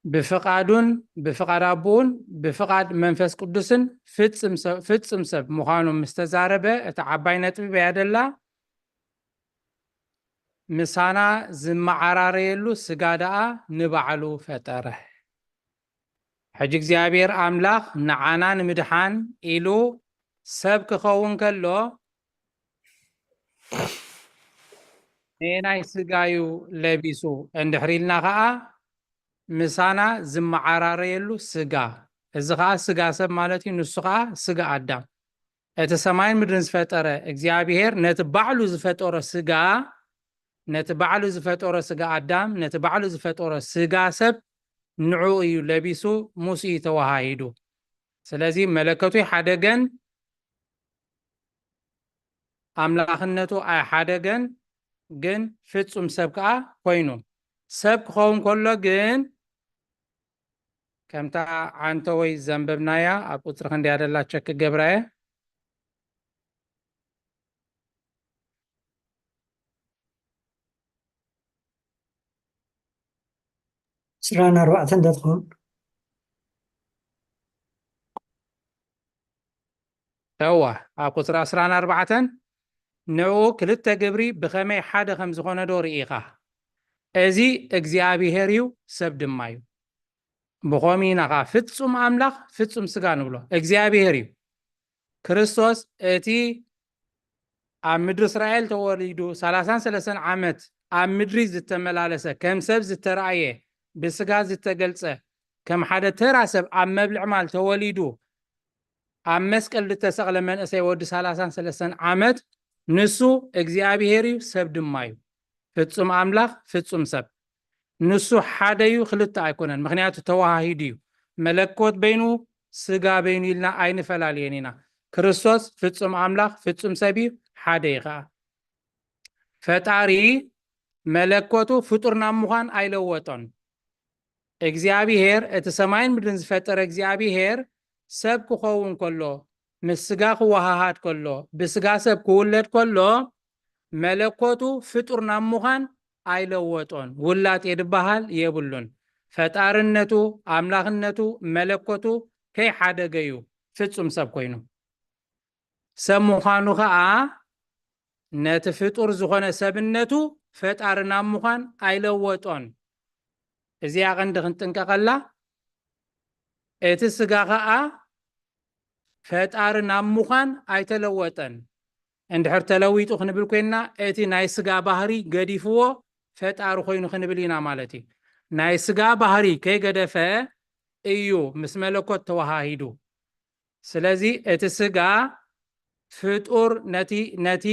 ብፍቓዱን ብፍቓድ ኣቦኡን ብፍቓድ መንፈስ ቅዱስን ፍጽም ሰብ፣ ፍጽም ሰብ ምዃኑ ምስ ተዛረበ፣ እታ ዓባይ ነጥቢ በያ ደላ፣ ምሳና ዝመዓራረየሉ ስጋ ደኣ ንባዕሉ ፈጠረ። ሕጂ እግዚኣብሔር ኣምላኽ ንዓና ንምድሓን ኢሉ ሰብ ክኸውን ከሎ፣ ነየናይ ስጋ እዩ ለቢሱ እንድሕር ኢልና ኸዓ፣ ምሳና ዝመዓራረየሉ ስጋ። እዚ ኸዓ ስጋ ሰብ ማለት እዩ፣ ንሱ ኸዓ ስጋ ኣዳም። እቲ ሰማይን ምድርን ዝፈጠረ እግዚኣብሔር ነቲ ባዕሉ ዝፈጠሮ ስጋ፣ ነቲ ባዕሉ ዝፈጠሮ ስጋ ኣዳም፣ ነቲ ባዕሉ ዝፈጠሮ ስጋ ሰብ ንዕኡ እዩ ለቢሱ፣ ምስኡ እዩ ተወሃሂዱ። ስለዚ መለኮቱ ኣይሓደገን፣ ኣምላኽነቱ ኣይሓደገን፣ ግን ፍጹም ሰብ ከኣ ኮይኑ። ሰብ ክኸውን ከሎ ግን ከምታ ዓንተወይ ዘንበብናያ ኣብ ቁጽሪ ክንደያ ደላ ቸክ ክገብራ እየ። ዕስራን ኣርባዕተን ዶ ትኸውን? እዋ፣ ኣብ ቁጽሪ ዕስራን ኣርባዕተን ንዕኡ ክልተ ግብሪ ብኸመይ ሓደ ከም ዝኾነ ዶ ርኢኻ? እዚ እግዚኣብሔር እዩ፣ ሰብ ድማ እዩ። ብኸምኡ ኢና ኸዓ ፍጹም ኣምላኽ ፍጹም ስጋ ንብሎ። እግዚኣብሔር እዩ። ክርስቶስ እቲ ኣብ ምድሪ እስራኤል ተወሊዱ ሰላሳን ሰለስተን ዓመት ኣብ ምድሪ ዝተመላለሰ፣ ከም ሰብ ዝተራእየ፣ ብስጋ ዝተገልጸ፣ ከም ሓደ ተራ ሰብ ኣብ መብልዕ ማል ተወሊዱ፣ ኣብ መስቀል ዝተሰቕለ መንእሰይ ወዲ ሰላሳን ሰለስተን ዓመት፣ ንሱ እግዚኣብሔር እዩ፣ ሰብ ድማ እዩ። ፍጹም ኣምላኽ፣ ፍጹም ሰብ። ንሱ ሓደ እዩ፣ ክልተ ኣይኮነን። ምኽንያቱ ተወሃሂዱ እዩ። መለኮት በይኑ፣ ስጋ በይኑ ኢልና ኣይንፈላልዮን ኢና። ክርስቶስ ፍጹም ኣምላኽ፣ ፍጹም ሰብ እዩ፣ ሓደ እዩ ኸዓ። ፈጣሪ መለኮቱ ፍጡር ናብ ምዃን ኣይለወጦን። እግዚኣብሔር፣ እቲ ሰማይን ምድርን ዝፈጠረ እግዚኣብሔር ሰብ ክኸውን ከሎ፣ ምስ ስጋ ክወሃሃድ ከሎ፣ ብስጋ ሰብ ክውለድ ከሎ፣ መለኮቱ ፍጡር ናብ ምዃን ኣይለወጦን። ውላጥ የድበሃል የብሉን። ፈጣርነቱ፣ ኣምላኽነቱ፣ መለኮቱ ከይሓደገ እዩ ፍጹም ሰብ ኮይኑ። ሰብ ምዃኑ ኸኣ ነቲ ፍጡር ዝኾነ ሰብነቱ ፈጣሪ ናብ ምዃን ኣይለወጦን። እዚኣ ቀንዲ ክንጥንቀቐላ። እቲ ስጋ ኸኣ ፈጣሪ ናብ ምዃን ኣይተለወጠን። እንድሕር ተለዊጡ ክንብል ኮይንና፣ እቲ ናይ ስጋ ባህሪ ገዲፍዎ ፈጣሪ ኮይኑ ክንብል ኢና ማለት እዩ። ናይ ስጋ ባህሪ ከይገደፈ እዩ ምስ መለኮት ተወሃሂዱ። ስለዚ እቲ ስጋ ፍጡር ነቲ፣ ነቲ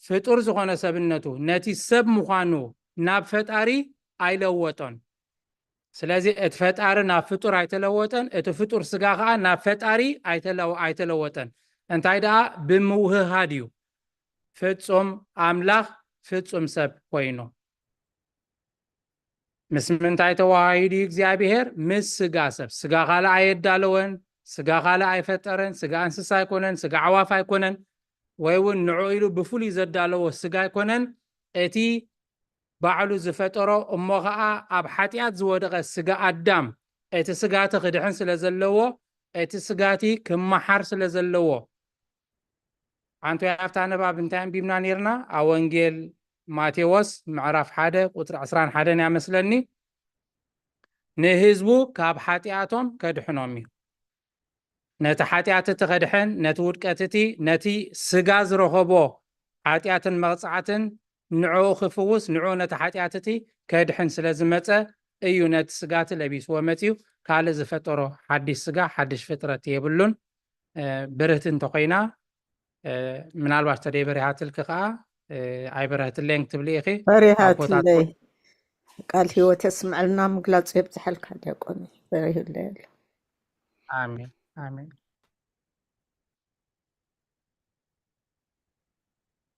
ፍጡር ዝኾነ ሰብነቱ፣ ነቲ ሰብ ምዃኑ ናብ ፈጣሪ ኣይለወጦን። ስለዚ እቲ ፈጣሪ ናብ ፍጡር ኣይተለወጠን፣ እቲ ፍጡር ስጋ ኸዓ ናብ ፈጣሪ ኣይተለወ-፣ ኣይተለወጠን። እንታይ ደኣ ብምውህሃድ እዩ ፍጹም ኣምላኽ ፍጹም ሰብ ኮይኑ። ምስ ምንታይ ተወሃሂዱ እዩ እግዚኣብሔር? ምስ ስጋ ሰብ። ስጋ ካልእ ኣየዳለወን፣ ስጋ ካልእ ኣይፈጠረን፣ ስጋ እንስሳ ኣይኮነን፣ ስጋ ኣዕዋፍ ኣይኮነን፣ ወይ እውን ንዕኡ ኢሉ ብፍሉይ ዘዳለዎ ስጋ ኣይኮነን። እቲ ባዕሉ ዝፈጠሮ እሞ ኸዓ ኣብ ሓጢኣት ዝወደቐ ስጋ ኣዳም፣ እቲ ስጋ እቲ ክድሕን ስለ ዘለዎ፣ እቲ ስጋ እቲ ክመሓር ስለ ዘለዎ፣ ሓንቲ ወይ ኣብታ ንባብ እንታይ ኣንቢብና ነይርና? ኣብ ወንጌል ማቴዎስ ምዕራፍ ሓደ ቁጽሪ ዕስራን ሓደን እያ መስለኒ። ንህዝቡ ካብ ሓጢኣቶም ከድሕኖም እዩ። ነቲ ሓጢኣት እቲ ከድሕን፣ ነቲ ውድቀት እቲ፣ ነቲ ስጋ ዝረኸቦ ሓጢኣትን መቕጻዕትን ንዕኡ ክፍውስ፣ ንዕኡ ነቲ ሓጢኣት እቲ ከድሕን ስለ ዝመጸ እዩ ነቲ ስጋ እቲ ለቢስዎ መጺኡ። ካልእ ዝፈጠሮ ሓድሽ ስጋ፣ ሓድሽ ፍጥረት የብሉን። እ፣ ብርህቲ እንተኾይና፣ እ፣ ምናልባት ተደይበሪሃትልኪ ከኣ፣ እ፣ ኣይበረህትለይን ክትብሊ ኢኺ። ኣቦታት በሪሃትለይ። ቃል ህይወት የስምዐልና፣ ምግላጹ የብዝሓልካ ዲያቆን። በሪህለይ ኣሎ። ኣሜን፣ ኣሜን።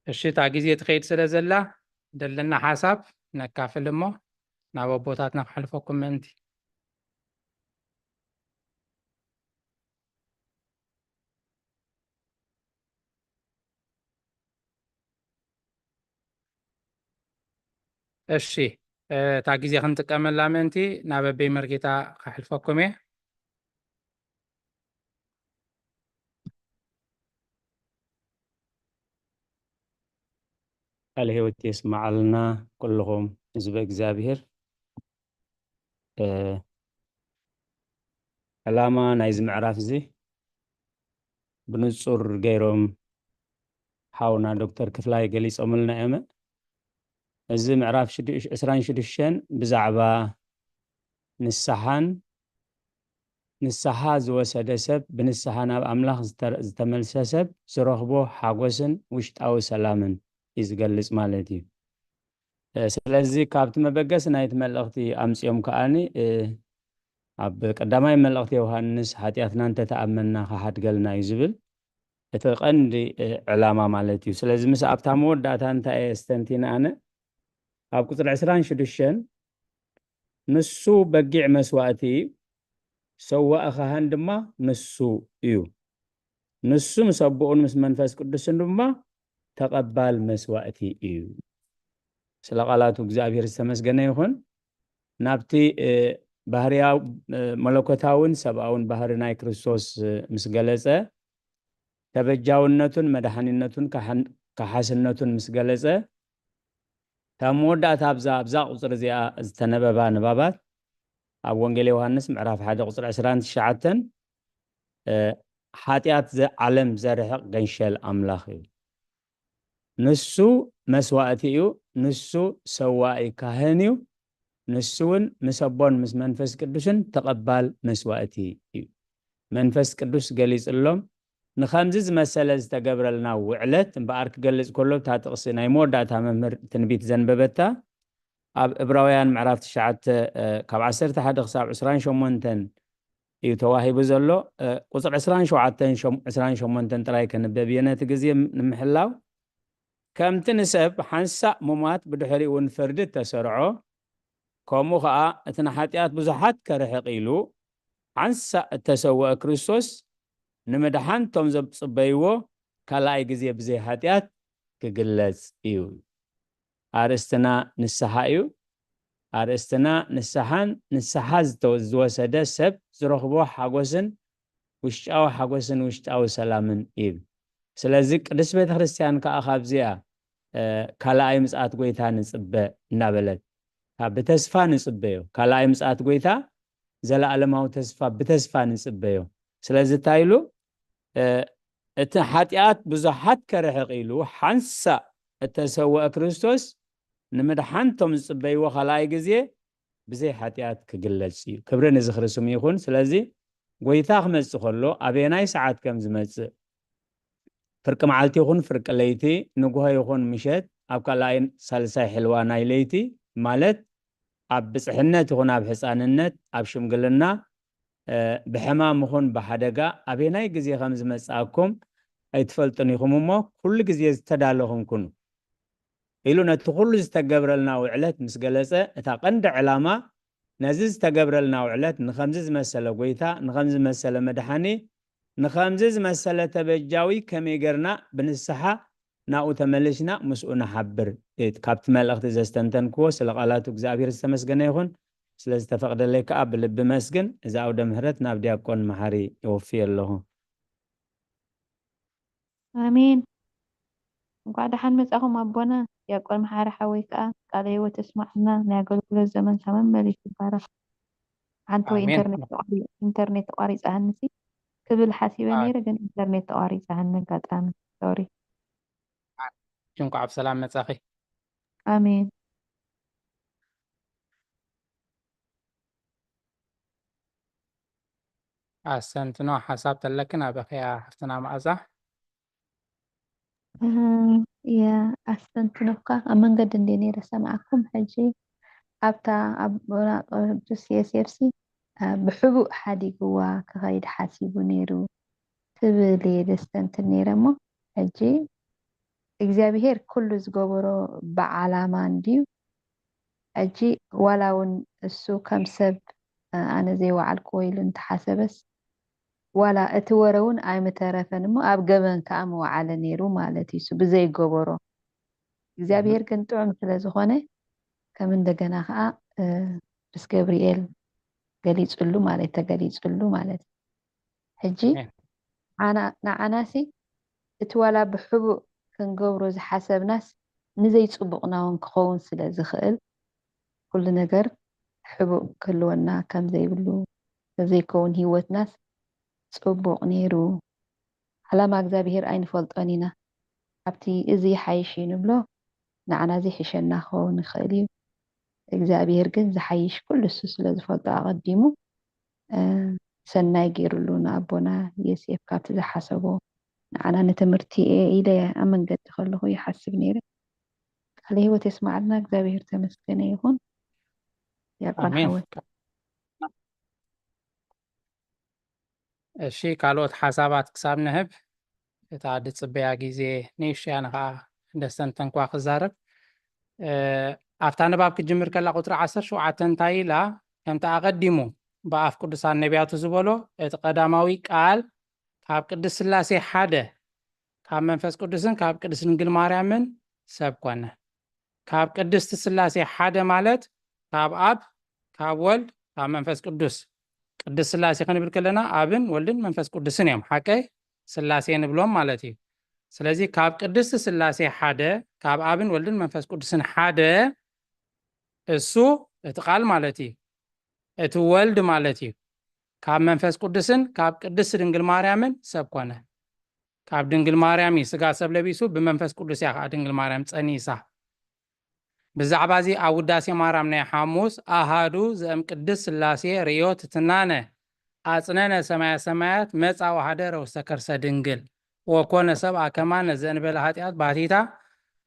እሺ፣ እታ ግዜ ትኸይድ ስለ ዘላ፣ ደለና ሓሳብ ነካፍል እሞ፣ ናብ ኣቦታትና ክሓልፈኩም ምእንቲ። እሺ፣ እ፣ እታ ግዜ ክንጥቀመላ ምእንቲ፣ ናብ ኣበይ መርጌታ ከሕልፈኩም እየ። ቃለ ህይወት የስምዓልና ኩልኹም ህዝበ እግዚኣብሔር። እ፣ ዕላማ ናይዚ ምዕራፍ እዚ ብንጹር ገይሮም ሓውና ዶክተር ክፍላይ ገሊጾምልና እዮም። እዚ ምዕራፍ ሽዱሽ-፣ ዕስራን ሽዱሽተን ብዛዕባ ንስሓን ንስሓ ዝወሰደ ሰብ፣ ብንስሓ ናብ ኣምላኽ ዝተ-፣ ዝተመልሰ ሰብ ዝረኽቦ ሓጎስን ውሽጣዊ ሰላምን እዩ ዝገልጽ ማለት እዩ። እ፣ ስለዚ ካብቲ መበገሲ ናይቲ መልእኽቲ ኣምጺኦም ከኣኒ፣ እ፣ ኣብ ቀዳማይ መልእኽቲ ዮሃንስ ሓጢኣትና እንተተኣመንና ክሓድገልና እዩ ዝብል እቲ ቀንዲ፣ እ፣ ዕላማ ማለት እዩ። ስለዚ ምስ ኣብታ መወዳእታ እንታይ እየ ኣስተንቲነ ኣነ? ኣብ ቁጽሪ ዕስራን ሽዱሽተን ንሱ በጊዕ መስዋእቲ እዩ፣ ሰዋኢ ካህን ድማ ንሱ እዩ። ንሱ ምስ ኣቦኡን ምስ መንፈስ ቅዱስን ድማ ተቐባል መስዋእቲ እዩ። ስለ ቃላቱ እግዚኣብሔር ዝተመስገነ ይኹን። ናብቲ፣ እ፣ ባህርያው-፣ እ፣ መለኮታውን ሰብኣውን ባህሪ ናይ ክርስቶስ፣ እ፣ ምስ ገለጸ፣ ተበጃውነቱን መድሓኒነቱን ካሕን-፣ ካሓስነቱን ምስ ገለጸ፣ እታ መወዳእታ ኣብዛ፣ ኣብዛ ቁጽሪ እዚኣ ዝተነበባ ንባባት ኣብ ወንጌል ዮሃንስ ምዕራፍ ሓደ ቁጽሪ ዕስራን ትሽዓተን፣ እ፣ ሓጢኣት ዘ-፣ ዓለም ዘርሕቕ ገንሸል ኣምላኽ እዩ። ንሱ መስዋእቲ እዩ፣ ንሱ ሰዋኢ ካህን እዩ፣ ንሱ እውን ምስ ኣቦን ምስ መንፈስ ቅዱስን ተቐባል መስዋእቲ እዩ። መንፈስ ቅዱስ ገሊጽሎም፣ ንኸምዚ ዝመሰለ ዝተገብረልና ውዕለት እምበኣር ክገልጽ ከሎ፣ እታ ጥቕሲ ናይ መወዳእታ መምህር ትንቢት ዘንበበታ፣ ኣብ ዕብራውያን ምዕራፍ ትሽዓተ፣ እ፣ ካብ ዓሰርተ ሓደ ክሳብ ዕስራን ሸሞንተን እዩ ተዋሂቡ ዘሎ። እ፣ ቁጽሪ ዕስራን ሸውዓተን፣ ሸም-፣ ዕስራን ሸሞንተን ጥራይ ከንበብ እየ ነቲ ግዜ ንምሕላው። ከምቲ ንሰብ ሓንሳእ ምሟት ብድሕሪኡ እውን ፍርዲ እተሰርዖ፣ ከምኡ ኸኣ እቲ ንሓጢኣት ብዙሓት ከርሕቕ ኢሉ ሓንሳእ እተሰውአ ክርስቶስ ንምድሓን እቶም ዘጽበይዎ ካልኣይ ግዜ ብዘይ ሓጢኣት ክግለጽ እዩ። ኣርእስትና ንስሓ እዩ። ኣርእስትና ንስሓን ንስሓ ዝተ-፣ ዝወሰደ ሰብ ዝረኽቦ ሓጎስን ውሽጣዊ ሓጎስን ውሽጣዊ ሰላምን እዩ። ስለዚ ቅድስት ቤተ ክርስቲያን ከኣ ካብዚኣ፣ እ፣ ካልኣይ ምጽኣት ጐይታ ንጽበ እናበለት፣ ካብ ብተስፋ ንጽበዮ። ካልኣይ ምጽኣት ጐይታ ዘለኣለማዊ ተስፋ ብተስፋ ንጽበዮ። ስለዚ እንታይ ኢሉ? እ፣ እቲ ሓጢኣት ብዙሓት ከርሕቕ ኢሉ ሓንሳእ እተሰውአ ክርስቶስ ንምድሓን እቶም ዝጽበይዎ ካልኣይ ግዜ ብዘይ ሓጢኣት ክግለጽ እዩ። ክብሪ ንዝኽሪ ስሙ ይኹን። ስለዚ ጐይታ ክመጽእ ከሎ ኣበየናይ ሰዓት ከም ዝመጽእ፣ ፍርቂ መዓልቲ ይኹን ፍርቂ ለይቲ፣ ንግሆ ይኹን ምሸት፣ ኣብ ካልኣይ ሳልሳይ ሕልዋ ናይ ለይቲ፣ ማለት ኣብ ብጽሕነት ይኹን ኣብ ሕጻንነት፣ ኣብ ሽምግልና፣ እ፣ ብሕማም ይኹን ብሓደጋ ኣበየናይ ግዜ ከም ዝመጽኣኩም ኣይትፈልጡን ኢኹም እሞ፣ ኩሉ ግዜ ዝተዳለኹም ኩኑ ኢሉ ነቲ ኩሉ ዝተገብረልና ውዕለት ምስ ገለጸ፣ እታ ቀንዲ ዕላማ ነዚ ዝተገብረልና ውዕለት ንኸምዚ ዝመሰለ ጐይታ፣ ንኸምዚ ዝመሰለ መድሓኒ፣ ንኸምዚ ዝመሰለ ተበጃዊ ከመይ ጌርና ብንስሓ ናብኡ ተመሊስና ምስኡ ንሓብር። እት-፣ ካብቲ መልእኽቲ ዘስተንተንክዎ ስለ ቃላቱ እግዚኣብሔር ዝተመስገነ ይኹን። ስለ ዝተፈቕደለይ ከኣ ብልቢ መስግን። እዚ ኣውደ ምሕረት ናብ ዲያቆን መሓሪ የወፍዮ ኣለኹ። ኣሜን። እንኳዕ ደሓን መጻኹም ኣቦና። ዲያቆን መሓሪ ሓወይ ከኣ ቃለ ህይወት የስማዕልና፣ ናይ ኣገልግሎት ዘመንካ መመሊሱ ይባረኽ። ሓንቲ ወይ ኣሜን። ኢንተርኔት ተቋሪ-፣ ኢንተርኔት ተቋሪጻ ሃንሲ። ክብል ሓሲበ ነይረ፣ ግን ኢንተርኔት ተቋሪጻ። ሃኒ ኣጋጣሚ ሶሪ። እንኳዕ ብሰላም መጻኺ። ኣሜን። ኣስተንትኖ ሓሳብ ተለክን ኣበኽያ ሓፍትና መኣዛ። የ ኣስተንትኖ እኳ ኣብ መንገዲ እንደ ነይረ ሰማዕኩም። ሕጂ ኣብታ ኣቦና ቅዱስ ዮሴፍሲ ብሕቡእ ሓዲግዋ ክኸይድ ሓሲቡ ነይሩ ትብል እየ ደስተንትን ነይረ። እሞ ሕጂ እግዚኣብሄር ኩሉ ዝገበሮ ብዓላማ እንድዩ። ሕጂ ዋላ እውን እሱ ከም ሰብ ኣነ ዘይወዓልክዎ ኢሉ እንተሓሰበስ ዋላ እቲ ወረ እውን ኣይምተረፈን እሞ ኣብ ገበን ከዓ ምወዓለ ነይሩ ማለት እዩ። እሱ ብዘይገበሮ እግዚኣብሄር ግን ጥዑም ስለ ዝኾነ ከም እንደገና ከዓ ቅዱስ ገብርኤል ገሊፅሉ ማለት ተገሊፅሉ ማለት እዩ። ሕጂ ንዓናሲ እቲ ዋላ ብሕቡእ ክንገብሮ ዝሓሰብናስ ንዘይፅቡቕና እውን ክኸውን ስለ ዝኽእል ኩሉ ነገር ሕቡእ ክህልወና ከም ዘይብሉ ዘይከውን ህይወትናስ ፅቡቕ ነይሩ። ዓላማ እግዚኣብሄር ኣይንፈልጦን ኢና። ኣብቲ እዚ ይሓይሽ እዩ ንብሎ ንዓና ዘይሕሸና ክኸውን ይኽእል እዩ። እግዚኣብሄር ግን ዝሓይሽ ኩሉ እሱ ስለ ዝፈልጦ ኣቐዲሙ ሰናይ ገይሩሉ ንኣቦና ዮሴፍ ካብቲ ዝሓሰቦ ንዓና ንትምህርቲ እየ ኢለ ኣብ መንገዲ ከለኹ ይሓስብ ነይረ። ቃለ ህይወት የስማዓልና። እግዚኣብሄር ተመስገነ ይኹን። ያቆን ኣሜን። ሓወት እሺ፣ ካልኦት ሓሳባት ክሳብ ንህብ እታ ድጽበያ ግዜ ንእሽያ ንኸዓ እንደስተንተንኳ ክዛረብ። ኣብታ ንባብ ክጅምር ከላ ቁፅሪ ዓሰርተ ሸውዓተ እንታይ ኢላ? ከምቲ ኣቐዲሙ ብኣፍ ቅዱሳን ነቢያቱ ዝበሎ እቲ ቀዳማዊ ቃል ካብ ቅድስት ስላሴ ሓደ ካብ መንፈስ ቅዱስን ካብ ቅድስት ድንግል ማርያምን ሰብ ኮነ። ካብ ቅድስት ስላሴ ሓደ ማለት ካብ ኣብ ካብ ወልድ ካብ መንፈስ ቅዱስ። ቅድስት ስላሴ ክንብል ከለና ኣብን ወልድን መንፈስ ቅዱስን እዮም ሓቀይ ስላሴ ንብሎም ማለት እዩ። ስለዚ ካብ ቅድስት ስላሴ ሓደ ካብ ኣብን ወልድን መንፈስ ቅዱስን ሓደ እሱ እቲ ቃል ማለት እዩ። እቲ ወልድ ማለት እዩ። ካብ መንፈስ ቅዱስን ካብ ቅድስት ድንግል ማርያምን ሰብ ኮነ። ካብ ድንግል ማርያም እዩ ስጋ ሰብ ለቢሱ፣ ብመንፈስ ቅዱስ እያ ከዓ ድንግል ማርያም ጸኒሳ። ብዛዕባ እዚ ኣብ ውዳሴ ማርያም ናይ ሓሙስ ኣሃዱ ዘእም ቅድስት ስላሴ ርእዮ ትትናነ ኣጽነነ ሰማያ ሰማያት መጻ ወሃደረ ውስተ ከርሰ ድንግል ወኮነ ሰብኣ ከማነ ዘእንበለ ኃጢአት ባቲታ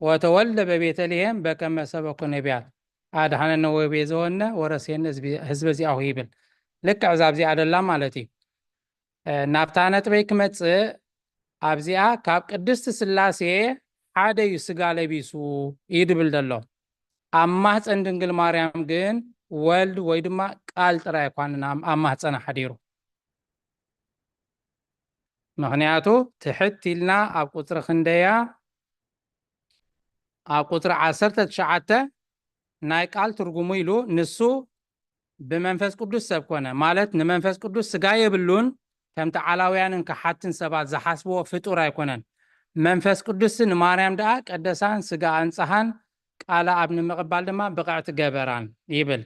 ወተወልደ በቤተልሔም በከመ ሰበኩ ነቢያት ኣድኃነነ ወቤዘወነ ወረሴነ ህዝበ ዚአሁ ይብል። ልክዕ እዛ ኣብዚኣ ደላ ማለት እዩ። ናብታ ነጥበይ ክመጽእ ኣብዚኣ ካብ ቅድስት ስላሴ ሓደ እዩ ስጋ ለቢሱ እዩ ድብል ዘሎ። ኣብ ማህፀን ድንግል ማርያም ግን ወልድ ወይ ድማ ቃል ጥራይ ኣይኳንን ኣብ ማህፀና ሓዲሩ። ምኽንያቱ ትሕት ኢልና ኣብ ቁፅሪ ክንደያ ኣብ ቁፅሪ ዓሰርተ ትሽዓተ ናይ ቃል ትርጉሙ ኢሉ ንሱ ብመንፈስ ቅዱስ ሰብ ኮነ ማለት ንመንፈስ ቅዱስ ስጋ የብሉን። ከምቲ ዓላውያንን ከሓትን ሰባት ዝሓስብዎ ፍጡር ኣይኮነን። መንፈስ ቅዱስ ንማርያም ደኣ ቀደሳን ስጋ ኣንጽሃን ቃለ ኣብ ንምቕባል ድማ ብቕዕቲ ገበራን ይብል።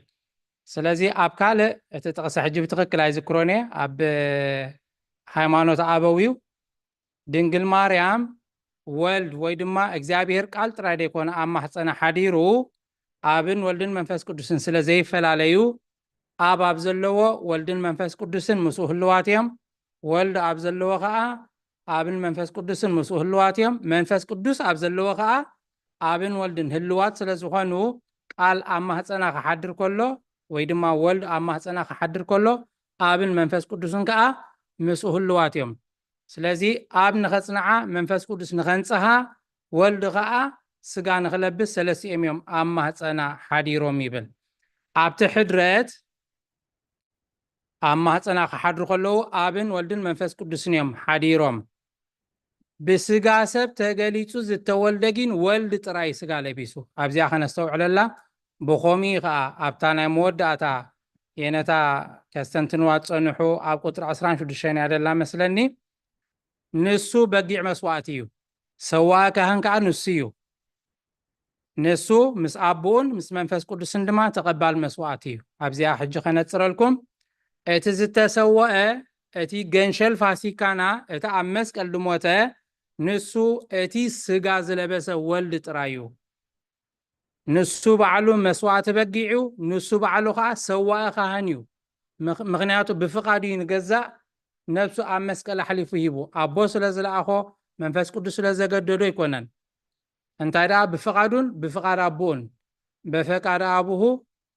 ስለዚ ኣብ ካልእ እቲ ጥቕሲ ሕጂ ብትኽክል ኣይዝክሮን እየ ኣብ ሃይማኖት ኣበው እዩ ድንግል ማርያም ወልድ ወይ ድማ እግዚኣብሔር ቃል ጥራይ ደይኮነ ኣብ ማህፀና ሓዲሩ ኣብን ወልድን መንፈስ ቅዱስን ስለ ዘይፈላለዩ ኣብ ኣብ ዘለዎ ወልድን መንፈስ ቅዱስን ምስኡ ህልዋት እዮም። ወልድ ኣብ ዘለዎ ከዓ ኣብን መንፈስ ቅዱስን ምስኡ ህልዋት እዮም። መንፈስ ቅዱስ ኣብ ዘለዎ ከዓ ኣብን ወልድን ህልዋት ስለ ዝኾኑ ቃል ኣብ ማህፀና ክሓድር ከሎ ወይ ድማ ወልድ ኣብ ማህፀና ክሓድር ከሎ ኣብን መንፈስ ቅዱስን ከዓ ምስኡ ህልዋት እዮም። ስለዚ ኣብ ንኸጽንዓ መንፈስ ቅዱስ ንኸንጽሃ ወልድ ኸዓ ስጋ ንኽለብስ ሰለስቲኦም እዮም ኣብ ማህፀና ሓዲሮም ይብል። ኣብቲ ሕድረት ኣብ ማህፀና ክሓድሩ ከለዉ ኣብን ወልድን መንፈስ ቅዱስን እዮም ሓዲሮም። ብስጋ ሰብ ተገሊጹ ዝተወልደ ግን ወልድ ጥራይ ስጋ ለቢሱ። ኣብዚኣ ከነስተውዕለላ። ብኸምኡ ኸዓ ኣብታ ናይ መወዳእታ የነታ ከስተንትንዋ ዝጸንሑ ኣብ ቁጽሪ ዕስራን ሽዱሽተን እያ ደላ መስለኒ። ንሱ በጊዕ መስዋእቲ እዩ። ሰዋእ ካህን ከኣ ንሱ እዩ። ንሱ ምስ ኣቦኡን ምስ መንፈስ ቅዱስን ድማ ተቐባል መስዋእቲ እዩ። ኣብዚኣ ሕጂ ከነጽረልኩም። እቲ ዝተሰወአ እቲ ገንሸል ፋሲካና፣ እቲ ኣብ መስቀል ድሞተ፣ ንሱ እቲ ስጋ ዝለበሰ ወልድ ጥራይ እዩ። ንሱ ባዕሉ መስዋእቲ በጊዕ እዩ፣ ንሱ ባዕሉ ኸኣ ሰዋኢ ካህን እዩ። ምኽ-፣ ምኽንያቱ ብፍቓዱ እዩ ንገዛእ ነብሱ ኣብ መስቀል ኣሕሊፉ ሂቡ። ኣቦ ስለ ዝለኣኾ፣ መንፈስ ቅዱስ ስለ ዘገደዶ ኣይኮነን። እንታይ ደኣ ብፍቓዱን ብፍቓድ ኣቦኡን፣ በፈቃድ ኣቡሁ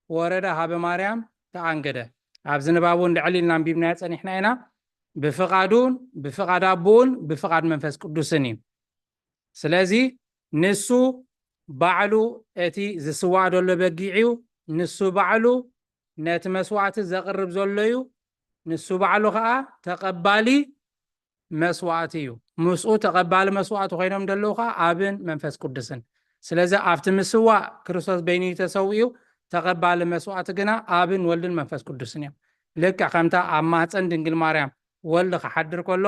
ወረደ ሀበ ማርያም ተኣንገደ። ኣብዚ ንባቡ እንድዕል ኢልና ኣንቢብናዮ ጸኒሕና ኢና። ብፍቓዱን ብፍቓድ ኣቦኡን ብፍቓድ መንፈስ ቅዱስን እዩ። ስለዚ ንሱ ባዕሉ እቲ ዝስዋእ ዘሎ በጊዕ እዩ። ንሱ ባዕሉ ነቲ መስዋእቲ ዘቕርብ ዘሎ እዩ። ንሱ ባዕሉ ኸኣ ተቐባሊ መስዋእቲ እዩ። ምስኡ ተቐባሊ መስዋእቲ ኮይኖም ዘለዉ ኸኣ ኣብን መንፈስ ቅዱስን። ስለዚ ኣብቲ ምስዋእ ክርስቶስ በይኑ እዩ ተሰዊኡ፣ ተቐባሊ መስዋእቲ ግና ኣብን ወልድን መንፈስ ቅዱስን እዮም። ልክዕ ከምታ ኣብ ማህፀን ድንግል ማርያም ወልድ ክሓድር ከሎ፣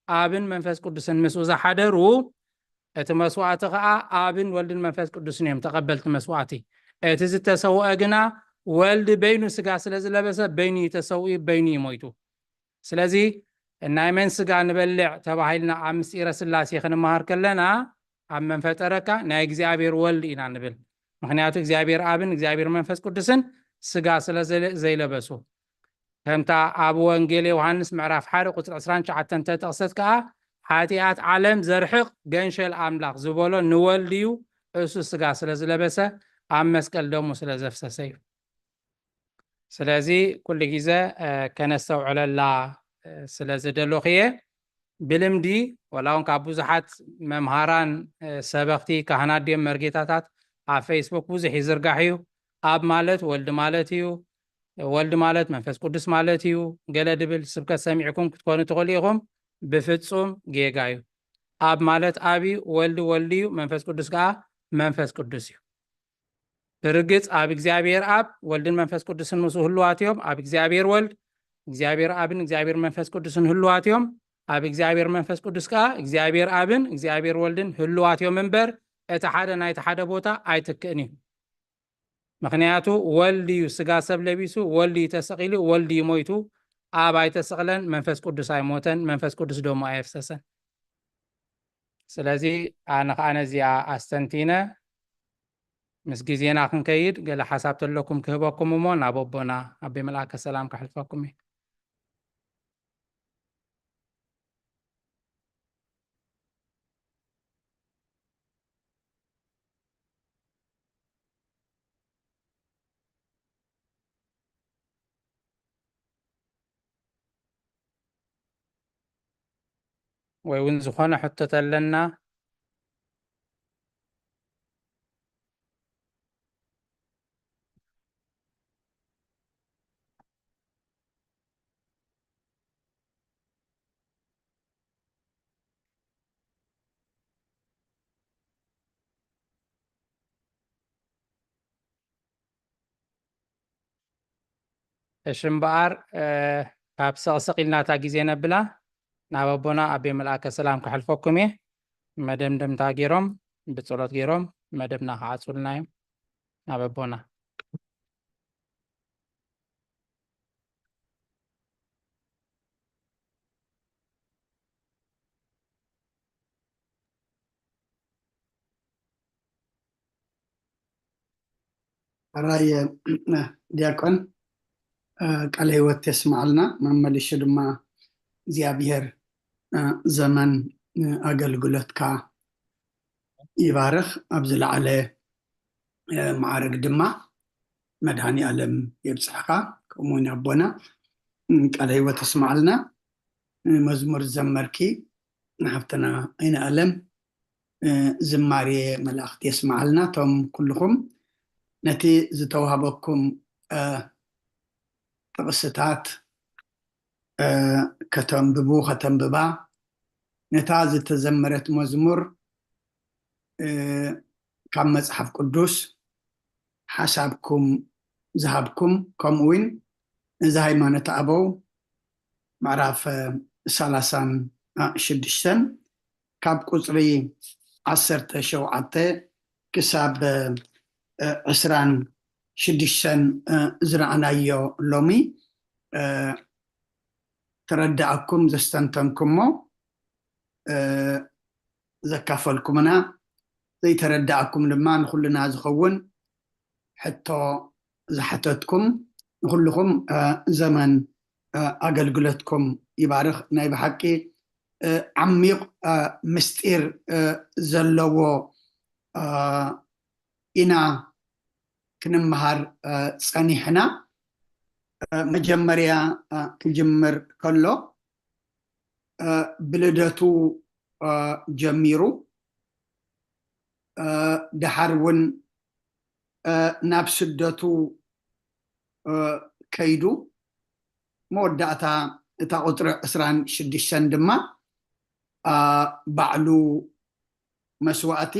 ኣብን መንፈስ ቅዱስን ምስኡ ዝሓደሩ፣ እቲ መስዋእቲ ኸኣ ኣብን ወልድን መንፈስ ቅዱስን እዮም ተቐበልቲ መስዋእቲ። እቲ ዝተሰውአ ግና ወልድ በይኑ ስጋ ስለ ዝለበሰ፣ በይኑ እዩ ተሰዊኡ፣ በይኑ እዩ ሞይቱ። ስለዚ ናይ መን ስጋ ንበልዕ ተባሂልና ኣብ ምስጢረ ስላሴ ክንመሃር ከለና፣ ኣብ መን ፈጠረካ? ናይ እግዚኣብሔር ወልድ ኢና ንብል። ምኽንያቱ እግዚኣብሔር ኣብን እግዚኣብሔር መንፈስ ቅዱስን ስጋ ስለ ዘለ-፣ ዘይለበሱ። ከምታ ኣብ ወንጌል ዮሃንስ ምዕራፍ ሓደ ቁጽሪ ዕስራን ትሽዓተን ተጠቕሰት ከኣ፣ ሓጢኣት ዓለም ዘርሕቕ ገንሸል ኣምላኽ ዝበሎ ንወልድ እዩ፣ እሱ ስጋ ስለ ዝለበሰ፣ ኣብ መስቀል ደሙ ስለ ዘፍሰሰ እዩ። ስለዚ ኩሉ ግዜ፣ እ፣ ከነስተውዕለላ፣ እ፣ ስለ ዝደለኹ እየ። ብልምዲ፣ ወላ እውን ካብ ብዙሓት መምሃራን፣ እ፣ ሰበኽቲ፣ ካህናት ድዮም መርጌታታት፣ ኣብ ፌስቡክ ብዙሕ ይዝርጋሕ እዩ። ኣብ ማለት ወልድ ማለት እዩ፣ ወልድ ማለት መንፈስ ቅዱስ ማለት እዩ፣ ገለ ድብል ስብከት ሰሚዕኩም ክትኮኑ ትኽእሉ ኢኹም። ብፍጹም ጌጋ እዩ። ኣብ ማለት ኣብ እዩ፣ ወልድ ወልድ እዩ፣ መንፈስ ቅዱስ ከኣ መንፈስ ቅዱስ እዩ። ብርግጽ ኣብ እግዚኣብሔር ኣብ ወልድን መንፈስ ቅዱስን ምስኡ ህልዋት እዮም። ኣብ እግዚኣብሔር ወልድ፣ እግዚኣብሔር ኣብን እግዚኣብሔር መንፈስ ቅዱስን ህልዋት እዮም። ኣብ እግዚኣብሔር መንፈስ ቅዱስ ከኣ እግዚኣብሔር ኣብን እግዚኣብሔር ወልድን ህልዋት እዮም እምበር፣ እቲ ሓደ ናይቲ ሓደ ቦታ ኣይትክእን እዩ። ምኽንያቱ ወልድ እዩ ስጋ ሰብ ለቢሱ፣ ወልድ እዩ ተሰቒሉ፣ ወልድ እዩ ሞይቱ። ኣብ ኣይተሰቕለን፣ መንፈስ ቅዱስ ኣይሞተን፣ መንፈስ ቅዱስ ደሙ ኣየፍሰሰን። ስለዚ ኣነ ኸኣ ነዚኣ ኣስተንቲነ ምስ ግዜና ክንከይድ ገለ ሓሳብ ተለኩም ክህበኩም እሞ ናብ ኣቦና ኣቤ መልኣከ ሰላም ከሕልፈኩም እየ። ወይ እውን ዝኾነ ሕቶ ተለና። እሺ እምበኣር፣ እ፣ ካብ ሰቕሰቕ ኢልና እታ ግዜ ነብላ፣ ናብ ኣቦና ኣቤ መልኣከ ሰላም ከሕልፈኩም እየ። መደምደምታ ገይሮም፣ ብጸሎት ገይሮም መደብና ክዓጹልና እዮም። ናብ ኣቦና። ሕራይ ዲያቆን፣ እ፣ ቃለ ህይወት የስምዓልና። መመሊሹ ድማ እግዚኣብሔር፣ እ፣ ዘመን፣ እ፣ ኣገልግሎትካ ይባርኽ። ኣብ ዝለዓለ፣ እ፣ ማዕረግ ድማ መድኃኔ ዓለም የብጽሕኻ። ከምኡ እውን ኣቦና፣ እ፣ ቃለ ህይወት የስምዓልና። እ፣ መዝሙር ዘመርኪ ንሓፍትና ኣይነ ኣለም፣ እ፣ ዝማሬ መላእኽቲ የስምዓልና። እቶም ኩልኹም ነቲ ዝተዋህበኩም፣ እ፣ ጥቕስታት፣ እ፣ ከተንብቡ፣ ከተንብባ፣ ነታ ዝተዘመረት መዝሙር፣ እ፣ ካብ መጽሓፍ ቅዱስ ሓሳብኩም ዝሃብኩም፣ ከምኡ እውን እዚ ሃይማኖት ኣበው ምዕራፍ፣ እ፣ ሰላሳን ሽዱሽተን ካብ ቁጽሪ ዓሰርተ ሸውዓተ ክሳብ፣ እ፣ ዕስራን ሽዱሽተን፣ እ፣ ዝረኣናዮ ሎሚ፣ እ፣ ዝተረዳእኩም ዘስተንተንኩሞ ዘካፈልኩምና፣ ዘይተረዳእኩም ድማ ንኹልና ዝኸውን ሕቶ ዝሓተትኩም፣ ንኹልኹም ዘመን ኣገልግሎትኩም ይባርኽ። ናይ ብሓቂ ዓሚቕ ምስጢር ዘለዎ ኢና ክንመሃር ጸኒሕና። መጀመርያ ክጅምር ከሎ ብልደቱ ጀሚሩ፣ ደሓር እውን ናብ ስደቱ ከይዱ፣ መወዳእታ እታ ቁፅሪ ዕስራን ሽዱሽተን ድማ ባዕሉ መስዋእቲ፣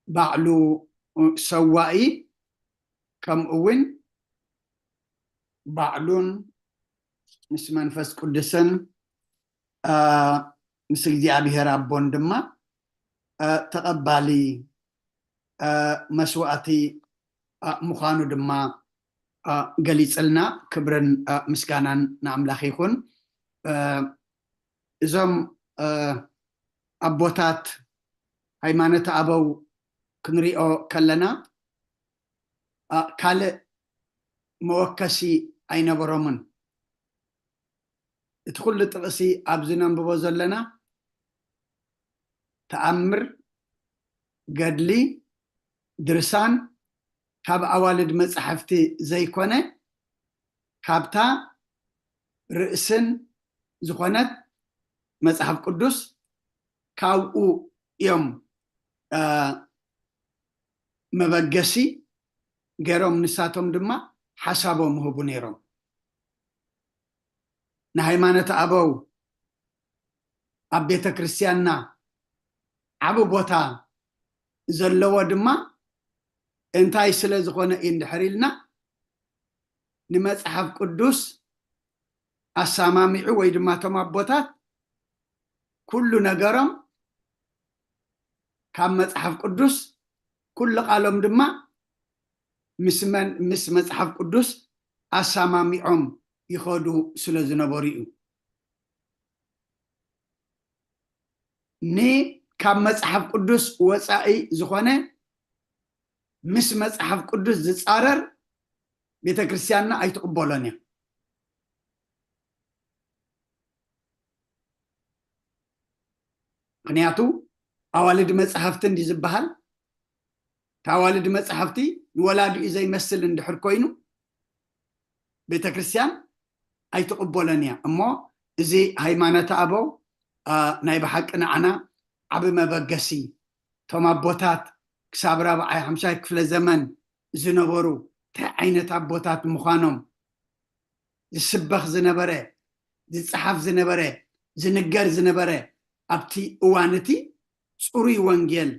ባዕሉ ሰዋኢ፣ ከምኡ እውን ባዕሉን ምስ መንፈስ ቅዱስን ምስ እግዚኣብሔር ኣቦን ድማ ተቐባሊ መስዋእቲ ምዃኑ ድማ ገሊፅልና። ክብርን ምስጋናን ንኣምላኽ ይኹን። እዞም ኣቦታት ሃይማኖት ኣበው ክንሪኦ ከለና ካልእ መወከሲ ኣይነበሮምን። እቲ ኩሉ ጥቕሲ ኣብዚ ነንብቦ ዘለና ተኣምር፣ ገድሊ፣ ድርሳን ካብ ኣዋልድ መጻሕፍቲ ዘይኮነ፣ ካብታ ርእስን ዝኾነት መጽሓፍ ቅዱስ ካብኡ እዮም መበገሲ ገይሮም፣ ንሳቶም ድማ ሓሳቦም ይህቡ ነይሮም። ንሃይማኖት ኣበው ኣብ ቤተ ክርስቲያንና ዓቢ ቦታ ዘለዎ ድማ እንታይ ስለ ዝኾነ እዩ እንድሕር ኢልና፣ ንመጽሓፍ ቅዱስ ኣሰማሚዑ ወይ ድማ እቶም ኣቦታት ኩሉ ነገሮም ካብ መጽሓፍ ቅዱስ፣ ኩሉ ቃሎም ድማ ምስ መን ምስ መጽሓፍ ቅዱስ ኣሰማሚዖም ይኸዱ ስለ ዝነበሩ እዩ። ን ካብ መጽሓፍ ቅዱስ ወጻኢ ዝኾነ ምስ መጽሓፍ ቅዱስ ዝጻረር ቤተ ክርስቲያንና ኣይትቕበሎን እያ። ምክንያቱ ኣዋልድ መጽሓፍቲ እንዲ ዝበሃል፣ እቲ ኣዋልድ መጽሓፍቲ ንወላዲኡ ዘይመስል እንድሕር ኮይኑ ቤተ ክርስቲያን ኣይትቕበሎን እያ። እሞ እዚ ሃይማኖት ኣበው ናይ ብሓቂ ንዓና ዓቢ መበገሲ፣ እቶም ኣቦታት ክሳብ ራብዓይ ሓምሻይ ክፍለ ዘመን ዝነበሩ እንታይ ዓይነት ኣቦታት ምዃኖም ዝስበኽ ዝነበረ፣ ዝጸሓፍ ዝነበረ፣ ዝንገር ዝነበረ ኣብቲ እዋን እቲ ጽሩይ ወንጌል፣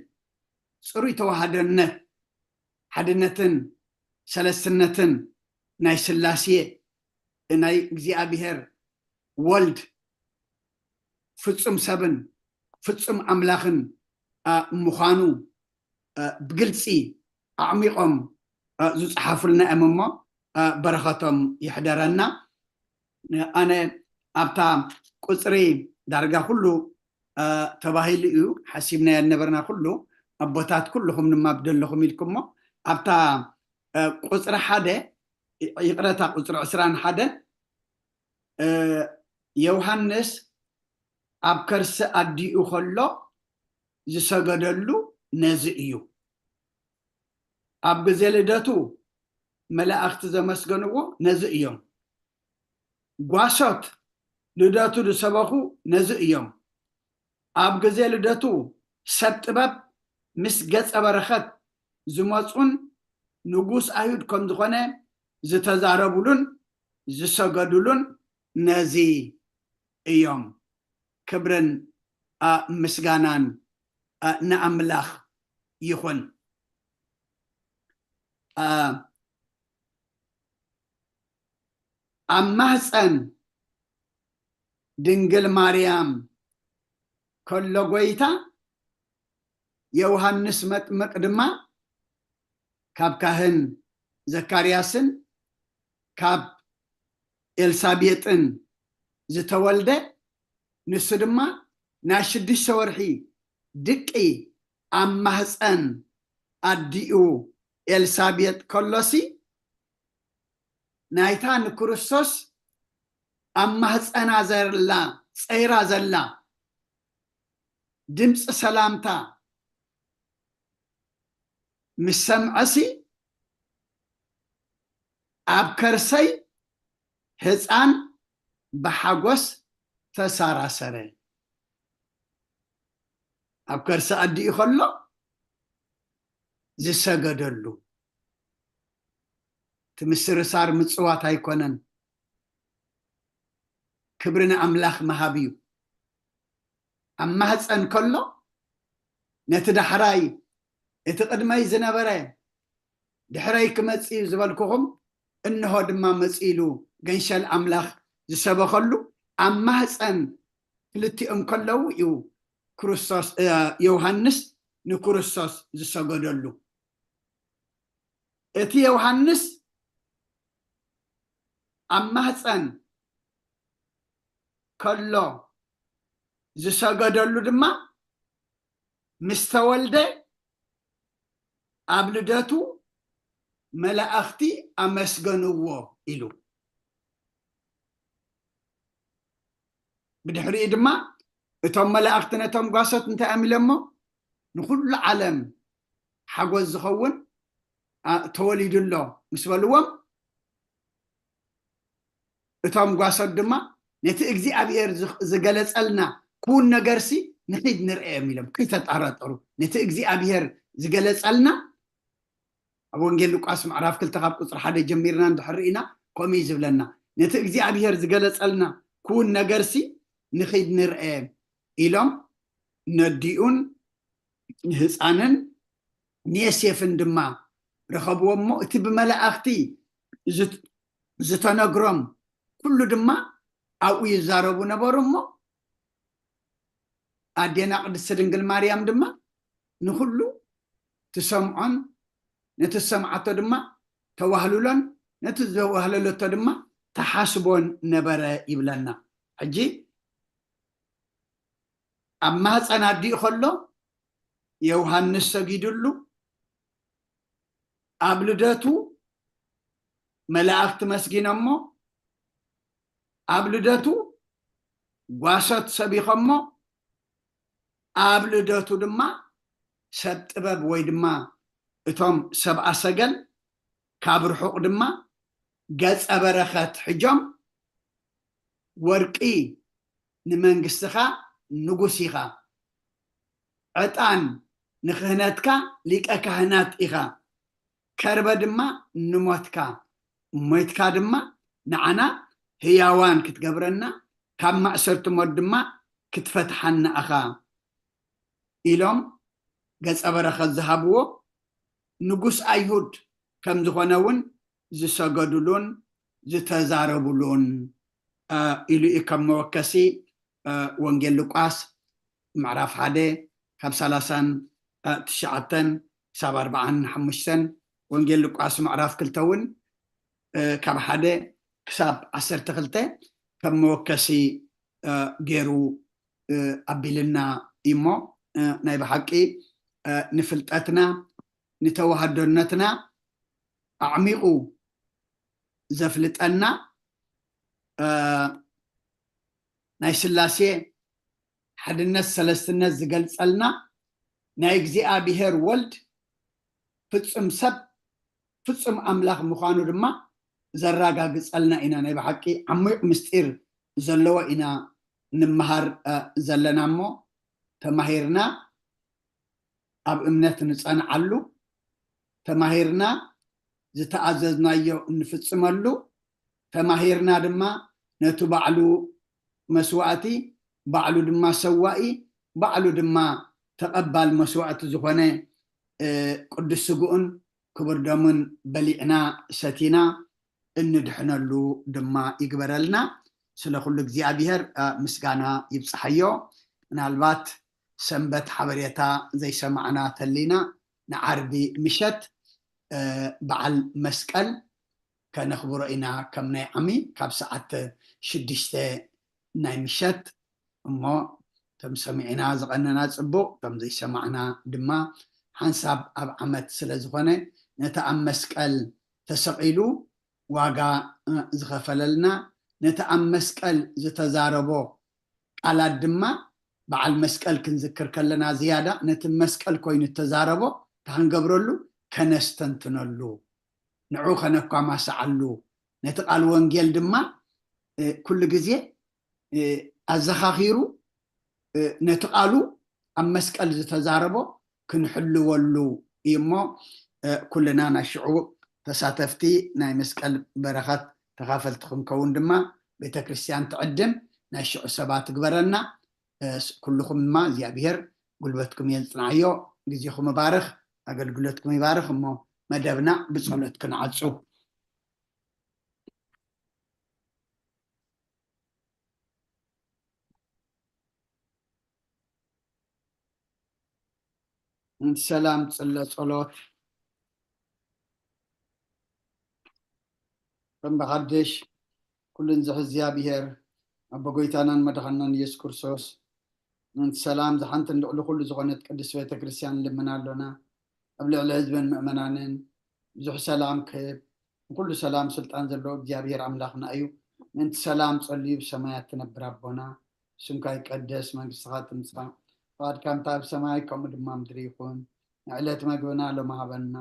ጽሩይ ተዋህዶነት፣ ሓድነትን ሰለስትነትን ናይ ስላሴ፣ ናይ እግዚኣብሔር ወልድ ፍጹም ሰብን ፍጹም ኣምላኽን ምዃኑ ብግልጺ ኣዕሚቖም ዝጸሓፉልና እዮም እሞ በረኸቶም ይሕደረና። ኣነ ኣብታ ቁጽሪ ዳርጋ ኩሉ ተባሂሉ እዩ ሓሲብናዮ ነበርና፣ ኩሉ ኣቦታት ኩልኹም ድማ ብደለኹም ኢልኩሞ ኣብታ ቁጽሪ ሓደ፣ ይቕረታ፣ ቁጽሪ ዕስራን ሓደን ዮሃንስ ኣብ ከርሲ ኣዲኡ ከሎ ዝሰገደሉ ነዚ እዩ። ኣብ ግዜ ልደቱ መላእኽቲ ዘመስገንዎ ነዚ እዮም። ጓሶት ልደቱ ዝሰበኹ ነዚ እዮም። ኣብ ግዜ ልደቱ ሰብ ጥበብ ምስ ገጸ በረኸት ዝመጹን ንጉስ ኣይሁድ ከም ዝኾነ ዝተዛረቡሉን ዝሰገዱሉን ነዚ እዮም። ክብርን ምስጋናን ንኣምላኽ ይኹን። ኣብ ማህፀን ድንግል ማርያም ከሎ ጎይታ፣ ዮሃንስ መጥምቅ ድማ ካብ ካህን ዘካርያስን ካብ ኤልሳቤጥን ዝተወልደ፣ ንሱ ድማ ናይ ሽዱሽተ ወርሒ ድቂ ኣብ ማህፀን ኣዲኡ ኤልሳቤጥ ከሎሲ፣ ናይታ ንክርስቶስ ኣብ ማህፀና ዘላ፣ ፀይራ ዘላ ድምፂ ሰላምታ ምስ ሰምዐሲ፣ ኣብ ከርሰይ ህፃን ብሓጎስ ተሳራሰረ። ኣብ ከርሲ ኣዲኡ ከሎ ዝሰገደሉ። እቲ ምስርሳር ምጽዋት ኣይኮነን፣ ክብሪ ንኣምላኽ ምሃብ እዩ። ኣብ ማህፀን ከሎ ነቲ ዳሕራይ፣ እቲ ቅድመይ ዝነበረ ድሕረይ ክመጽእ እዩ ዝበልኩኹም፣ እንሆ ድማ መጺኡ ኢሉ ገንሸል ኣምላኽ ዝሰበኸሉ፣ ኣብ ማህፀን ክልቲኦም ከለዉ እዩ ክርስቶስ፣ እ፣ ዮሃንስ ንክርስቶስ ዝሰገደሉ። እቲ ዮሃንስ ኣብ ማህፀን ከሎ ዝሰገደሉ ድማ ምስ ተወልደ ኣብ ልደቱ መላእኽቲ ኣመስገንዎ ኢሉ። ብድሕሪኡ ድማ እቶም መላእኽቲ ነቶም ጓሶት እንታይ እዮም ኢሎሞ? ንኹሉ ዓለም ሓጎስ ዝኸውን፣ ኣ፣ ተወሊዱ ኣሎ ምስ በልዎም፣ እቶም ጓሶት ድማ ነቲ እግዚኣብሔር ዝ-፣ ዝገለጸልና ክውን ነገርሲ ንኺድ ንርአ እዮም ኢሎም። ከይተጠራጠሩ ነቲ እግዚኣብሔር ዝገለጸልና፣ ኣብ ወንጌል ሉቃስ ምዕራፍ ክልተ ካብ ቁጽሪ ሓደ ጀሚርና እንድሕር ርኢና፣ ከምኡ እዩ ዝብለና። ነቲ እግዚኣብሔር ዝገለጸልና ክውን ነገርሲ ንኺድ ንርአ ኢሎም ነዲኡን ንህፃንን ንየሴፍን ድማ ረኸብዎ እሞ፣ እቲ ብመላእኽቲ ዝት-፣ ዝተነግሮም ኩሉ ድማ ኣብኡ ይዛረቡ ነበሩ እሞ፣ ኣዴና ቅድስቲ ድንግል ማርያም ድማ ንኹሉ ትሰምዖን ነቲ ዝሰምዓቶ ድማ ተዋህልሎን ነቲ ዘዋህለለቶ ድማ ተሓስቦን ነበረ ይብለና። ሕጂ ኣብ ማህፀን ኣዲኡ ከሎ ዮሃንስ ሰጊዱሉ፣ ኣብ ልደቱ መላእኽቲ መስጊኖሞ፣ ኣብ ልደቱ ጓሶት ሰቢኾሞ፣ ኣብ ልደቱ ድማ ሰብ ጥበብ ወይ ድማ እቶም ሰብኣ ሰገል ካብ ርሑቕ ድማ ገጸ በረኸት ሒዞም፣ ወርቂ ንመንግስትኻ ንጉስ ኢኻ፣ ዕጣን ንክህነትካ ሊቀ ካህናት ኢኻ፣ ከርበ ድማ ንሞትካ፣ ሞይትካ ድማ ንዓና ህያዋን ክትገብረና፣ ካብ ማእሰርቲ ሞት ድማ ክትፈትሓና ኢኻ ኢሎም ገጸ በረኸት ዝሃብዎ፣ ንጉስ ኣይሁድ ከም ዝኾነ እውን ዝሰገዱሉን ዝተዛረቡሉን፣ እ፣ ኢሉ እዩ። ከም መወከሲ፣ እ፣ ወንጌል ሉቃስ ምዕራፍ ሓደ ካብ ሰላሳን ትሽዓተን ክሳብ ኣርባዓን ሓሙሽተን፣ ወንጌል ሉቃስ ምዕራፍ ክልተ እውን፣ እ፣ ካብ ሓደ ክሳብ ዓሰርተ ክልተ ከም መወከሲ፣ እ፣ ገይሩ፣ እ፣ ኣቢልና እዩ እሞ፣ እ፣ ናይ ብሓቂ፣ እ፣ ንፍልጠትና፣ ንተዋህዶነትና ኣዕሚቑ ዘፍልጠና፣ እ፣ ናይ ስላሴ ሓድነት ሰለስትነት ዝገልጸልና፣ ናይ እግዚኣብሔር ወልድ ፍጹም ሰብ ፍጹም ኣምላኽ ምዃኑ ድማ ዘረጋግጸልና ኢና። ናይ ብሓቂ ዓሚቕ ምስጢር ዘለዎ ኢና ንምሃር፣ እ፣ ዘለና እሞ፣ ተማሂርና ኣብ እምነት ንጸንዓሉ፣ ተማሂርና ዝተኣዘዝናዮ እንፍጽመሉ፣ ተማሂርና ድማ ነቲ ባዕሉ መስዋእቲ፣ ባዕሉ ድማ ሰዋኢ፣ ባዕሉ ድማ ተቐባል መስዋእቲ ዝኾነ፣ እ፣ ቅዱስ ስግኡን ክቡር ደሙን በሊዕና ሰቲና እንድሕነሉ ድማ ይግበረልና። ስለ ኩሉ እግዚኣብሔር፣ እ፣ ምስጋና ይብጽሓዮ። ምናልባት ሰንበት ሓበሬታ ዘይሰማዕና ተሊና፣ ንዓርቢ ምሸት፣ እ፣ በዓል መስቀል ከነኽብሮ ኢና። ከም ናይ ዓሚ ካብ ሰዓት ሽዱሽተ ናይ ምሸት እሞ፣ ከም ሰሚዕና ዝቐነና ጽቡቕ፣ ከም ዘይሰማዕና ድማ ሓንሳብ ኣብ ዓመት ስለ ዝኾነ፣ ነቲ ኣብ መስቀል ተሰቒሉ ዋጋ፣ እ፣ ዝኸፈለልና፣ ነቲ ኣብ መስቀል ዝተዛረቦ ቃላት ድማ በዓል መስቀል ክንዝክር ከለና ዝያዳ ነቲ መስቀል ኮይኑ እተዛረቦ እንታይ ክንገብረሉ? ከነስተንትነሉ፣ ንዑ ከነኳማስዓሉ፣ ነቲ ቃል ወንጌል ድማ፣ እ፣ ኩሉ ግዜ፣ እ፣ ኣዘኻኺሩ፣ እ፣ ነቲ ቃሉ ኣብ መስቀል ዝተዛረቦ ክንሕልወሉ እዩ እሞ፣ እ፣ ኩልና ናይ ሽዑ ተሳተፍቲ ናይ መስቀል በረኸት ተኻፈልቲ ክንከውን ድማ ቤተ ክርስቲያን ትዕድም፣ ናይ ሽዑ ሰባት ትግበረና። እ፣ ስ-፣ ኩልኹም ድማ እግዚኣብሔር ጉልበትኩም የጽንዓዮ፣ ግዜኹም ይባርኽ፣ ኣገልግሎትኩም ይባርኽ። እሞ መደብና ብጸሎት ክንዓጹ። ሰላም ጽለ ጸሎት። ከም ብሓድሽ ኩሉን ዝሕዝ እግዚኣብሔር፣ ኣቦ ጎይታናን መድሓናን ኢየሱስ ክርስቶስ፣ ምእንቲ ሰላም ዝሓንትን ልዕሊ ኩሉ ዝኾነት ቅድስት ቤተ ክርስቲያን ንልምን ኣሎና። ኣብ ልዕሊ ህዝብን ምእመናንን ብዙሕ ሰላም ክህብ፣ ንኩሉ ሰላም ስልጣን ዘለዎ እግዚኣብሔር ኣምላኽና እዩ። ምእንቲ ሰላም ጸልዩ ብሰማያት ትነብር ኣቦና፣ ስምካ ይቀደስ፣ መንግስትኻ ትምጻእ፣ ፍቓድካ እንተ ኣብ ሰማይ ከምኡ ድማ ምድሪ ይኹን። ንዕለት መግብና ሎሚ ሃበና፣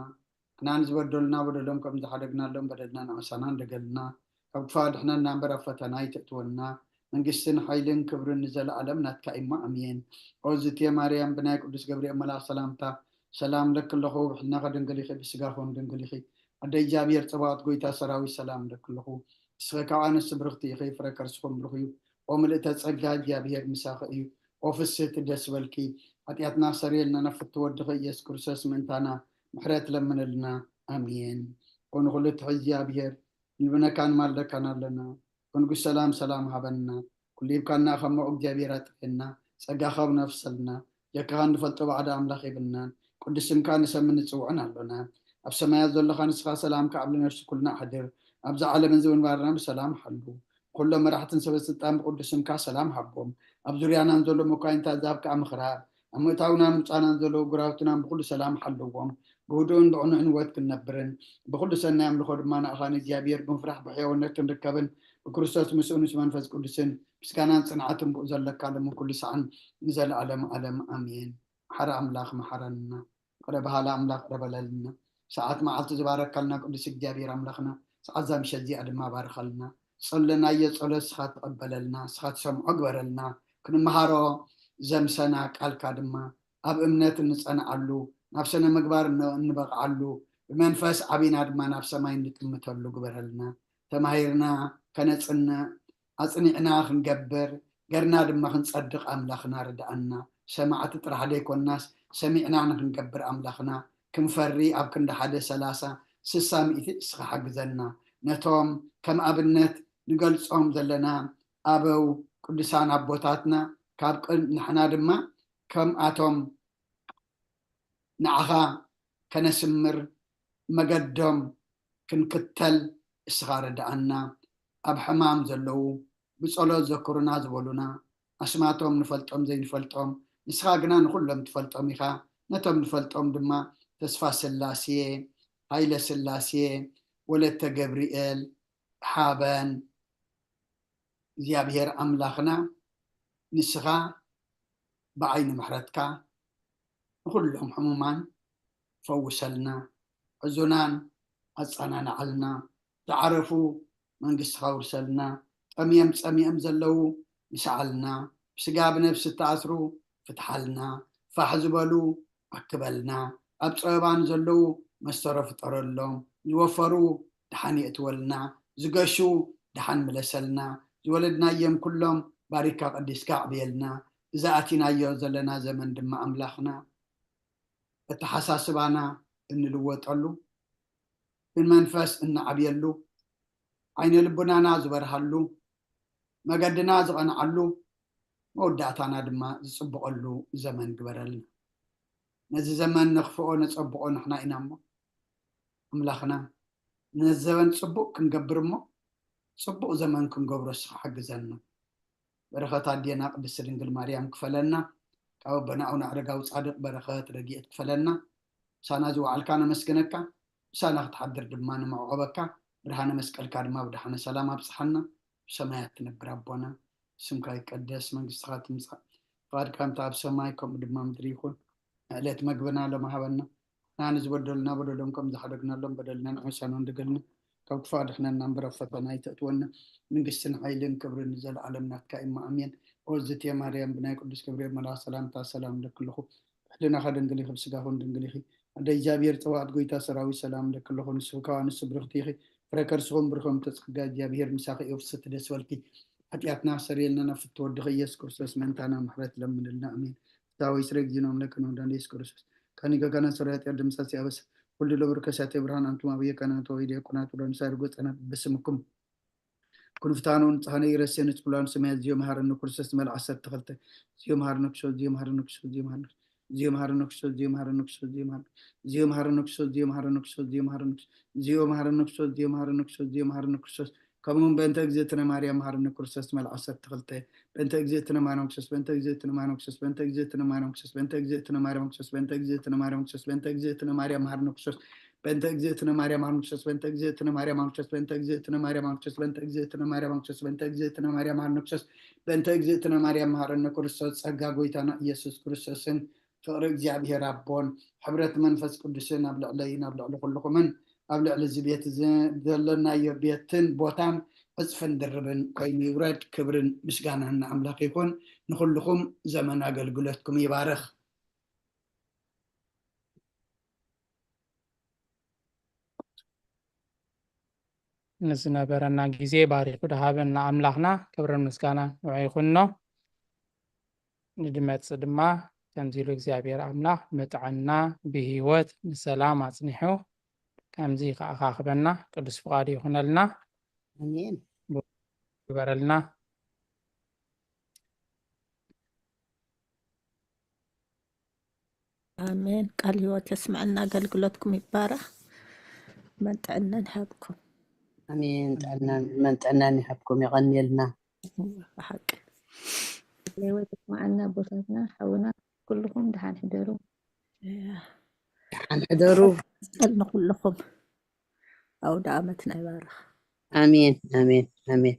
ንሕና ንዝበደሉና በደሎም ከም ዝሓደግናሎም በደልና ንኣሳና እንደገልና፣ ካብ ክፉእ ኣድሕነና እምበር ኣብ ፈተና ኣይተእትወና። መንግስትን ሓይልን ክብርን ንዘለኣለም ናትካ እሞ ኣሜን። ኦ ዝቴ ማርያም ብናይ ቅዱስ ገብርኤል መልኣክ ሰላምታ ሰላም ለኪ ኣለኹ፣ ብሕልናኺ ድንግል ኢኺ፣ ብስጋኺ እውን ድንግል ኢኺ። ኣደ እግዚኣብሔር ጸባኦት ጎይታ ሰራዊት ሰላም ለኪ ኣለኹ። ንስኺ ካብ ኣንስቲ ብርኽቲ ኢኺ፣ ፍረ ከርስኹም ብሩኽ እዩ። ኦ ምልእተ ጸጋ እግዚኣብሔር ምሳኺ እዩ። ኦ ፍስህቲ ደስ በልኪ፣ ሓጢኣትና ሰሪየልና ናብ ፍትው ወድኺ ኢየሱስ ክርስቶስ ምእንታና ምሕረት ለምንልና። ኣሜን። ኦ ንኹሉ ትሕዝ እግዚኣብሔር፣ ንልምነካን ንማልደካን ኣለና። ኦ ንጉስ ሰላም ሰላም ሃበና። ኩሉ ሂብካና ካብ መቑ እግዚኣብሔር ኣጥርየና። ጸጋኻ ኣብ ነፍሰልና። ጀካኻ እንፈልጦ ባዕዳ ኣምላኽ የብልናን። ቅዱስ ስምካ ንሰምን ንጽውዕን ኣሎና። ኣብ ሰማያት ዘለኻ ንስኻ ሰላምካ ኣብ ነፍሲ ኩልና ኣሕድር። ኣብዛ ዓለምን እዚ ምንባርና ብሰላም ሓሉ። ኩሎም መራሕትን ሰበ ስልጣን ብቅዱስ ስምካ ሰላም ሃቦም። ኣብ ዙርያናን ዘሎ መኳይንታት ዛብ ከኣ ምኽራብ። ኣብ ምእታውናን ምጻናን ዘለዉ ጉራውትናን ብኹሉ ሰላም ሓልዎም። ብህዱእን ብቕኑዕን ህይወት ክንነብርን ብኹሉ ሰናይ ኣምልኾ ድማ ንኣኻ ንእግዚኣብሔር ብምፍራሕ ብሕያውነት ክንርከብን ብክርስቶስ ምስኡ ምስ መንፈስ ቅዱስን ምስጋናን ጽንዓትን ብኡ ዘለካ ሎምን ኩሉ ሰዓን ንዘለኣለም ዓለም ኣሜን። መሓሪ ኣምላኽ መሓረና። ይቕረ በሃሊ ኣምላኽ ይቕረ በለልና። ሰዓት መዓልቲ ዝባረካልና ቅዱስ እግዚኣብሔር ኣምላኽና፣ ሰዓት እዛ ምሸት እዚኣ ድማ ባርኸልና። ዝጸለናዮ ጸሎት ንስኻ ትቐበለልና፣ ንስኻ ትሰምዖ ግበረልና። ክንመሃሮ ዘምሰና ቃልካ ድማ ኣብ እምነት እንጸንዓሉ፣ ናብ ስነ ምግባር እን-፣ እንበቕዓሉ፣ ብመንፈስ ዓቢና ድማ ናብ ሰማይ እንጥምተሉ ግበረልና። ተማሂርና ከነጽንዕ፣ ኣጽኒዕና ክንገብር፣ ገርና ድማ ክንጸድቕ ኣምላኽና ርድኣና። ሰማዕቲ ጥራሕ ዘይኮንናስ፣ ሰሚዕና ንኽንገብር ኣምላኽና ክንፈሪ ኣብ ክንዲ ሓደ ሰላሳ፣ ስሳ፣ ሚእቲ እስኻ ሓግዘና። ነቶም ከም ኣብነት ንገልጾም ዘለና ኣበው ቅዱሳን ኣቦታትና ካብ ቅን-፣ ንሕና ድማ ከምኣቶም ንዓኻ ከነስምር መገዶም ክንክተል እስኻ ርድኣና። ኣብ ሕማም ዘለዉ ብጸሎት ዘክሩና ዝበሉና ኣስማቶም ንፈልጦም ዘይንፈልጦም ንስኻ ግና ንኹሎም ትፈልጦም ኢኻ። ነቶም ንፈልጦም ድማ ተስፋ ስላሴ፣ ሃይለ ስላሴ፣ ወለተ ገብርኤል፣ ሓበን እግዚኣብሔር ኣምላኽና ንስኻ ብዓይኒ ምሕረትካ ንኹሎም ሕሙማን ፈውሰልና፣ ሕዙናን ኣጸናንዓልና፣ ዝዓረፉ መንግስትኻ ውርሰልና፣ ጠምዮም ጸሚኦም ዘለዉ ንስዓልና፣ ብስጋ ብነብሲ እተኣስሩ ፍትሓልና፣ ፋሕ ዝበሉ ኣክበልና፣ ኣብ ጸበባ ንዘለዉ መስተሮ ፍጠረሎም፣ ዝወፈሩ ደሓን የእትወልና፣ ዝገሹ ደሓን ምለሰልና፣ ዝወለድናዮም ኩሎም ባሪካ ቀዲስካ ኣዕብየልና፣ እዚ ኣቲናዮ ዘለና ዘመን ድማ ኣምላኽና ኣተሓሳስባና እንልወጠሉ፣ ብመንፈስ እንዓብየሉ፣ ዓይነ ልቡናና ዝበርሃሉ፣ መገድና ዝቐንዓሉ፣ መወዳእታና ድማ ዝጽብቐሉ ዘመን ግበረልና። ነዚ ዘመን ነኽፍኦ ነጸብቖ ንሕና ኢና እሞ፣ ኣምላኽና ነዚ ዘመን ጽቡቕ ክንገብር እሞ፣ ጽቡቕ ዘመን ክንገብሮ እስኻ ሓግዘና። በረኸት ኣዴና ቅድስቲ ድንግል ማርያም ክፈለና። ካብ ኣቦና ኣቡነ ኣረጋዊ ጻድቕ በረኸት ረድኤት ክፈለና። ምሳና ዝወዓልካ ነመስግነካ፣ ምሳና ክትሓድር ድማ ንመዕቆበካ። ብርሃነ መስቀልካ ድማ ብደሓነ ሰላም ኣብጽሓና። ብሰማያት ትነብር ኣቦና፣ ስምካ ይቀደስ፣ መንግስትኻ ትምጻእ፣ ፍቓድካ ከምቲ ኣብ ሰማይ ከምኡ ድማ ምድሪ ይኹን። ዕለት መግብና ሎሚ ሃበና። ንዓና ዝበደሉና በደሎም ከም ዝሓደግናሎም በደልና ንዕሰኖን ድገልና። ካብ ክፉእ ኣድሕነና እምበር ኣብ ፈተና ኣይተእትወና። መንግስትን ሓይልን ክብርን ንዘለኣለም ናትካ እማ ኣሜን። ኦዝቴ ማርያም ብናይ ቅዱስ ገብርኤል መልኣኽ ሰላምታ ሰላም እለኪ ኣለኹ። ሕልናኻ ድንግል ኢኺ፣ ብስጋኹን ድንግል ኢኺ። ኣደ እግዚኣብሔር ጸዋዕት ጎይታ ሰራዊት ሰላም እለኪ ኣለኹ። ንስኺ ከኣ ንሱ ብርኽቲ ኢኺ። ፍረ ከርስኹም ብሩኽ እምተ ጸጋ እግዚኣብሔር ምሳኺ እዩ። ፍስሕቲ ደስ በልኪ። ሓጢኣትና ሰሪየልና ናብ ፍትወድኺ ኢየሱስ ክርስቶስ ምእንታና ምሕረት ለምንልና። ኣሜን። ፍትሐ ወይስረ እግዚእነ አምላክነ ወመድኃኒነ ኢየሱስ ክርስቶስ ካኒ ገጋና ሰራይ ኃጢአት ደምሳሲ አበሳ ኩሉ ለብር ከሳቴ ብርሃን አንቱም አብየ ካህናት ወይ ዲያቆናት ወደ ምሳር ጎጸና በስምኩም ኩንፍታኑ ንጽሐነ ይረሴ ንጽኩላኑ ሰማያት ዚዮ መሃረነ ክርስቶስ መልዓ ዓሰርተ ክልተ ዚዮ መሃረነ ክርስቶስ ዚዮ መሃረነ ክርስቶስ ዚዮ መሃረነ ክርስቶስ ዚዮ መሃረነ ክርስቶስ ዚዮ መሃረነ ክርስቶስ ዚዮ መሃረነ ክርስቶስ ዚዮ መሃረነ ክርስቶስ ዚዮ መሃረነ ክርስቶስ ዚዮ መሃረነ ክርስቶስ ዚዮ መሃረነ ክርስቶስ ዚዮ መሃረነ ክርስቶስ ከምኡውን በእንተ እግዝእትነ ማርያም መሃረነ ክርስቶስ መልዓ ዓሰርተ ክልተ በእንተ እግዝእትነ ማርያም ክርስቶስ በእንተ እግዝእትነ ማርያም ክርስቶስ በእንተ እግዝእትነ ማርያም ክርስቶስ በእንተ እግዝእትነ ማርያም ክርስቶስ በእንተ እግዝእትነ ማርያም ክርስቶስ በእንተ እግዝእትነ ማርያም መሃረነ ክርስቶስ በእንተ እግዝእትነ ማርያም መሃረነ ክርስቶስ በእንተ እግዝእትነ ማርያም መሃረነ ክርስቶስ በእንተ እግዝእትነ ማርያም መሃረነ ክርስቶስ በእንተ እግዝእትነ ማርያም መሃረነ ክርስቶስ በእንተ እግዝእትነ ማርያም መሃረነ ክርስቶስ በእንተ እግዝእትነ ማርያም መሃረነ ክርስቶስ ጸጋ ጎይታና ኢየሱስ ክርስቶስን ፍቕሪ እግዚኣብሔር ኣቦን ሕብረት መንፈስ ቅዱስን ኣብ ልዕለይን ኣብ ልዕሊ ኩልኹምን ኣብ ልዕሊ እዚ ቤት እዚ ዘለናዮ ቤትን ቦታን ዕፅፍን ድርብን ኮይኑ ይውረድ። ክብርን ምስጋናን ንኣምላኽ ይኹን። ንኹልኹም ዘመን ኣገልግሎትኩም ይባርኽ። ንዝነበረና ግዜ ባሪኹ ድሃበና ኣምላኽና ክብርን ምስጋና ንዑ ይኹኖ። ንድመጽእ ድማ ከምዚ ኢሉ እግዚኣብሔር ኣምላኽ ብጥዕና ብህይወት ብሰላም ኣጽኒሑ ከምዚ ከኣኻኽበና ቅዱስ ፍቓዱ ይኹነልና። ኣሜን። ግበረልና። ኣሜን። ቃል ህይወት የስምዐልና፣ ኣገልግሎትኩም ይባረኽ። መንጥዕናን ይሃብኩም። ኣሜን። ጥዕናን መንጥዕናን ይሃብኩም፣ የቐንየልና። ብሓቂ ህይወት የስምዐልና ኣቦታትና፣ ሓውና፣ ኩልኹም ደሓን ሕደሩ። ደሓን ሕደሩ። ቀል ንኩልኹም ኣውደ ዓመትና ይባርኽ። ኣሜን ኣሜን ኣሜን።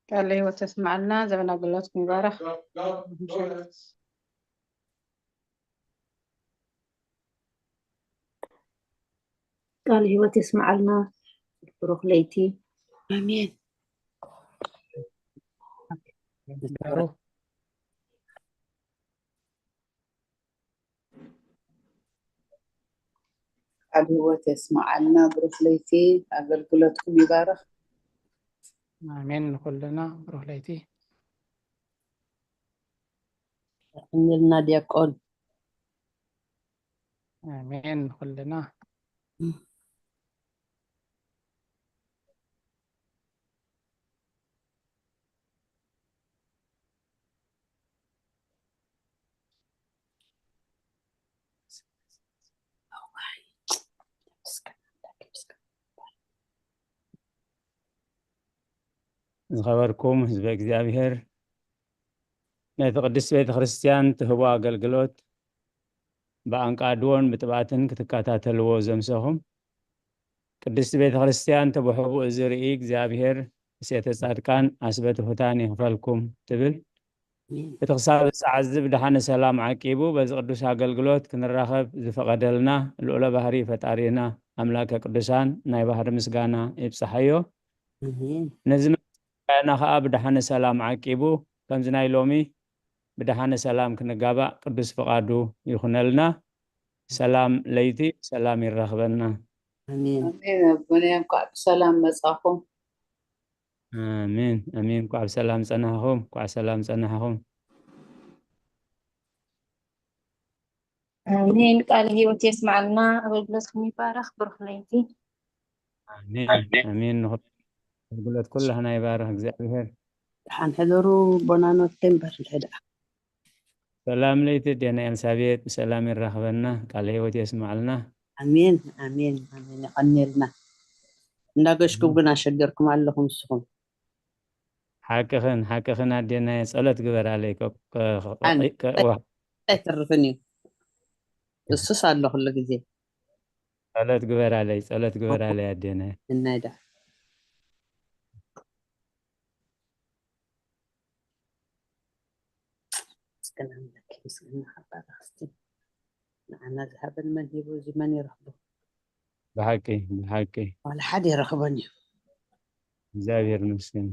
ቃለ ህይወት ያስማዕልና። ዘበን ኣገልግሎትኩም ይባረኽ። ቃል ህይወት የስምዓልና። ብሩኽ ለይቲ። ኣሜን። ቃል ህይወት የስምዓልና። ብሩኽ ለይቲ። ኣገልግሎትኩም ይባረኽ። ኣሜን። ንኹልና ብሩኽ ለይቲ። የቐንየልና ዲያቆን። ኣሜን። ንኹልና። ዝኸበርኩም ህዝበ እግዚኣብሔር፣ ነቲ ቅድስት ቤተ ክርስቲያን ትህቦ ኣገልግሎት ብኣንቃድዎን ብጥባትን ክትከታተልዎ ዘምሰኹም፣ ቅድስቲ ቤተ ክርስቲያን ተብሕቡ እዚ ርኢ እግዚኣብሔር እሴተ ጻድቃን ኣስበ ትሑታን ይኽፈልኩም ትብል። እቲ ክሳብ ሰዓት እዚ ብደሓነ ሰላም ዓቂቡ በዚ ቅዱስ ኣገልግሎት ክንራኸብ ዝፈቐደልና ልዑለ ባህሪ ፈጣሪና ኣምላከ ቅዱሳን ናይ ባህሪ ምስጋና ይብጽሓዮ። ነዚ መጋየና ኸዓ ብደሓነ ሰላም ዓቂቡ ከምዚ ናይ ሎሚ ብደሓነ ሰላም ክንጋባእ ቅዱስ ፍቓዱ ይኹነልና። ሰላም ለይቲ ሰላም ይራኽበና። ኣሜን። ኣሜን። ኣቦና እንኳዕ ብሰላም መጻኹም። ኣሜን ኣሜን። እንኳዕ ብሰላም ጸናሕኹም፣ እንኳዕ ሰላም ጸናሕኹም። ኣሜን። ቃለ ህይወት የስማዕልና። ኣገልግሎትኩም ይባረኽ። ብሩኽ ለይቲ። ኣሜን ኣሜን። ንኹ- ኣገልግሎት ኩላህና ይባርኽ እግዚኣብሔር። ደሓን ሕደሩ። ቦናኖት ደንበር እንድሕር ደኣ ሰላም ለይቲ ኣዴና ኤልሳቤጥ፣ ብሰላም የራኽበና፣ ቃለ ህይወት የስምዓልና። ኣሜን ኣሜን ኣሜን። የቐኔልና። እንዳገሽኩም ግን ኣሸገርኩም ኣለኹም ንስኹም። ሓቅኽን ሓቅኽን ኣዴና፣ ጸሎት ግበራለይ። ኣይተርፍን እዩ። እሱስ ኣሎ ኩሉ ግዜ። ጸሎት ግበራለይ፣ ጸሎት ግበራለይ ኣዴና። እናይ ዳ ምስጋና ኣለኪ፣ ምስጋና ሓባራኽስቲ። ንዓና ዝሃበን መን ሂቡ፣ እዚ መን ይረኽቦ? ብሓቂ ብሓቂ ዋላ ሓደ ይረኽቦን እዩ። እግዚኣብሔር ይመስገን።